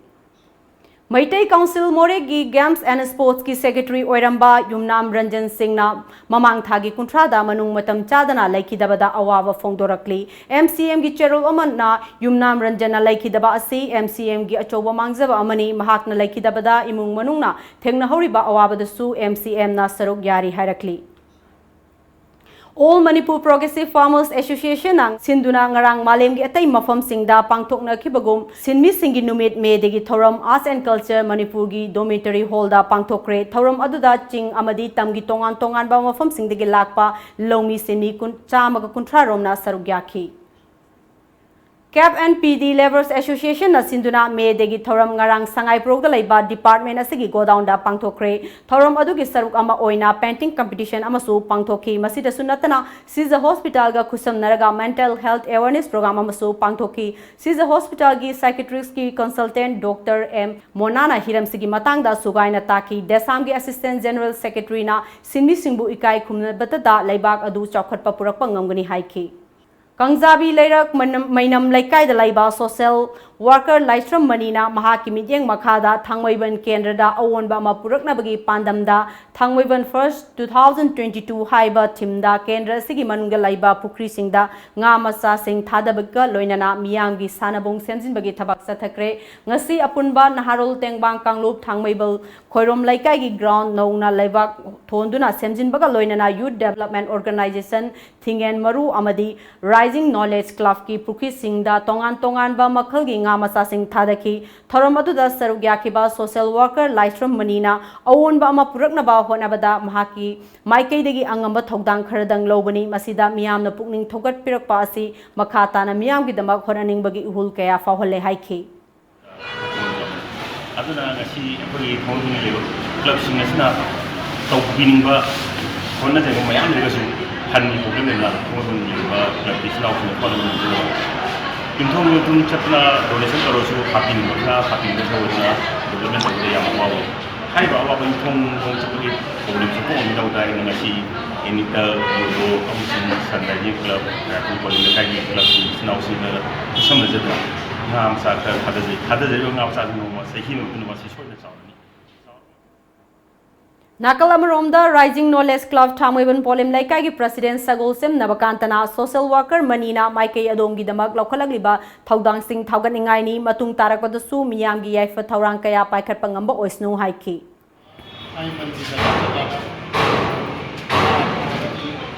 ꯃꯩꯇꯩ ꯀꯥꯎꯟꯁꯤꯜ ꯃꯣꯔꯦꯒꯤ Games and Sportsꯀꯤ Secretary ꯑꯣꯏꯔꯝꯕ ꯌꯨꯝꯅꯥꯝ ꯔꯟꯖꯟ ꯁꯤꯡꯅ ꯃꯃꯥꯡ ꯊꯥꯒꯤ ꯀꯨꯟꯊ꯭ꯔꯥꯗ ꯃꯅꯨꯡ ꯃꯇꯝ ꯆꯥꯗꯅ ꯂꯩꯈꯤꯗꯕꯗ ꯑꯋꯥꯕ ꯐꯣꯡꯗꯣꯔꯛꯂꯤ꯫ MCMꯒꯤ ꯆꯦꯔꯣꯜ ꯑꯃꯅ ꯌꯨꯝꯅꯥꯝ ꯔꯟꯖꯟꯅ ꯂꯩꯈꯤꯗꯕ ꯑꯁꯤ MCMꯒꯤ ꯑꯆꯧꯕ ꯃꯥꯡꯖꯕ ꯑꯃꯅꯤ꯫ ꯃꯍꯥꯛꯅ ꯂꯩꯈꯤꯗꯕꯗ ꯏꯃꯨꯡ ꯃꯅꯨꯡꯅ ꯊꯦꯡꯅꯍꯧꯔꯤꯕ ꯑꯋꯥꯕꯗꯁꯨ MCMꯅ ꯁꯔꯨꯛ ꯌꯥꯔꯤ ꯍꯥꯏꯔꯛꯂꯤ꯫ All Manipur Progressive Farmers Association ꯅ ꯁꯤꯟꯗꯨꯅ ꯉꯔꯥꯡ ꯃꯥꯂꯦꯝꯒꯤ ꯑꯇꯩ ꯃꯐꯝꯁꯤꯡꯗ ꯄꯥꯡꯊꯣꯛꯅꯈꯤꯕꯒꯨꯝ, ꯁꯤꯟꯃꯤꯁꯤꯡꯒꯤ ꯅꯨꯃꯤꯠ May Day ꯒꯤ ꯊꯧꯔꯝ Arts and Culture ꯃꯅꯤꯄꯨꯔꯒꯤ Dormitory Hall ꯗ ꯄꯥꯡꯊꯣꯛꯈ꯭ꯔꯦ꯫ ꯊꯧꯔꯝ ꯑꯗꯨꯗ ꯆꯤꯡ ꯑꯃꯗꯤ ꯇꯝꯒꯤ ꯇꯣꯉꯥꯟ ꯇꯣꯉꯥꯟꯕ ꯃꯐꯝꯁꯤꯡꯗꯒꯤ ꯂꯥꯛꯄ ꯂꯧꯃꯤ ꯁꯤꯟꯃꯤ ꯀꯨꯟ, ꯆꯥꯝꯃꯒ ꯀꯨꯟꯊ꯭ꯔꯥ ꯔꯣꯝꯅ ꯁꯔꯨꯛ ꯌꯥꯈꯤ꯫ CAP and PD Labourers Association ꯅ ꯁꯤꯟꯗꯨꯅ May Day ꯒꯤ ꯊꯧꯔꯝ ꯉꯔꯥꯡ ꯁꯉꯥꯏꯄ꯭ꯔꯧꯗ ꯂꯩꯕ department ꯑꯁꯤꯒꯤ godown ꯗ ꯄꯥꯡꯊꯣꯛꯈ꯭ꯔꯦ꯫ ꯊꯧꯔꯝ ꯑꯗꯨꯒꯤ ꯁꯔꯨꯛ ꯑꯃ ꯑꯣꯏꯅ painting competition ꯑꯃꯁꯨ ꯄꯥꯡꯊꯣꯛꯈꯤ꯫ ꯃꯁꯤꯗꯁꯨ ꯅꯠꯇꯅ, ꯁꯤꯖ Hospital ꯒ ꯈꯨꯠꯁꯝꯅꯔꯒ mental health awareness program ꯑꯃꯁꯨ ꯄꯥꯡꯊꯣꯛꯈꯤ꯫ ꯁꯤꯖ Hospital ꯒꯤ psychiatrist ꯀꯤ consultant Doctor M ꯃꯣꯅꯥꯅ ꯍꯤꯔꯝꯁꯤꯒꯤ ꯃꯇꯥꯡꯗ ꯁꯨꯒꯥꯏꯅ ꯇꯥꯛꯈꯤ꯫ ꯗꯦꯁꯥꯝꯒꯤ Assistant General Secretary ꯅ ꯁꯤꯟꯃꯤꯁꯤꯡꯕꯨ ꯏꯀꯥꯏ ꯈꯨꯝꯅꯕꯇꯗ ꯂꯩꯕꯥꯛ ꯑꯗꯨ ꯆꯥꯎꯈꯠꯄ ꯄꯨꯔꯛꯄ ꯉꯝꯒꯅꯤ ꯍꯥꯏꯈꯤ꯫ ꯀꯥꯡꯖꯥꯕꯤ ꯂꯩꯔꯛ ꯃꯅꯝ-, ꯃꯩꯅꯝ ꯂꯩꯀꯥꯏꯗ ꯂꯩꯕ social worker ꯂꯥꯏꯁ꯭ꯔꯝ ꯃꯅꯤꯅ ꯃꯍꯥꯛꯀꯤ ꯃꯤꯠꯌꯦꯡ ꯃꯈꯥꯗ ꯊꯥꯡꯃꯩꯕꯟ ꯀꯦꯟꯗ꯭ꯔꯗ ꯑꯑꯣꯟꯕ ꯑꯃ ꯄꯨꯔꯛꯅꯕꯒꯤ ꯄꯥꯟꯗꯝꯗ Thangmeiban First two thousand twenty-two ꯍꯥꯏꯕ theme ꯗ ꯀꯦꯟꯗ꯭ꯔ ꯑꯁꯤꯒꯤ ꯃꯅꯨꯡꯗ ꯂꯩꯕ ꯄꯨꯈ꯭ꯔꯤꯁꯤꯡꯗ ꯉꯥ ꯃꯆꯥꯁꯤꯡ ꯊꯥꯗꯕꯒ ꯂꯣꯏꯅꯅ ꯃꯤꯌꯥꯝꯒꯤ ꯁꯥꯟꯅꯕꯨꯡ ꯁꯦꯝꯖꯤꯟꯕꯒꯤ ꯊꯕꯛ ꯆꯠꯊꯈ꯭ꯔꯦ꯫ ꯉꯁꯤ ꯑꯄꯨꯟꯕ ꯅꯍꯥꯔꯣꯜ ꯇꯦꯡꯕꯥꯡ ꯀꯥꯡꯂꯨꯞ ꯊꯥꯡꯃꯩꯕꯟ ꯈꯣꯏꯔꯣꯝ ꯂꯩꯀꯥꯏꯒꯤ ground ꯅꯧꯅ ꯂꯩꯕꯥꯛ ꯊꯣꯟꯗꯨꯅ ꯁꯦꯝꯖꯤꯟꯕꯒ ꯂꯣꯏꯅꯅ Youth Development Organisation ꯊꯤꯡꯉꯦꯟ ꯃꯔꯨ ꯑꯃꯗꯤ Rising Knowledge Club ꯀꯤ ꯄꯨꯈ꯭ꯔꯤꯁꯤꯡꯗ ꯇꯣꯉꯥꯟ ꯇꯣꯉꯥꯟꯕ ꯃꯈꯜꯒꯤ ꯉꯥ ꯃꯆꯥꯁꯤꯡ ꯊꯥꯗꯈꯤ꯫ ꯊꯧꯔꯝ ꯑꯗꯨꯗ ꯁꯔꯨꯛ ꯌꯥꯈꯤꯕ social worker ꯂꯥꯏꯁ꯭ꯔꯝ ꯃꯅꯤꯅ ꯑꯑꯣꯟꯕ ꯑꯃ ꯄꯨꯔꯛꯅꯕ ꯍꯣꯠꯅꯕꯗ ꯃꯍꯥꯛꯀꯤ ꯃꯥꯏꯀꯩꯗꯒꯤ ꯑꯉꯝꯕ ꯊꯧꯗꯥꯡ ꯈꯔꯗꯪ ꯂꯧꯕꯅꯤ꯫ ꯃꯁꯤꯗ ꯃꯤꯌꯥꯝꯅ ꯄꯨꯛꯅꯤꯡ ꯊꯧꯒꯠꯄꯤꯔꯛꯄ ꯑꯁꯤ ꯃꯈꯥ ꯇꯥꯅ ꯃꯤꯌꯥꯝꯒꯤꯗꯃꯛ ꯍꯣꯠꯅꯅꯤꯡꯕꯒꯤ ꯏꯍꯨꯜ ꯀꯌꯥ ꯐꯥꯎꯍꯜꯂꯦ ꯍꯥꯏꯈꯤ꯫ ꯑꯗꯨꯅ ꯉꯁꯤ ꯑꯩꯈꯣꯏꯒꯤ ꯊꯥꯡꯃꯩꯕꯟꯗ ꯂꯩꯕ club ꯁꯤꯡ ꯑꯁꯤꯅ ꯇꯧꯕꯤꯅꯤꯡꯕ ꯍꯣꯠꯅꯖꯕ ꯃꯌꯥꯝ ꯂꯩꯔꯒꯁꯨ fund ꯒꯤ problem ꯂꯩꯅ ꯊꯥꯡꯃꯩꯕꯟꯗ ꯂꯩꯔꯤꯕ club ꯀꯤ ꯏꯆꯤꯜ ꯏꯅꯥꯎꯁꯤꯡꯅ ꯍꯣꯠꯅꯕ ꯉꯝꯖꯗꯕ꯫ ꯌꯨꯝꯊꯣꯡ ꯌꯨꯝꯊꯣꯡ ꯆꯠꯇꯅ donation ꯇꯧꯔꯁꯨ ꯍꯥꯞꯄꯤꯅꯤꯡꯕ ꯈꯔ ꯍꯥꯞꯄꯤꯅꯤꯡꯕ ꯊꯑꯣꯏꯗꯅ development ꯇꯧꯕꯗ ꯌꯥꯝꯅ ꯋꯥꯕ꯫ ꯍꯥꯏꯔꯤꯕ ꯑꯋꯥꯕ ꯌꯨꯝꯊꯣꯡ ꯌꯨꯝꯊꯣꯡ ꯆꯠꯄꯒꯤ problem ꯁꯦ ꯀꯣꯛꯅꯕꯒꯤꯗꯃꯛꯇ ꯑꯩꯅ ꯉꯁꯤ ꯑꯦꯅꯤꯇ ꯌꯨꯔꯣ ꯑꯃꯁꯨꯡ ꯁꯟ ꯔꯥꯏꯖꯤꯡ club, ꯔꯥꯏꯐꯜ ꯀꯣꯂꯣꯅꯤ ꯂꯩꯀꯥꯏꯒꯤ club ꯀꯤ ꯏꯆꯤꯜ ꯏꯅꯥꯎꯁꯤꯡꯒ ꯈꯨꯠꯁꯝꯅꯖꯗꯨꯅ ꯉꯥ ꯃꯆꯥ ꯈꯔ ꯊꯥꯗꯖꯩ꯫ ꯊꯥꯗꯖꯔꯤꯕ ꯉꯥ ꯃꯆꯥꯁꯤ ꯅꯣꯡꯃ ꯆꯍꯤ ꯑꯃꯒꯤ ꯃꯇꯨꯡꯗ ꯃꯁꯤ ꯁꯣꯏꯗꯅ ꯆꯥꯎꯔꯅꯤ꯫ ꯅꯥꯀꯜ ꯑꯃꯔꯣꯝꯗ, Rising Knowledge Club ꯊꯥꯡꯃꯩꯕꯟ ꯄꯣꯂꯦꯝ ꯂꯩꯀꯥꯏꯒꯤ president ꯁꯒꯣꯜꯁꯦꯝ ꯅꯕꯀꯥꯟꯇꯅ social worker ꯃꯅꯤꯅ ꯃꯥꯏꯀꯩ ꯑꯗꯣꯝꯒꯤꯗꯃꯛ ꯂꯧꯈꯠꯂꯛꯂꯤꯕ ꯊꯧꯗꯥꯡꯁꯤꯡ ꯊꯧꯒꯠꯅꯤꯡꯉꯥꯏꯅꯤ꯫ ꯃꯇꯨꯡ ꯇꯥꯔꯛꯄꯗꯁꯨ ꯃꯤꯌꯥꯝꯒꯤ ꯌꯥꯏꯐ ꯊꯧꯔꯥꯡ ꯀꯌꯥ ꯄꯥꯏꯈꯠꯄ ꯉꯝꯕ ꯑꯣꯏꯁꯅꯨ ꯍꯥꯏꯈꯤ꯫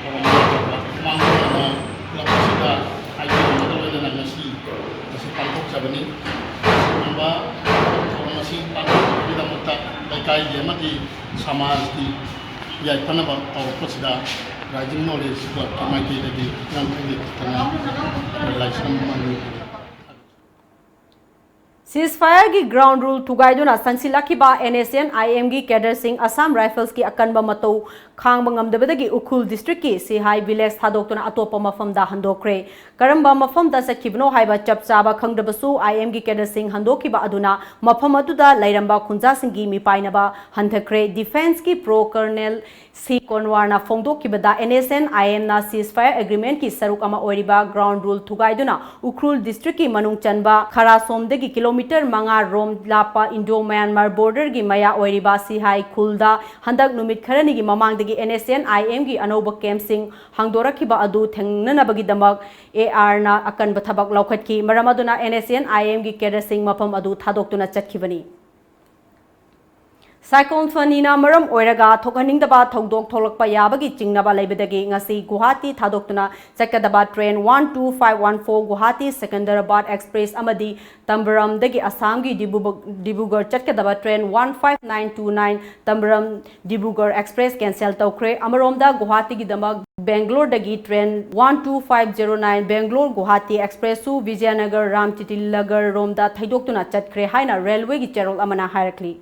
ꯊꯧꯔꯝ ꯇꯧꯕ ꯃꯥꯡ ꯊꯣꯛꯅ ꯂꯥꯛꯄꯁꯤꯗ ꯍꯥꯏꯖꯔꯝꯕꯒ ꯂꯣꯏꯅꯅ ꯉꯁꯤ ꯃꯁꯤ ꯄꯥꯡꯊꯣꯛꯆꯕꯅꯤ꯫ ꯑꯁꯤꯒꯨꯝꯕ ꯊꯧꯔꯝ ꯑꯁꯤ ꯄꯥꯡꯊꯣꯛꯄꯒꯤꯗꯃꯛꯇ ꯂꯩꯀꯥꯏꯒꯤ ꯑꯃꯗꯤ ꯁꯃꯥꯖꯀꯤ ꯌꯥꯏꯐꯅꯕ ꯇꯧꯔꯛꯄꯁꯤꯗ Rising Knowledge Clubꯀꯤ ꯃꯥꯏꯀꯩꯗꯒꯤ ꯉꯝꯈꯩ ꯂꯩꯇꯅ ꯂꯥꯏꯁ꯭ꯔꯝ ꯑꯃꯅꯤ꯫ Ceasefireꯒꯤ ground rule ꯊꯨꯒꯥꯏꯗꯨꯅ ꯆꯪꯁꯤꯜꯂꯛꯈꯤꯕ NSCN-IMꯒꯤ cadreꯁꯤꯡ Assam Riflesꯀꯤ ꯑꯀꯟꯕ ꯃꯇꯧ ꯈꯥꯡꯕ ꯉꯝꯗꯕꯗꯒꯤ ꯎꯈ꯭ꯔꯨꯜ districtꯀꯤ ꯁꯤꯍꯥꯏ village ꯊꯥꯗꯣꯛꯇꯨꯅ ꯑꯇꯣꯞꯄ ꯃꯐꯝꯗ ꯍꯟꯗꯣꯛꯈ꯭ꯔꯦ꯫ ꯀꯔꯝꯕ ꯃꯐꯝꯗ ꯆꯠꯈꯤꯕꯅꯣ ꯍꯥꯏꯕ ꯆꯞ ꯆꯥꯕ ꯈꯪꯗ꯭ꯔꯕꯁꯨ, IMꯒꯤ cadreꯁꯤꯡ ꯍꯟꯗꯣꯛꯈꯤꯕ ꯑꯗꯨꯅ ꯃꯐꯝ ꯑꯗꯨꯗ ꯂꯩꯔꯝꯕ ꯈꯨꯟꯖꯥꯁꯤꯡꯒꯤ ꯃꯤꯄꯥꯏꯅꯕ ꯍꯟꯊꯈ꯭ꯔꯦ꯫ Defenceꯀꯤ pro Colonel ꯁꯤ ꯀꯣꯟꯋꯥꯔꯅ ꯐꯣꯡꯗꯣꯛꯈꯤꯕꯗ, NSCN-IMꯅ ceasefire agreementꯀꯤ ꯁꯔꯨꯛ ꯑꯃ ꯑꯣꯏꯔꯤꯕ ground rule ꯊꯨꯒꯥꯏꯗꯨꯅ ꯎꯈ꯭ꯔꯨꯜ districtꯀꯤ ꯃꯅꯨꯡ ꯆꯟꯕ ꯈꯔꯥꯁꯣꯝꯗꯒꯤ kilometre ꯃꯉꯥ ꯔꯣꯝ ꯂꯥꯞꯄ Indo-Myanmar borderꯒꯤ ꯃꯌꯥ ꯑꯣꯏꯔꯤꯕ ꯁꯤꯍꯥꯏ ꯈꯨꯜꯗ ꯍꯟꯗꯛ ꯅꯨꯃꯤꯠ ꯈꯔꯅꯤꯒꯤ ꯃꯃꯥꯡꯗꯒꯤ NSCN-IMꯒꯤ ꯑꯅꯧꯕ campꯁꯤꯡ ꯍꯥꯡꯗꯣꯔꯛꯈꯤꯕ ꯑꯗꯨ ꯊꯦꯡꯅꯅꯕꯒꯤꯗꯃꯛ ARꯅ ꯑꯀꯟꯕ ꯊꯕꯛ ꯂꯧꯈꯠꯈꯤ꯫ ꯃꯔꯝ ꯑꯗꯨꯅ NSCN-IMꯒꯤ cadreꯁꯤꯡ ꯃꯐꯝ ꯑꯗꯨ ꯊꯥꯗꯣꯛꯇꯨꯅ ꯆꯠꯈꯤꯕꯅꯤ꯫ Cyclone Faniꯅ ꯃꯔꯝ ꯑꯣꯏꯔꯒ ꯊꯣꯛꯍꯟꯅꯤꯡꯗꯕ ꯊꯧꯗꯣꯛ ꯊꯣꯛꯂꯛꯄ ꯌꯥꯕꯒꯤ ꯆꯤꯡꯅꯕ ꯂꯩꯕꯗꯒꯤ ꯉꯁꯤ ꯒꯨꯋꯥꯍꯥꯇꯤ ꯊꯥꯗꯣꯛꯇꯨꯅ ꯆꯠꯀꯗꯕ train one two five one four Guwahati ꯁꯦꯀꯟꯗꯔꯥꯕꯥꯗ express ꯑꯃꯗꯤ ꯇꯝꯕꯔꯝꯗꯒꯤ ꯑꯁꯥꯝꯒꯤ ꯗꯤꯕꯨ-, ꯗꯤꯕꯨꯒꯔ ꯆꯠꯀꯗꯕ train one five nine two nine Tambaram ꯗꯤꯕꯨꯒꯔ express cancel ꯇꯧꯈ꯭ꯔꯦ꯫ ꯑꯃꯔꯣꯝꯗ ꯒꯨꯋꯥꯍꯥꯇꯤꯒꯤꯗꯃꯛ ꯕꯦꯡꯒ꯭ꯂꯣꯔꯗꯒꯤ train one two five zero nine Bangalore Guwahati expressꯁꯨ Vijayanagara ꯔꯥꯝꯇꯤꯇꯤꯂꯒꯔ ꯔꯣꯝꯗ ꯊꯩꯗꯣꯛꯇꯨꯅ ꯆꯠꯈ꯭ꯔꯦ ꯍꯥꯏꯅ railwayꯒꯤ ꯆꯦꯔꯣꯜ ꯑꯃꯅ ꯍꯥꯏꯔꯛꯂꯤ꯫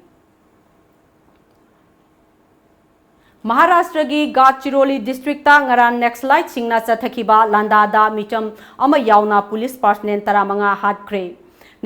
ꯃꯍꯥꯔꯥꯁꯇ꯭ꯔꯒꯤ ꯒꯥꯗꯆꯤꯔꯣꯂꯤ districtꯇ ꯉꯔꯥꯡ Naxaliteꯁꯤꯡꯅ ꯆꯠꯊꯈꯤꯕ ꯂꯥꯟꯗꯥꯗ ꯃꯤꯆꯝ ꯑꯃ ꯌꯥꯎꯅ police personnel ꯇꯔꯥꯃꯉꯥ ꯍꯥꯠꯈ꯭ꯔꯦ꯫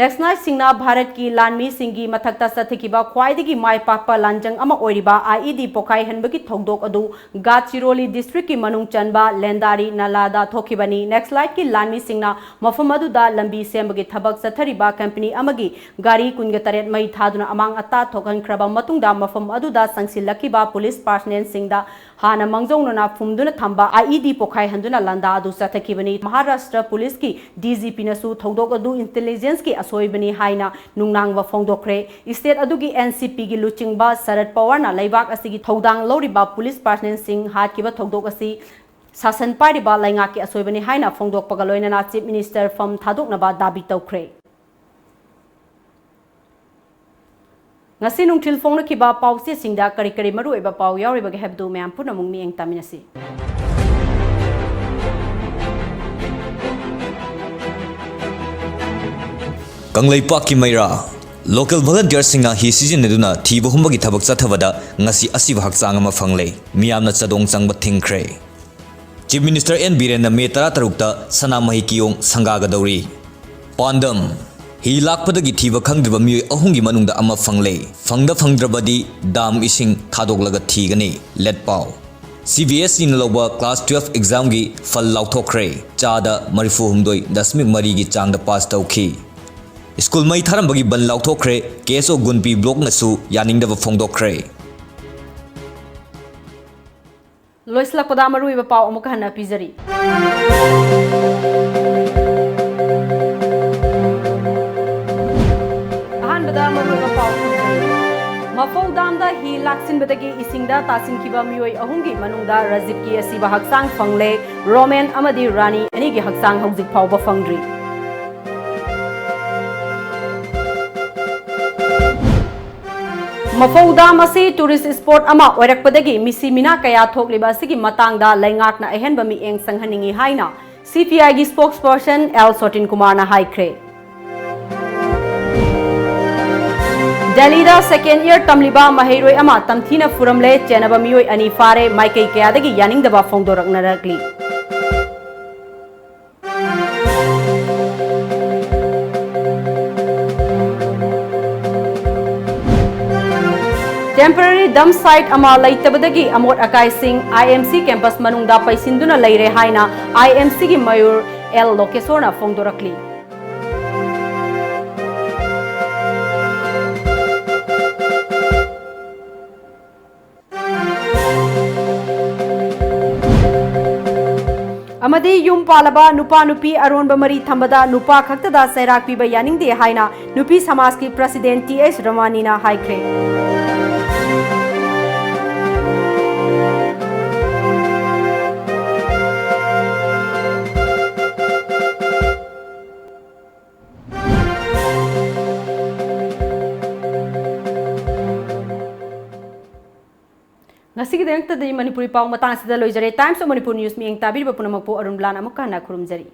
Naxaliteꯁꯤꯡꯅ ꯚꯥꯔꯠꯀꯤ ꯂꯥꯟꯃꯤꯁꯤꯡꯒꯤ ꯃꯊꯛꯇ ꯆꯠꯊꯈꯤꯕ ꯈ꯭ꯋꯥꯏꯗꯒꯤ ꯃꯥꯏ ꯄꯥꯛꯄ ꯂꯥꯟꯖꯪ ꯑꯃ ꯑꯣꯏꯔꯤꯕ IED ꯄꯣꯈꯥꯏꯍꯟꯕꯒꯤ ꯊꯧꯗꯣꯛ ꯑꯗꯨ ꯒꯥꯗꯆꯤꯔꯣꯂꯤ districtꯀꯤ ꯃꯅꯨꯡ ꯆꯟꯕ ꯂꯦꯟꯗꯥꯔꯤ ꯅꯥꯂꯥꯗ ꯊꯣꯛꯈꯤꯕꯅꯤ꯫ Naxaliteꯀꯤ ꯂꯥꯟꯃꯤꯁꯤꯡꯅ ꯃꯐꯝ ꯑꯗꯨꯗ ꯂꯝꯕꯤ ꯁꯦꯝꯕꯒꯤ ꯊꯕꯛ ꯆꯠꯊꯔꯤꯕ company ꯑꯃꯒꯤ ꯒꯥꯔꯤ ꯀꯨꯟꯒ ꯇꯔꯦꯠ ꯃꯩ ꯊꯥꯗꯨꯅ ꯑꯃꯥꯡ ꯑꯇꯥ ꯊꯣꯛꯍꯟꯈ꯭ꯔꯕ ꯃꯇꯨꯡꯗ ꯃꯐꯝ ꯑꯗꯨꯗ ꯆꯪꯁꯤꯜꯂꯛꯈꯤꯕ police personnelꯁꯤꯡꯗ ꯍꯥꯟꯅ ꯃꯥꯡꯖꯧꯅꯅ ꯐꯨꯝꯗꯨꯅ ꯊꯝꯕ IED ꯄꯣꯈꯥꯏꯍꯟꯗꯨꯅ ꯂꯥꯟꯗꯥ ꯑꯗꯨ ꯆꯠꯊꯈꯤꯕꯅꯤ꯫ ꯃꯍꯥꯔꯥꯁꯇ꯭ꯔ policeꯀꯤ DGPꯅꯁꯨ ꯊꯧꯗꯣꯛ ꯑꯗꯨ intelligenceꯀꯤ ꯑꯁꯣꯏꯕꯅꯤ ꯍꯥꯏꯅ ꯅꯨꯡꯅꯥꯡꯕ ꯐꯣꯡꯗꯣꯛꯈ꯭ꯔꯦ꯫ State ꯑꯗꯨꯒꯤ N C Pꯒꯤ ꯂꯨꯆꯤꯡꯕ ꯁꯔꯠ ꯄꯋꯥꯔꯅ ꯂꯩꯕꯥꯛ ꯑꯁꯤꯒꯤ ꯊꯧꯗꯥꯡ ꯂꯧꯔꯤꯕ police personnelꯁꯤꯡ ꯍꯥꯠꯈꯤꯕ ꯊꯧꯗꯣꯛ ꯑꯁꯤ ꯁꯥꯁꯟ ꯄꯥꯏꯔꯤꯕ ꯂꯩꯉꯥꯛꯀꯤ ꯑꯁꯣꯏꯕꯅꯤ ꯍꯥꯏꯅ ꯐꯣꯡꯗꯣꯛꯄꯒ ꯂꯣꯏꯅꯅ Chief Minister ꯐꯝ ꯊꯥꯗꯣꯛꯅꯕ ꯗꯥꯕꯤ ꯇꯧꯈ꯭ꯔꯦ꯫ ꯉꯁꯤ ꯅꯨꯡꯊꯤꯜ ꯐꯣꯡꯂꯛꯈꯤꯕ ꯄꯥꯎꯆꯦꯁꯤꯡꯗ ꯀꯔꯤ ꯀꯔꯤ ꯃꯔꯨꯑꯣꯏꯕ ꯄꯥꯎ ꯌꯥꯎꯔꯤꯕꯒꯦ ꯍꯥꯏꯕꯗꯨ ꯃꯌꯥꯝ ꯄꯨꯝꯅꯃꯛ ꯃꯤꯠꯌꯦꯡ ꯇꯥꯃꯤꯟꯅꯁꯤ꯫ ꯀꯪꯂꯩꯄꯥꯛꯀꯤ ꯃꯩꯔꯥ꯫ Local volunteerꯁꯤꯡꯅ ꯍꯤ ꯁꯤꯖꯤꯟꯅꯗꯨꯅ ꯊꯤꯕ ꯍꯨꯝꯕꯒꯤ ꯊꯕꯛ ꯆꯠꯊꯕꯗ ꯉꯁꯤ ꯑꯁꯤꯕ ꯍꯛꯆꯥꯡ ꯑꯃ ꯐꯪꯂꯦ꯫ ꯃꯤꯌꯥꯝꯅ ꯆꯥꯗꯣꯡ ꯆꯪꯕ ꯊꯤꯡꯈ꯭ꯔꯦ꯫ Chief Minister N Birenꯅ May ꯇꯔꯥꯇꯔꯨꯛꯇ ꯁꯅꯥꯃꯍꯤ ꯀꯤꯌꯣꯡ ꯁꯪꯒꯥꯒꯗꯧꯔꯤ꯫ ꯄꯥꯟꯗꯝ: ꯍꯤ ꯂꯥꯛꯄꯗꯒꯤ ꯊꯤꯕ ꯈꯪꯗ꯭ꯔꯤꯕ ꯃꯤꯑꯣꯏ ꯑꯍꯨꯝꯒꯤ ꯃꯅꯨꯡꯗ ꯑꯃ ꯐꯪꯂꯦ꯫ ꯐꯪꯗ ꯐꯪꯗ꯭ꯔꯕꯗꯤ dam ꯏꯁꯤꯡ ꯊꯥꯗꯣꯛꯂꯒ ꯊꯤꯒꯅꯤ꯫ ꯂꯦꯠꯄꯥꯎ: C B S Eꯅ ꯂꯧꯕ class twelve examꯒꯤ ꯐꯜ ꯂꯥꯎꯊꯣꯛꯈ꯭ꯔꯦ꯫ ꯆꯥꯗ ꯃꯔꯤꯐꯨ ꯍꯨꯝꯗꯣꯏ ꯗꯁꯃꯤꯛ ꯃꯔꯤꯒꯤ ꯆꯥꯡꯗ pass ꯇꯧꯈꯤ꯫ ꯁ꯭ꯀꯨꯜ ꯃꯩ ꯊꯥꯔꯝꯕꯒꯤ ꯕꯟ ꯂꯥꯎꯊꯣꯛꯈ꯭ꯔꯦ꯫ K S O ꯒꯨꯟꯄꯤ blockꯅꯁꯨ ꯌꯥꯅꯤꯡꯗꯕ ꯐꯣꯡꯗꯣꯛꯈ꯭ꯔꯦ꯫ ꯂꯣꯏꯁꯤꯜꯂꯛꯄꯗ ꯃꯔꯨꯑꯣꯏꯕ ꯄꯥꯎ ꯑꯃꯨꯛꯀ ꯍꯟꯅ ꯄꯤꯖꯔꯤ꯫ ꯑꯍꯥꯟꯕꯗ ꯃꯔꯨꯑꯣꯏꯕ ꯄꯥꯎ ꯄꯤꯖꯔꯤ꯫ ꯃꯐꯧ ꯗꯥꯝꯗ ꯍꯤ ꯂꯥꯛꯁꯤꯟꯕꯗꯒꯤ ꯏꯁꯤꯡꯗ ꯇꯥꯁꯤꯟꯈꯤꯕ ꯃꯤꯑꯣꯏ ꯑꯍꯨꯝꯒꯤ ꯃꯅꯨꯡꯗ ꯔꯖꯤꯕꯀꯤ ꯑꯁꯤꯕ ꯍꯛꯆꯥꯡ ꯐꯪꯂꯦ꯫ ꯔꯣꯃꯦꯟ ꯑꯃꯗꯤ ꯔꯥꯅꯤ ꯑꯅꯤꯒꯤ ꯍꯛꯆꯥꯡ ꯍꯧꯖꯤꯛ ꯐꯥꯎꯕ ꯐꯪꯗ꯭ꯔꯤ꯫ ꯃꯐꯧ ꯗꯥꯝ ꯑꯁꯤ tourist spot ꯑꯃ ꯑꯣꯏꯔꯛꯄꯗꯒꯤ ꯃꯤꯁꯤ ꯃꯤꯅꯥ ꯀꯌꯥ ꯊꯣꯛꯂꯤꯕ ꯑꯁꯤꯒꯤ ꯃꯇꯥꯡꯗ ꯂꯩꯉꯥꯛꯅ ꯑꯍꯦꯟꯕ ꯃꯤꯠꯌꯦꯡ ꯆꯪꯍꯟꯅꯤꯡꯏ ꯍꯥꯏꯅ C P Iꯒꯤ spokesperson L ꯁꯣꯇꯤꯟ ꯀꯨꯃꯥꯔꯅ ꯍꯥꯏꯈ꯭ꯔꯦ꯫ ꯗꯦꯜꯂꯤꯗ second year ꯇꯝꯂꯤꯕ ꯃꯍꯩꯔꯣꯏ ꯑꯃ ꯇꯝꯊꯤꯅ ꯐꯨꯔꯝꯂꯦ꯫ ꯆꯦꯟꯅꯕ ꯃꯤꯑꯣꯏ ꯑꯅꯤ ꯐꯥꯔꯦ꯫ ꯃꯥꯏꯀꯩ ꯀꯌꯥꯗꯒꯤ ꯌꯥꯅꯤꯡꯗꯕ ꯐꯣꯡꯗꯣꯔꯛꯅꯔꯛꯂꯤ꯫ Temporary dump site ꯑꯃ ꯂꯩꯇꯕꯗꯒꯤ ꯑꯃꯣꯠ ꯑꯀꯥꯏꯁꯤꯡ I M C campus ꯃꯅꯨꯡꯗ ꯄꯩꯁꯤꯟꯗꯨꯅ ꯂꯩꯔꯦ ꯍꯥꯏꯅ I M Cꯒꯤ mayor L ꯂꯣꯀꯦꯁꯣꯔꯅ ꯐꯣꯡꯗꯣꯔꯛꯂꯤ꯫ ꯑꯃꯗꯤ ꯌꯨꯝ ꯄꯥꯜꯂꯕ ꯅꯨꯄꯥ ꯅꯨꯄꯤ ꯑꯔꯣꯟꯕ ꯃꯔꯤ ꯊꯝꯕꯗ ꯅꯨꯄꯥ ꯈꯛꯇꯗ ꯆꯩꯔꯥꯛ ꯄꯤꯕ ꯌꯥꯅꯤꯡꯗꯦ ꯍꯥꯏꯅ ꯅꯨꯄꯤ ꯁꯃꯥꯖꯀꯤ ꯄ꯭ꯔꯁꯤꯗꯦꯟꯠ ꯇꯤ ꯑꯦꯁ ꯔꯃꯥꯅꯤꯅ ꯍꯥꯏꯈ꯭ꯔꯦ꯫ ꯉꯁꯤꯒꯤꯗꯃꯛꯇꯗꯤ ꯃꯅꯤꯄꯨꯔꯤ ꯄꯥꯎ ꯃꯇꯥꯡ ꯑꯁꯤꯗ ꯂꯣꯏꯖꯔꯦ꯫ Times of Manipur News ꯃꯤꯠꯌꯦꯡ ꯇꯥꯕꯤꯔꯤꯕ ꯄꯨꯝꯅꯃꯛꯄꯨ ꯑꯔꯨꯟ ꯕ꯭ꯂꯥꯅ ꯑꯃꯨꯛꯀ ꯍꯟꯅ ꯈꯨꯔꯨꯝꯖꯔꯤ꯫